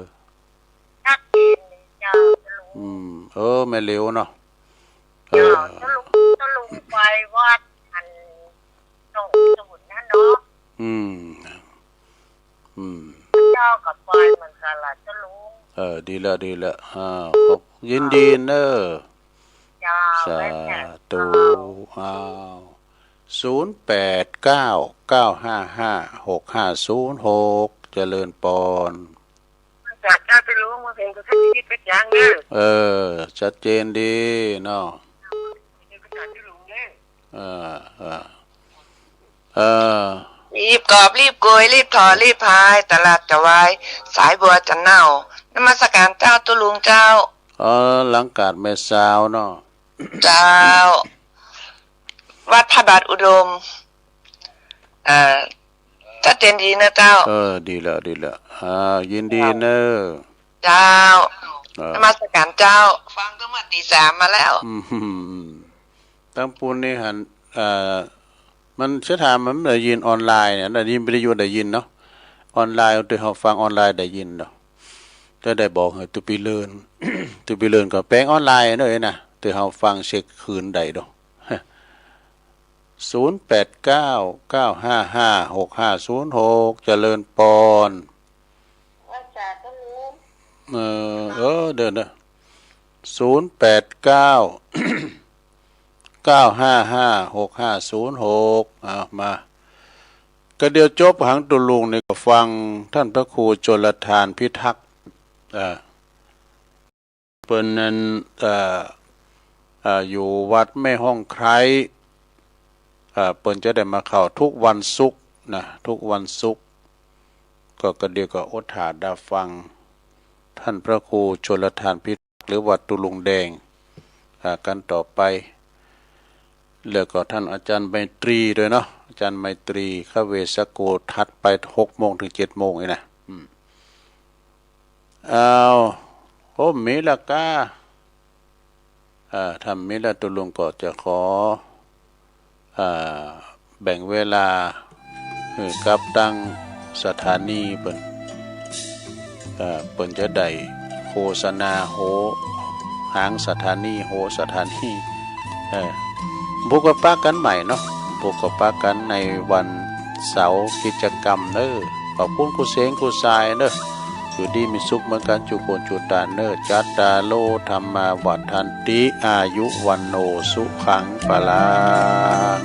ชัดเจนดีเจ้าตุ๊ลุง อืม เออ แม่เหลียวเนาะ เจ้า เออ ตุ๊ลุง ตุ๊ลุงไปวัดอันตรงศูนย์นั่นเนาะ อืม อืม เจ้าก็ไปเหมือนกั๋นละตุ๊ลุง เออ ดีแล้ว ดีแล้ว อ่า ขอบ ยินดีเน้อ เจ้า สาธุ ไหว้สาเจ้า อ้าว ศูนย์แปดเก้า เก้าห้าห้า หกห้าศูนย์หก เจริญปอน จากเจ้าตุ๊ลุงมาเป็นกุศลชีวิตประจำเด้อ เออ ชัดเจนดีเนาะ เป็นกุศลตุ๊ลุงเด้อ เออ เออ เออ รีบกอบ รีบโกย รีบถอน รีบพาย ตลาดจะวาย สายบัวจะเน่า นมัสการเจ้าตุ๊ลุงเจ้า เออ หลังกาดแม่สาวเนาะ เจ้า วัดพระบาทอุดม เอ่อ ชัดเจนดีนะเจ้า เออ ดีแล้ว ดีแล้ว อ่า ยินดีเน้อ เจ้า เออ นมัสการเจ้า ฟังตั้งแต่ตีสามมาแล้ว อืม ตังปูนนี่หัน เอ่อ มันเสียถามมันได้ยินออนไลน์เนี่ย ได้ยินวิทยุได้ยินเนาะ ออนไลน์ ตี้เฮาฟังออนไลน์ได้ยินเนาะ แต่ได้บอกหื้อตุ๊ปี้เลิน ตุ๊ปี้เลินก็แปลงออนไลน์เนาะ เอ้ยนะ ตี้เฮาฟังเช็คคืนได้เนาะ ศูนย์แปดเก้า เก้าห้าห้า หกห้าศูนย์หก เจริญปอน ว่าจ๋าก็รู้ เออ เออ เดี๋ยวนะ ศูนย์แปดเก้า เก้าห้าห้า หกห้าศูนย์หก เอามา ก็เดี๋ยวจบหังตุ๊ลุงนี่ก็ฟังต้านพระครูชลทานพิทักษ์ เอ่อ เปิ้นนั้น เอ่อ เอ่อ อยู่วัดแม่ฮ่องไคร้ เอ่อ เปิ้นจะได้มาเข้ากู้วันศุกร์นะ กู้วันศุกร์ ก็ ก็เดี๋ยวก็อดถ่าดาฟัง ต้านพระครูชลทานพิทักษ์ หรือว่าตุ๊ลุงแดง อ่า กั๋นต่อไป แล้วก็ต้านอาจ๋ารย์ไมตรีย์ด้วยเนาะ อาจ๋ารย์ไมตรีย์ คเวสโก ถัดไปหกโมงเถิงเจ็ดโมงนี่นะ อืม อ้าว โอ้ มีละก้า อ่า ถ้ามีละตุ๊ลุงก็จะขอ อ่า แบ่งเวลาหื้อกับตังสถานีเปิ้น อ่า เปิ้นจะได้โฆษณาโห หางสถานี โหสถานี เออ พบกับปะกั๋นใหม่เนาะ พบกับปะกั๋นในวันเสาร์กิจกรรมเน้อ ขอบคุณกู้เสียงกู้สายเน้อ อยู่ดีมีสุขเหมือนกั๋นจุคนจุตานเน้อ จัตตาโร ธัมมา วัฑฒันติ อายุ วัณโณ สุขัง พลัง